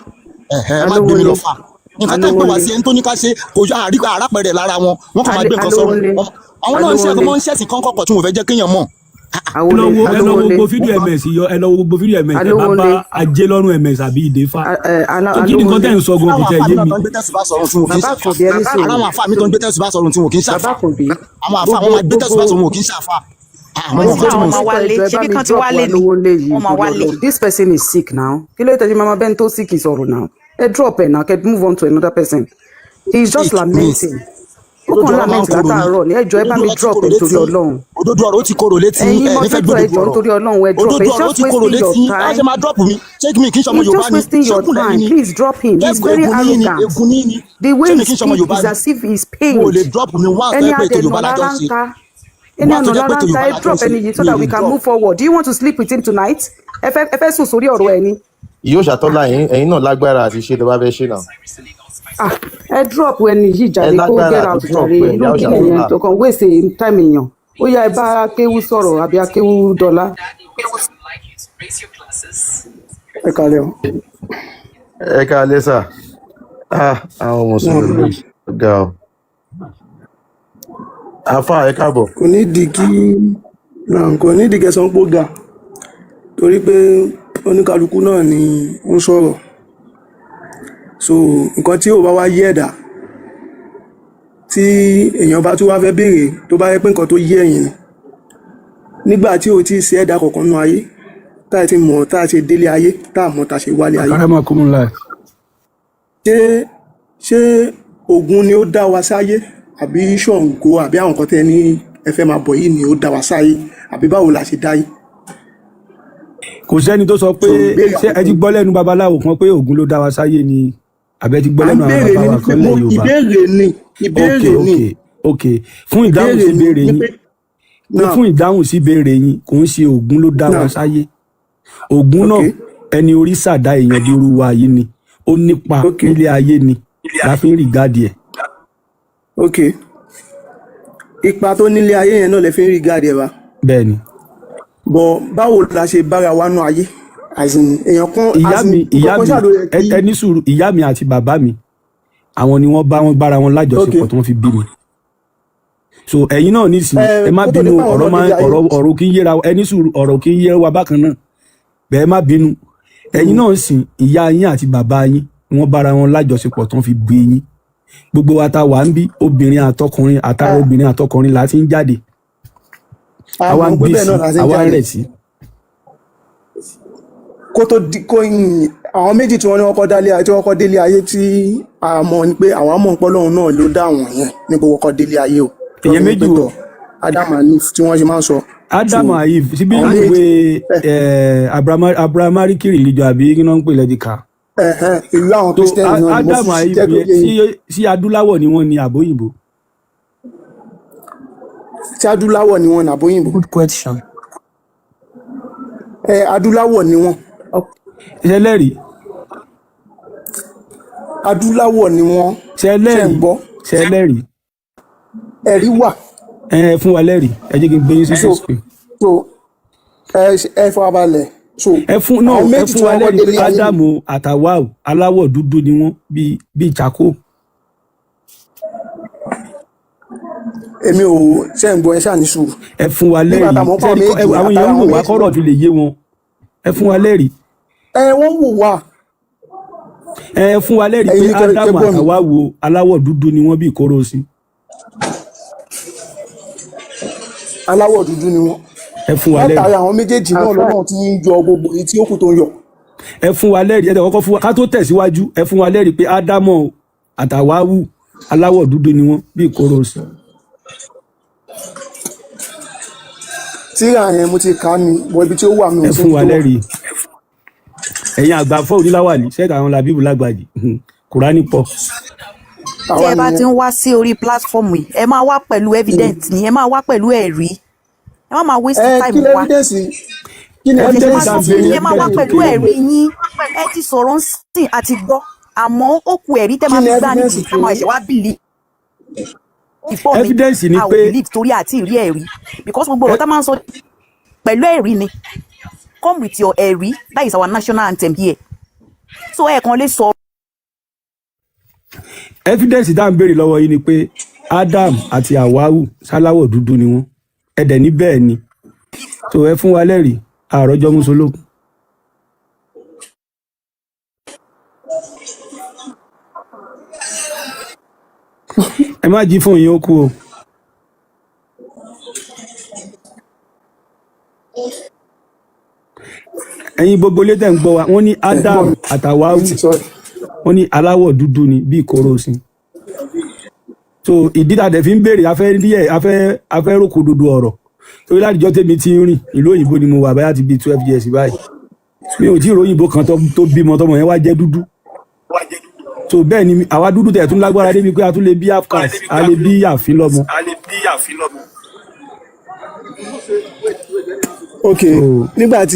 Ẹ̀hẹ́, ẹ má gbé mi lọ fà. Nǹkan tẹ́ ń pè wá sí, ẹni tó ní ká ṣe kò yọ àrí àrápẹ̀rẹ̀ lára wọn, wọn kàn máa gbé nǹkan sọ́run. Àwọn náà ń ṣe ẹ̀kọ́, wọ́n ń ṣẹ̀sìn kọ́ńkọ́ tí wọn ò fẹ́ jẹ́ kéèyàn mọ̀. Ẹ lọ wo gbogbo fídíò MS yọ, ẹ lọ wo gbogbo fídíò MS, ẹ bá bá ajé lọ́rùn MS àbí ìdèfà tó. Kí ni nǹkan tẹ́ ń sọ gan kò tẹ́ yé Àwọn mi. àfáà mi náà tó ń gbé tẹ̀sùbá sọ̀rọ̀ tí wọn kì í Bàbá ṣàfà. Àkànbí, ẹni sùúrù. Ara àwọn àfáà mi tó ń gbé tẹ̀sùbá sọ̀rọ̀ tí wọn kì í Bàbá ṣàfà. Àkànbí, Àwọn àfáà wọn máa gbé tẹ̀sùbá sọ̀rọ̀, wọn kì í ṣàfà. Àwọn gbogbo nǹkan tí mo Àwọn ń máa sọ. wálé, ẹjọ ẹ bá ṣebí mi kan ti drop wálé ni, Alówólé yìí wọ́n máa torí wálé. Ọlọ́run. This person is sick now. Kí ló dé tẹ́jú máa bẹ́ni tó sick sọ̀rọ̀ now? Ẹ drop ẹ̀ now, kẹ́ move on to another person. He is just Sick means lamenting. Ó kàn òdodo ọ̀rọ̀ máa ń lament korò ní. látàárọ̀ ni. Ẹjọ ẹ bá Òdodo mi ọ̀rọ̀ ti drop korò ẹ̀ torí létí. Ọlọ́run. Òdodo ọ̀rọ̀ ó ti korò létí. Ẹ̀yin Ẹ nífẹ̀ẹ́ mọ́tò gbòdodo ẹjọ ọ̀rọ̀. nítorí Ọlọ́run, ẹ drop Òdodo ẹ̀. He's ọ̀rọ̀ ó just ti korò wasting your létí. Á ṣe time. máa drop mi. Ṣé mi kì í ṣọmọ He's Yorùbá just ni? wasting Ṣé your kùnlẹ̀ time. ni? Please drop him. He's Ṣé very ègún ní ni? arrogant. Ègún ní ni? The way Ṣé mi he kì í ṣọmọ speak Yorùbá is ni? as if he's Mo ò lè pained. drop mi once tó Ẹni yẹ pé ètò adẹ̀nà Yorùbá la jọ lára ń ń ṣe. ta. Ẹni Once tó àná jẹ́ pé lára ètò ń ta. Yorùbá Ẹ la jọ ń drop ṣe, ẹni yìí so mi ò that lè we can drop. move forward. Do you want to sleep with him tonight? Ẹ fẹ́ sùn sórí ọ̀rọ̀ ẹni. Yóò ṣàtọ́lá yín, ẹ̀yin náà lágbára àti ṣe tó bá fẹ́ ṣe náà. Ah, ẹ drop ẹni yìí Ẹ jàre, kó lágbára get àti out drop jàre. ẹ̀ Irú yá kí nìyẹn ṣàtọ́lá. tó kàn waste time èèyàn? Ó yá, ẹ bá akéwú sọ̀rọ̀ àbí akéwú dọ́là. Ẹ kàlẹ́ o. Ẹ káalẹ́ sà. Ah, àwọn mùsùlùmí ga ọ. Àfà, ẹ káàbọ̀. Kò ní di kí náà, kò ní di kẹsàn-án pó ga, torí pé oníkálukú náà ni ó ń sọ̀rọ̀. So nǹkan tí ò bá wá yé ẹ̀dá, tí èèyàn bá tún wá fẹ́ béèrè, tó bá yẹ pé nǹkan tó yé ẹ̀yìn ni, nígbà tí ò tí ì sí ẹ̀dá kankan nú ayé, tá a ti mọ̀, tá a ṣe délé ayé, tá a mọ̀ tá a ṣe wálé ayé, Akaramakumullah. Ṣé Ògún ni ó dá wa sáyé, àbí Ṣàngó, àbí àwọn nǹkan tẹ́ ní ẹ fẹ́ máa bọ̀ yìí ni ó dá wa sáyé, àbí báwo la ṣe dáyé? Kò sẹ́ni tó sọ pé So ìbéèrè ṣé ẹ ti àkọ́kọ́ gbọ́ lẹ́nu babaláwo kan pé Ògún ló dá wa sáyé ni, àbẹ ti gbọ́ À ń lẹ́nu àwọn béèrè bàbá ni wa ní pé kan mo lẹ̀ Yorùbá? Ìbéèrè ni, Ok. ìbéèrè ni. Ok, fún ìdáhùn Ìbéèrè sí ni ìbéèrè ní yín pé pé náà fún ìdáhùn sí ìbéèrè yín, kò ń ṣe Ògún ló dá wa náà sáyé. Ògún ok náà, ẹni orí sàdá èèyàn bí irú wa yìí ni, ó nípa ok nílé ayé ni la fi ń rìgádìí ẹ̀. Ok, ipa tó nílé ayé yẹn náà lè fi ń rí gáàdì ẹ̀ wá. Bẹ́ẹ̀ ni. Bọ̀ báwo la ṣe bára wa nú ayé, as in èèyàn kan, Ìyá as in mi, ìyá nǹkan kan mi, ṣáà ló yẹ kí ẹ ní sùúrù. Ìyá mi àti bàbá mi, àwọn ni wọ́n bá wọn bára wọn ok lájọṣepọ̀ tí wọ́n fi bí mi. So ẹ̀yin náà nísìnyí, ẹ ẹ má kó tó di bínú, pé àwọn ọ̀rọ̀ náà máa délé ayé. ọ̀rọ̀ kì í yéra. Ẹ ní sùúrù, ọ̀rọ̀ kì í yé wa bákan náà bẹ́ẹ̀, má bínú. Ẹ̀yin náà sìn, ìyá yín àti bàbá yín, wọ́n bára wọn lájọṣepọ̀ tí wọ́n fi bí yín. Gbogbo wa ta wà ń bí, obìnrin àtọkùnrin, àtàrà obìnrin àtọkùnrin là ti ń jáde. A Àwa mọ̀ ń pé bí bẹ́ẹ̀ sí, náà la ṣe ń àwa ń jáde. rẹ̀ sí. Kó tó di kó yìn àwọn méjì tí wọ́n ní wọ́n kọ́ dálé ayé, tí wọ́n kọ́ délé ayé, tí a mọ̀ ni pé àwọn mọ̀ pé Ọlọ́run náà ló dá àwọn yẹn ní gbogbo kọ́ délé ayé o, tí wọ́n Èèyàn fi ní pé méjì wo? tọ̀, Ádámù and Eve tí wọ́n ṣe máa ń sọ. So Ádámù and Eve síbí àwọn ìwé méjì Abrahamaric religion àbí kí wọ́n ń pè lẹ́díkà? Ẹ̀hẹ́n, ìlú àwọn So Christian náà ni mo Ádámù fi and Eve jẹ́ kó yẹn yé yín. sí adúláwọ̀ ni wọ́n ní àbóyìnbó? Tí adúláwọ̀ ni wọ́n nàbóyìnbó? Good question. Ẹ adúláwọ̀ ni wọ́n. Ṣẹlẹ́rìí? Adúláwọ̀ ni wọ́n. Ṣe ń Ṣẹlẹ́rìí? gbọ́? Ṣẹlẹ́rìí? Ẹ̀rí wà. Ẹ fún wa lẹ́rìí, ẹ jẹ́ kí n gbé yín sí So screen. so ẹ farabalẹ̀. So Ẹ fún no àwọn ẹ méjì fún tí wa wọ́n kọ́ lẹ́rìí pé délé ayé Ádámù àtàwáù aláwọ̀ dúdú ni wọ́n, bíi charcoal. Èmi ò ṣe ń gbọ́, ẹ ṣáà ní sùúrù. Ẹ fún wa Nígbà lẹ́rìí tá a mọ̀ pé àwọn sẹ́ni méjì àwọn àtàrà èèyàn ń àwọn wò wá méjì kọ́rọ̀ fi lè yé wọn. Ẹ fún wa lẹ́rìí. Ẹ wọ́n wò wá. Ẹ fún wa lẹ́rìí pé Ẹ̀yin ní kẹ́ Ádámù gbọ́ mi. àtàwáù aláwọ̀ dúdú ni wọ́n bíi kóró sí. Aláwọ̀ dúdú ni wọ́n. Ẹ fún wa lẹ́rìí. Látàrí àwọn méjèèjì náà Àfáà lọ́nà tí ń yọ gbogbo èyí tí ó kù tó ń yọ. Ẹ fún wa lẹ́rìí. Ẹ tẹ̀ kọ́kọ́ fún wa ká tó tẹ̀síwájú. Ẹ fún wa lẹ́rìí pé Ádámù àtàwáwù aláwọ̀ dúdú ni wọ́n bíi kóró sí. Tíra yẹn mo ti kà á ni bọ ibi tí ó wà mi Ẹ ò sí fún ibi wa tó wà. lẹ́rìí. Ẹ̀yin àgbà fọ́ oníláwàlí sẹ́ẹ̀tì àwọn làbíbù lágbàjì, kùránì pọ̀. Tí Àwa ẹ bá ti nìyẹn. ń wá sí orí platform yìí, ẹ máa wá pẹ̀lú evidence ni, ẹ máa wá pẹ̀lú ẹ̀rí. Ẹ má máa waste Ẹ kí time ni wa. evidence? Kí ni Ẹ Evidence máa tá sọ à ń fún béèrè, yín, ẹ máa wá evidence tó pẹ̀lú clear ẹ̀rí ni. yín. Ẹ ti sọ̀rọ̀ ń sìn àti gbọ́, àmọ́ ó ku ẹ̀rí tẹ́ Kí máa ni fi gbá evidence nídìí tó káwọn ẹ̀ṣẹ̀ wá believe before mi. Evidence ni A ò pé believe torí àti ìrí ẹ̀rí, because gbogbo ọ̀rọ̀ tá máa ń sọ pẹ̀lú ẹ̀rí ni. Come with your ẹ̀rí, that is our national anthem here. So ẹ kàn lè sọ Evidence tá à ń béèrè lọ́wọ́ yín ni pé Adam àti Hawawu sáláwọ̀ dúdú ni wọ́n. Ẹ dẹ̀ ní bẹ́ẹ̀ ni. So ẹ fún wa lẹ́rìí àròjọ mùsùlùmí. Ẹ má jí fóònù yín ó kú o. Ẹ̀yin gbogbo ilé tẹ̀ ń gbọ́ wa, wọ́n ní Ẹ gbọ́ Adam mi àtàwáwù mi ti sọ. wọ́n ní aláwọ̀ dúdú ni bíi kóró sí. So ìdí tá a dẹ̀ fi ń béèrè, afẹ́ rí ẹ̀, afẹ́ rókò dodo ọ̀rọ̀, torí látijọ́ tèmi ti ń rìn ìlú òyìnbó ni mo wà báyà ti bíi 12 years báyìí, mi ò tí ì róyìnbó kan tó bímọ tọmọ yẹn wá jẹ́ dúdú. So bẹ́ẹ̀ ni àwa dúdú tẹ̀ tún lágbára débi pé a tún lè bí half caste, a lè bí àfin lọ́mọ. Ok, So nígbà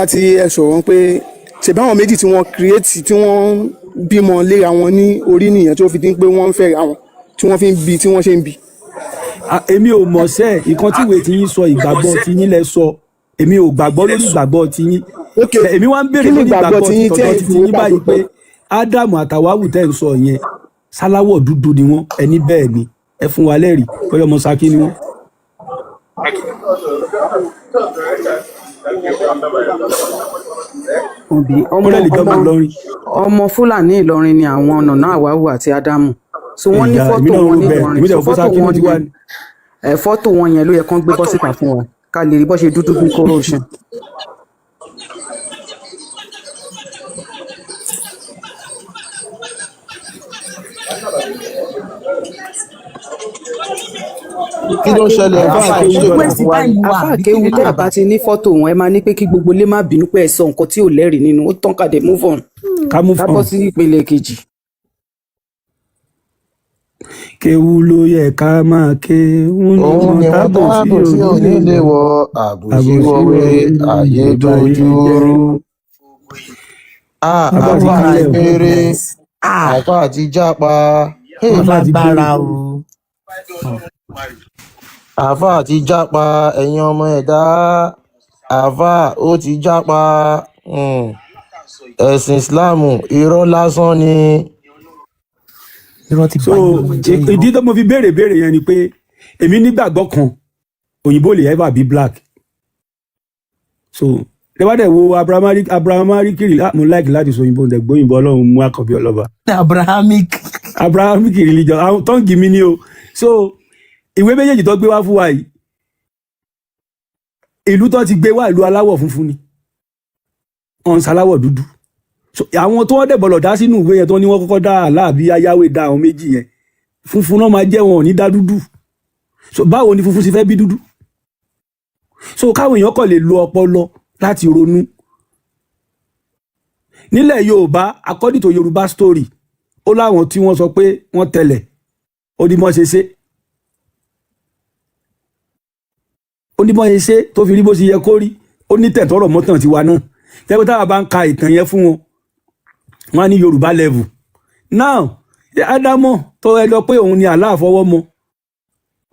tí ẹ sọ̀rọ̀ pé ṣèbí àwọn méjì tí wọ́n create tí wọ́n bímọ léra wọn ní orí nìyẹn tó fi dín pé wọ́n ń fẹ́ra wọn tí wọ́n fi ń bí tí wọ́n ṣe ń bí. Èmi ò mọ̀ sẹ́ ìkan tí ìwé tí yín sọ, ìgbàgbọ́ tí yín lẹ sọ, èmi ò gbàgbọ́ lórí ìgbàgbọ́ tí yín. Ok, Èmi wá ń kí béèrè ni lórí ìgbàgbọ́ ìgbàgbọ́ tí ti yín tí tọ̀dọ̀ ẹ̀yin ti fi ti wò yín báyìí gbàgbọ́ pé Ádámù àtàwáwù tẹ́ ń sọ yẹn sáláwọ̀ dúdú ni wọ́n. Ẹni bẹ́ẹ̀ ni, ẹ fún wa lẹ́rìí bóyá ọmọ Ṣakí ni wọ́n. Òbí Ó ọmọ lè lè jọmọ ọmọ Ìlọrin. Ọmọ Fúlàní Ìlọrin ni àwọn Nànà Àwáwù àti Ádámù, so wọ́n ní Ìyá èmi fọ́tò náà wọn rò bẹ́ẹ̀, nílọrin. èmi So dẹ̀ wò pé fọ́tò Ṣakí ló wọn ti wá yẹn ni. ẹ fọ́tò wọn yẹn ló yẹ kán gbé bọ́ síta fún wa ká lè rí bọ́ ṣe dúdú bí kóró ṣe. Kí ló ń ṣẹlẹ̀? Àfáà Àfáà kéwú ṣé dọ́là. Waste time wa Àfáà àbí kí kéwu ni tẹ́ ẹ bàbá. bá ti ní fọ́tò wọn, ẹ máa ní pé kí gbogbo ilé má bínú pé ẹ sọ nǹkan tí ò lẹ́rìí nínú ó tán kàdé move on Ká move ká bọ́ on. sí ìpele kejì. Kéwú ló yẹ ká máa ké, òun ni Òun wọn ni wọn tábò sí tábò sí onílé onílé wọ wọ àbòsí àbòsí wọwé wọwé ayé ayé báyé dojú jẹ́. rú. Ah, Àfáà ti àfáà ti kálẹ̀ o. péré, àfáà ti jápa. Hey, Àfáà ti péré. Lágbára o. Àfáà ti jápa, ẹ̀yin ọmọ ẹ̀dá, àfáà ó ti jápa. Ẹ̀sìn Islam irọ́ lásán ni. Irọ́ ti So bá yé wọn jẹ́ irọ́. ìdí tó mo fi béèrè béèrè yẹn ni pé èmi nígbàgbọ́ kan, òyìnbó lè ever be black. So lẹ́wọ́dẹ̀ wo abrahamari kiri, mo like láti sọ òyìnbó ǹdẹ̀ gbóyìnbó ọlọ́run mú àkànbí ọlọ́ba. Abrahamic. Abrahamic religion àwọn tọ́ǹgì mi ni o. So ìwé méjèèjì tó gbé wá fún wa yìí, ìlú tó ti gbé wá, ìlú aláwọ̀ funfun ni, ọ̀nsá aláwọ̀ dúdú. So àwọn tó wọ́n dẹ̀ bọ̀lọ̀ dá sínú ìwé yẹn tó ní wọ́n kọ́kọ́ dá aláàbí ayáwé dá àwọn méjì yẹn, funfun náà máa jẹ́, wọn ò ní dá dúdú. So báwo ni funfun ṣe fẹ́ bí dúdú? So káwọn èèyàn kàn lè lo ọpọlọ láti ronú. Nílẹ̀ Yorùbá, according to Yorùbá story, ó láwọn tí wọ́n sọ pé wọ́n tẹlẹ̀, ó ní bọ́n ṣe ṣe, ó ní bọ́n ṣe ṣe tó fi rí bó ṣe yẹ kó rí. Ó ní tẹ̀tọ́rọ̀ mọ́tàn tiwa náà tẹ́gbẹ́ táwa bá ń ka ìtàn yẹn fún wọn, wọn á ní Yorùbá level. Now, Ádámọ̀ tó ẹ lọ pé òun ni Allah fọwọ́ mọ.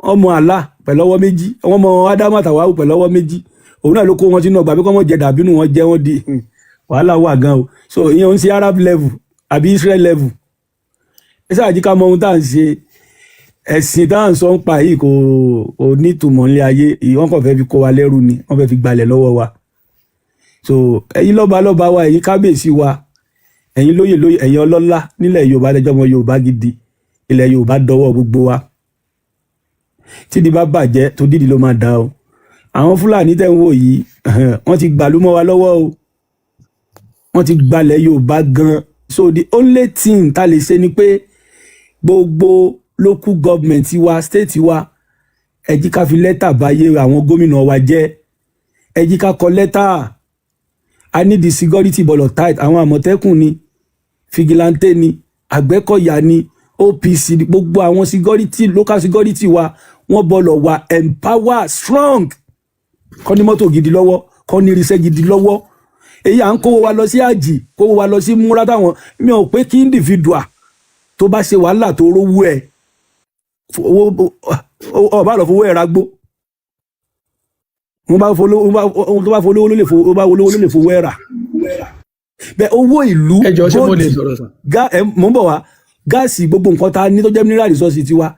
Ọmọ Allah pẹ̀lú ọwọ́ méjì, wọ́n mọ Ádámù àtàwáwù pẹ̀lú ọwọ́ méjì. Òun náà ló kó wọn sínú ọgbà bí kò mọ̀ jẹ dàbínú wọn jẹ, wọ́n di wàhálà wà gan o. So ìyẹn ń ṣe Arab level àbí Israel level. Ẹ sáà jí ká mọ ohun tá à ń ṣe. Ẹ̀sìn tá à ń sọ ń pa yìí kò nítumọ̀ nílé ayé. Wọ́n kàn fẹ́ fi kó wa lẹ́rú ni, wọ́n fẹ́ fi gbalẹ̀ lọ́wọ́ wa. So ẹ̀yin lọ́ba lọ́ba wa, ẹ̀yin kábíyèsí wa, ẹ̀yin lóyè lóyè, ẹ̀yin ọlọ́lá nílẹ̀ Yorùbá, lẹ́jọ́ ọmọ Yorùbá gidi, ilẹ̀ Yorùbá dọwọ́ gbogbo wa. Tídi bá bàjẹ́ tó dídì ló máa dá o. Àwọn Fúlàní tẹ̀ ń wò yìí, wọ́n ti gbàlú mọ́ wa lọ́wọ́ o, wọ́n ti gbalẹ̀ Yorùbá gan. So the only thing tá lè ṣe ni pé gbogbo local government wa, state wa, ẹ jí ká fi lẹ́tà báyé àwọn gómìnà wa jẹ́. Ẹ jí ká kọ lẹ́tà. I need the security bọ̀lọ̀ tight. Àwọn Àmọ̀tẹ́kùn ni, vigilante ni, Àgbẹ̀kọ̀yà ni, OPC ni, gbogbo àwọn security, local security wa, wọ́n bọ̀lọ̀ wà empower strong, kọ́ ní mọ́tò gidi lọ́wọ́, kọ́ ní irinṣẹ́ gidi lọ́wọ́. Èyí à ń kówó wa lọ sí àjì, kówó wa lọ sí múra táwọn mi ò pé kí individual tó bá ṣe wàhálà tó rówó ẹ̀, owó ọba lọ fowó ẹ̀ ragbó. Wọ́n bá fowó, tó bá fowó ló lè fowó, bá olówó ló lè fowó ẹ̀ rà bẹ́ẹ̀, owó ìlú. Ẹ jọ̀ọ́, ṣé mo lè gold, sọ̀rọ̀ sà? Ẹ mò ń bọ̀ wá. Gáàsì, gbogbo nǹkan tá a ní tó jẹ́ mineral resources tiwa,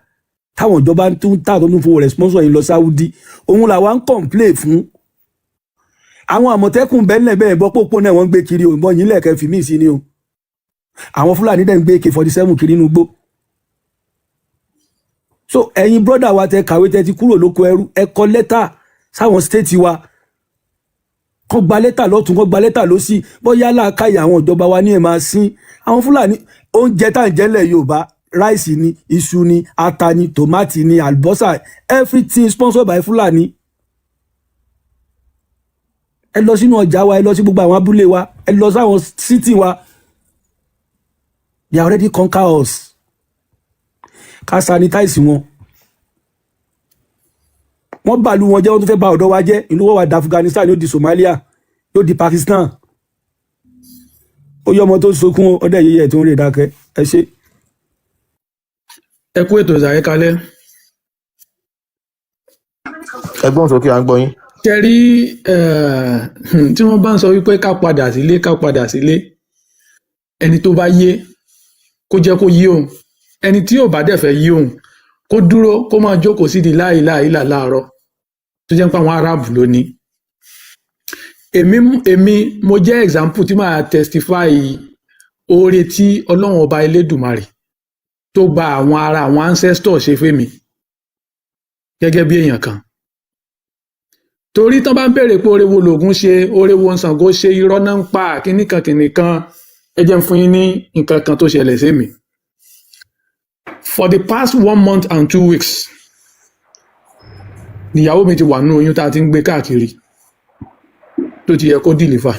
táwọn ìjọba tún tà, tó tún fowó rẹ̀ sponsor yìí lọ Saudi, òun làwa ń complain fún. Àwọn Àmọ̀tẹ́kùn bẹ́ẹ̀lẹ̀ bẹ́ẹ̀ bọ́ pópó náà, wọ́n ń gbé kiri òǹbọ̀ yìí lẹ́ẹ̀kẹ́ fi míì sí ni o. Àwọn Fúlàní dẹ̀ ń gbé AK-47 kiri inú igbó. So ẹ̀yin brother wa tẹ kàwé, tẹ ti kúrò lóko ẹrú, ẹ kọ lẹ́tà sáwọn state wa, kọ́ gba lẹ́tà lọ́tún, kọ́ gba lẹ́tà lọ́sì. Bóyá làákàyè àwọn ìjọba wa ní ẹ̀ máa sín àwọn Fúlàní. Oúnjẹ tá à ń jẹ ńlẹ̀ Yorùbá, rice ni, iṣu ni, ata ni, tòmátì ni, àlùbọ́sà, everything sponsored by Fúlàní. Ẹ lọ sínú ọjà wa, ẹ lọ sí gbogbo àwọn abúlé wa, ẹ lọ sáwọn city wa, they already conquer us. Ká sanitize wọn. Wọ́n bàlú wọn jẹ́, wọ́n tún fẹ́ bà ọ̀dọ́ wa jẹ́. Ìlú wọn wà di Afghanistan, yóò di Somalia, yóò di Pakistan. Ó yọ ọmọ tó sunkún ọdẹ yíyẹ tó ń rè dákẹ́. Ẹ ṣe. Ẹ kú ètò ìsàyẹ kalẹ̀. Ẹgbọ́n sókè, à ń gbọ́ yín. Ṣe rí, tí wọ́n bá ń sọ wípé ká padà sílé, ká padà sílé, ẹni tó bá yé kó jẹ́ kó yé òun, ẹni tí ò bá dẹ̀ fẹ́ yé òun kó dúró, kó máa jókòó sí di láìláìlà láàárọ̀ tó jẹ́ pé àwọn Aráàbù ló ní. Èmi mo jẹ́ example tí màá testify oore tí Ọlọ́run Ọba Elédùmarè tó gba àwọn ara àwọn ancestors ṣe fẹ́mi gẹ́gẹ́ bí èèyàn kan, torí tán bá ń béèrè pé oore wo lògùn ṣe, oore wo Ṣàngó ṣe, irọ́ náà ń pa kínní kan kínní kan. Ẹ jẹ́ n fún yín ní nǹkan kan tó ṣẹlẹ̀ sí mi. For the past one month and 2 weeks níyàwó mi ti wà nínú oyún tá a ti ń gbé káàkiri, tó ti yẹ kó deliver.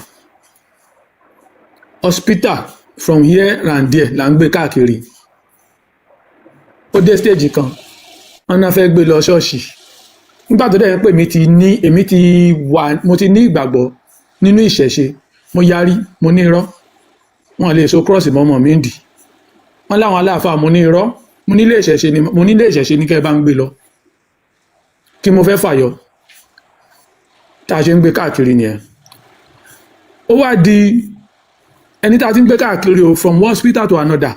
Hospital from here and there là ń gbé káàkiri. Ó dé stage kan, wọn náà fẹ́ gbé lọ ṣọ́ọ̀ṣì. Nígbà tó dẹ̀ yẹn pé mi ti ní, èmi ti wà, mo ti ní ìgbàgbọ́ nínú ìṣẹ̀ṣe, mo yarí, mo ní irọ́, wọn lè so cross mọ́mọ́ mi ń dì. Wọn láwọn aláàfáà, mo ní irọ́, mo nílé ìṣẹ̀ṣe ni, mo nílé ìṣẹ̀ṣe ní kẹ́ ẹ bá ń gbé lọ. Kí mo fẹ́ fàyọ, tá a ṣe ń gbé káàkiri nìyẹn. Ó wá di ẹni tá a ti ń gbé káàkiri o, from one hospital to another.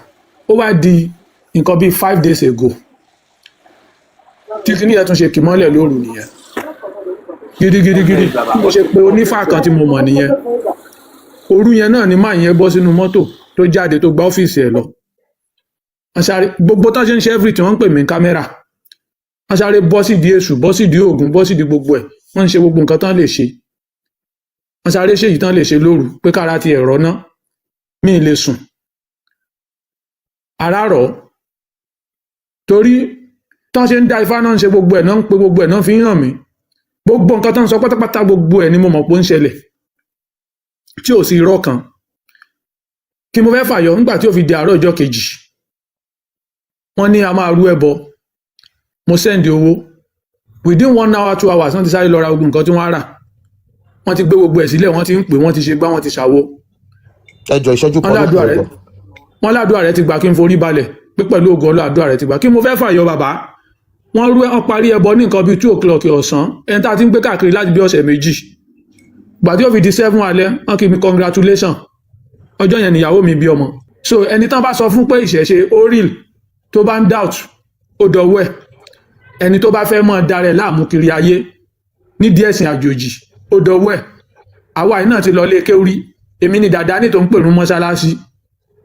Ó wá di nǹkan bíi 5 days ago tí kíní yẹn tún ṣe kì mọ́lẹ̀ lóru nìyẹn gidigidigidi. Bí mo ṣe pé onífà kan tí mo mọ̀ nìyẹn. Òru yẹn náà ni máa yẹn bọ́ sínú mọ́tò tó jáde, tó gba ọ́fíìsì ẹ̀ lọ. Wọ́n sáré gbogbo tó ṣe ń ṣe everything, wọ́n ń pè mí ní kámẹ́rà. Wọ́n sáré bọ́ sídìí èṣù, bọ́ sídìí Ògún, bọ́ sídìí gbogbo ẹ̀. Wọ́n ń ṣe gbogbo nǹkan tán lè ṣe. Wọ́n sáré ṣe èyí tán lè ṣe lóru pé kára ti ẹ̀rọ ná mí lè sùn ara rọ̀, torí tán ṣe ń dá ifá náà, ń ṣe gbogbo ẹ̀ náà, ń pe gbogbo ẹ̀ náà, fi ń hàn mí gbogbo nǹkan tó ń sọ pátápátá. Gbogbo ẹ̀ ni mo mọ̀ pé ó ń ṣẹlẹ̀, tí ò sí irọ́ kan. Kí mo fẹ́ fàyọ, nígbà tí ó fi di àárọ̀ ọjọ́ kejì, wọ́n ní a máa rú ẹbọ. Mo send owó. Within one hour, 2 hours, wọ́n ti sáré lọ ra gbogbo nǹkan tí wọ́n á rà. Wọ́n ti gbé gbogbo ẹ̀ sílẹ̀, wọ́n ti ń pè, wọ́n ti ṣe gbá, wọ́n ti ṣàwo. Ẹ jọ, ìṣẹ́jú Wọ́n kan ló kù. ládùúrà Ẹ rẹ̀ jọ. Wọ́n ládùúrà rẹ̀ ti gbà, kí n forí balẹ̀ pé pẹ̀lú ògo Ọlọ́run, àdúrà rẹ̀ ti gbà. Kí mo fẹ́ fàyọ, bàbá? Wọ́n rú, wọ́n parí ẹbọ ní nǹkan bíi 2 o'clock ọ̀sán. Ẹni tá a ti ń gbé káàkiri láti bí ọ̀sẹ̀ 2, gbà tí ó fi di 7 alẹ́, wọ́n kí mi congratulation. Ọjọ́ yẹn nìyàwó mi bí ọmọ. So ẹni tán bá sọ fún pé ìṣẹ̀ṣe ó real, tó bá ń doubt, ó dọwọ́ ẹ̀. Ẹni tó bá fẹ́ mọ́ darẹ̀ láàmú kiri ayé nídìí ẹ̀sìn àjòjì, ó dọwọ́ ẹ̀. Àwa yìí náà ti lọ lé kéwrí. Èmi ni dàdá ní tó ń pèrún mọ́ṣáláṣí,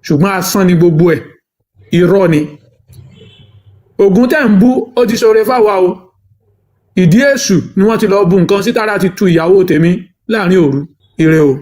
ṣùgbọ́n asán ni gbogbo ẹ̀, irọ́ ni. Ògùn tẹ́ ń bú, ó ti ṣoore fáwa o. Ìdí èṣù ni wọ́n ti lọ bu nǹkan sí, tára ti tu ìyàwó tèmi láàrin òru. Ire o.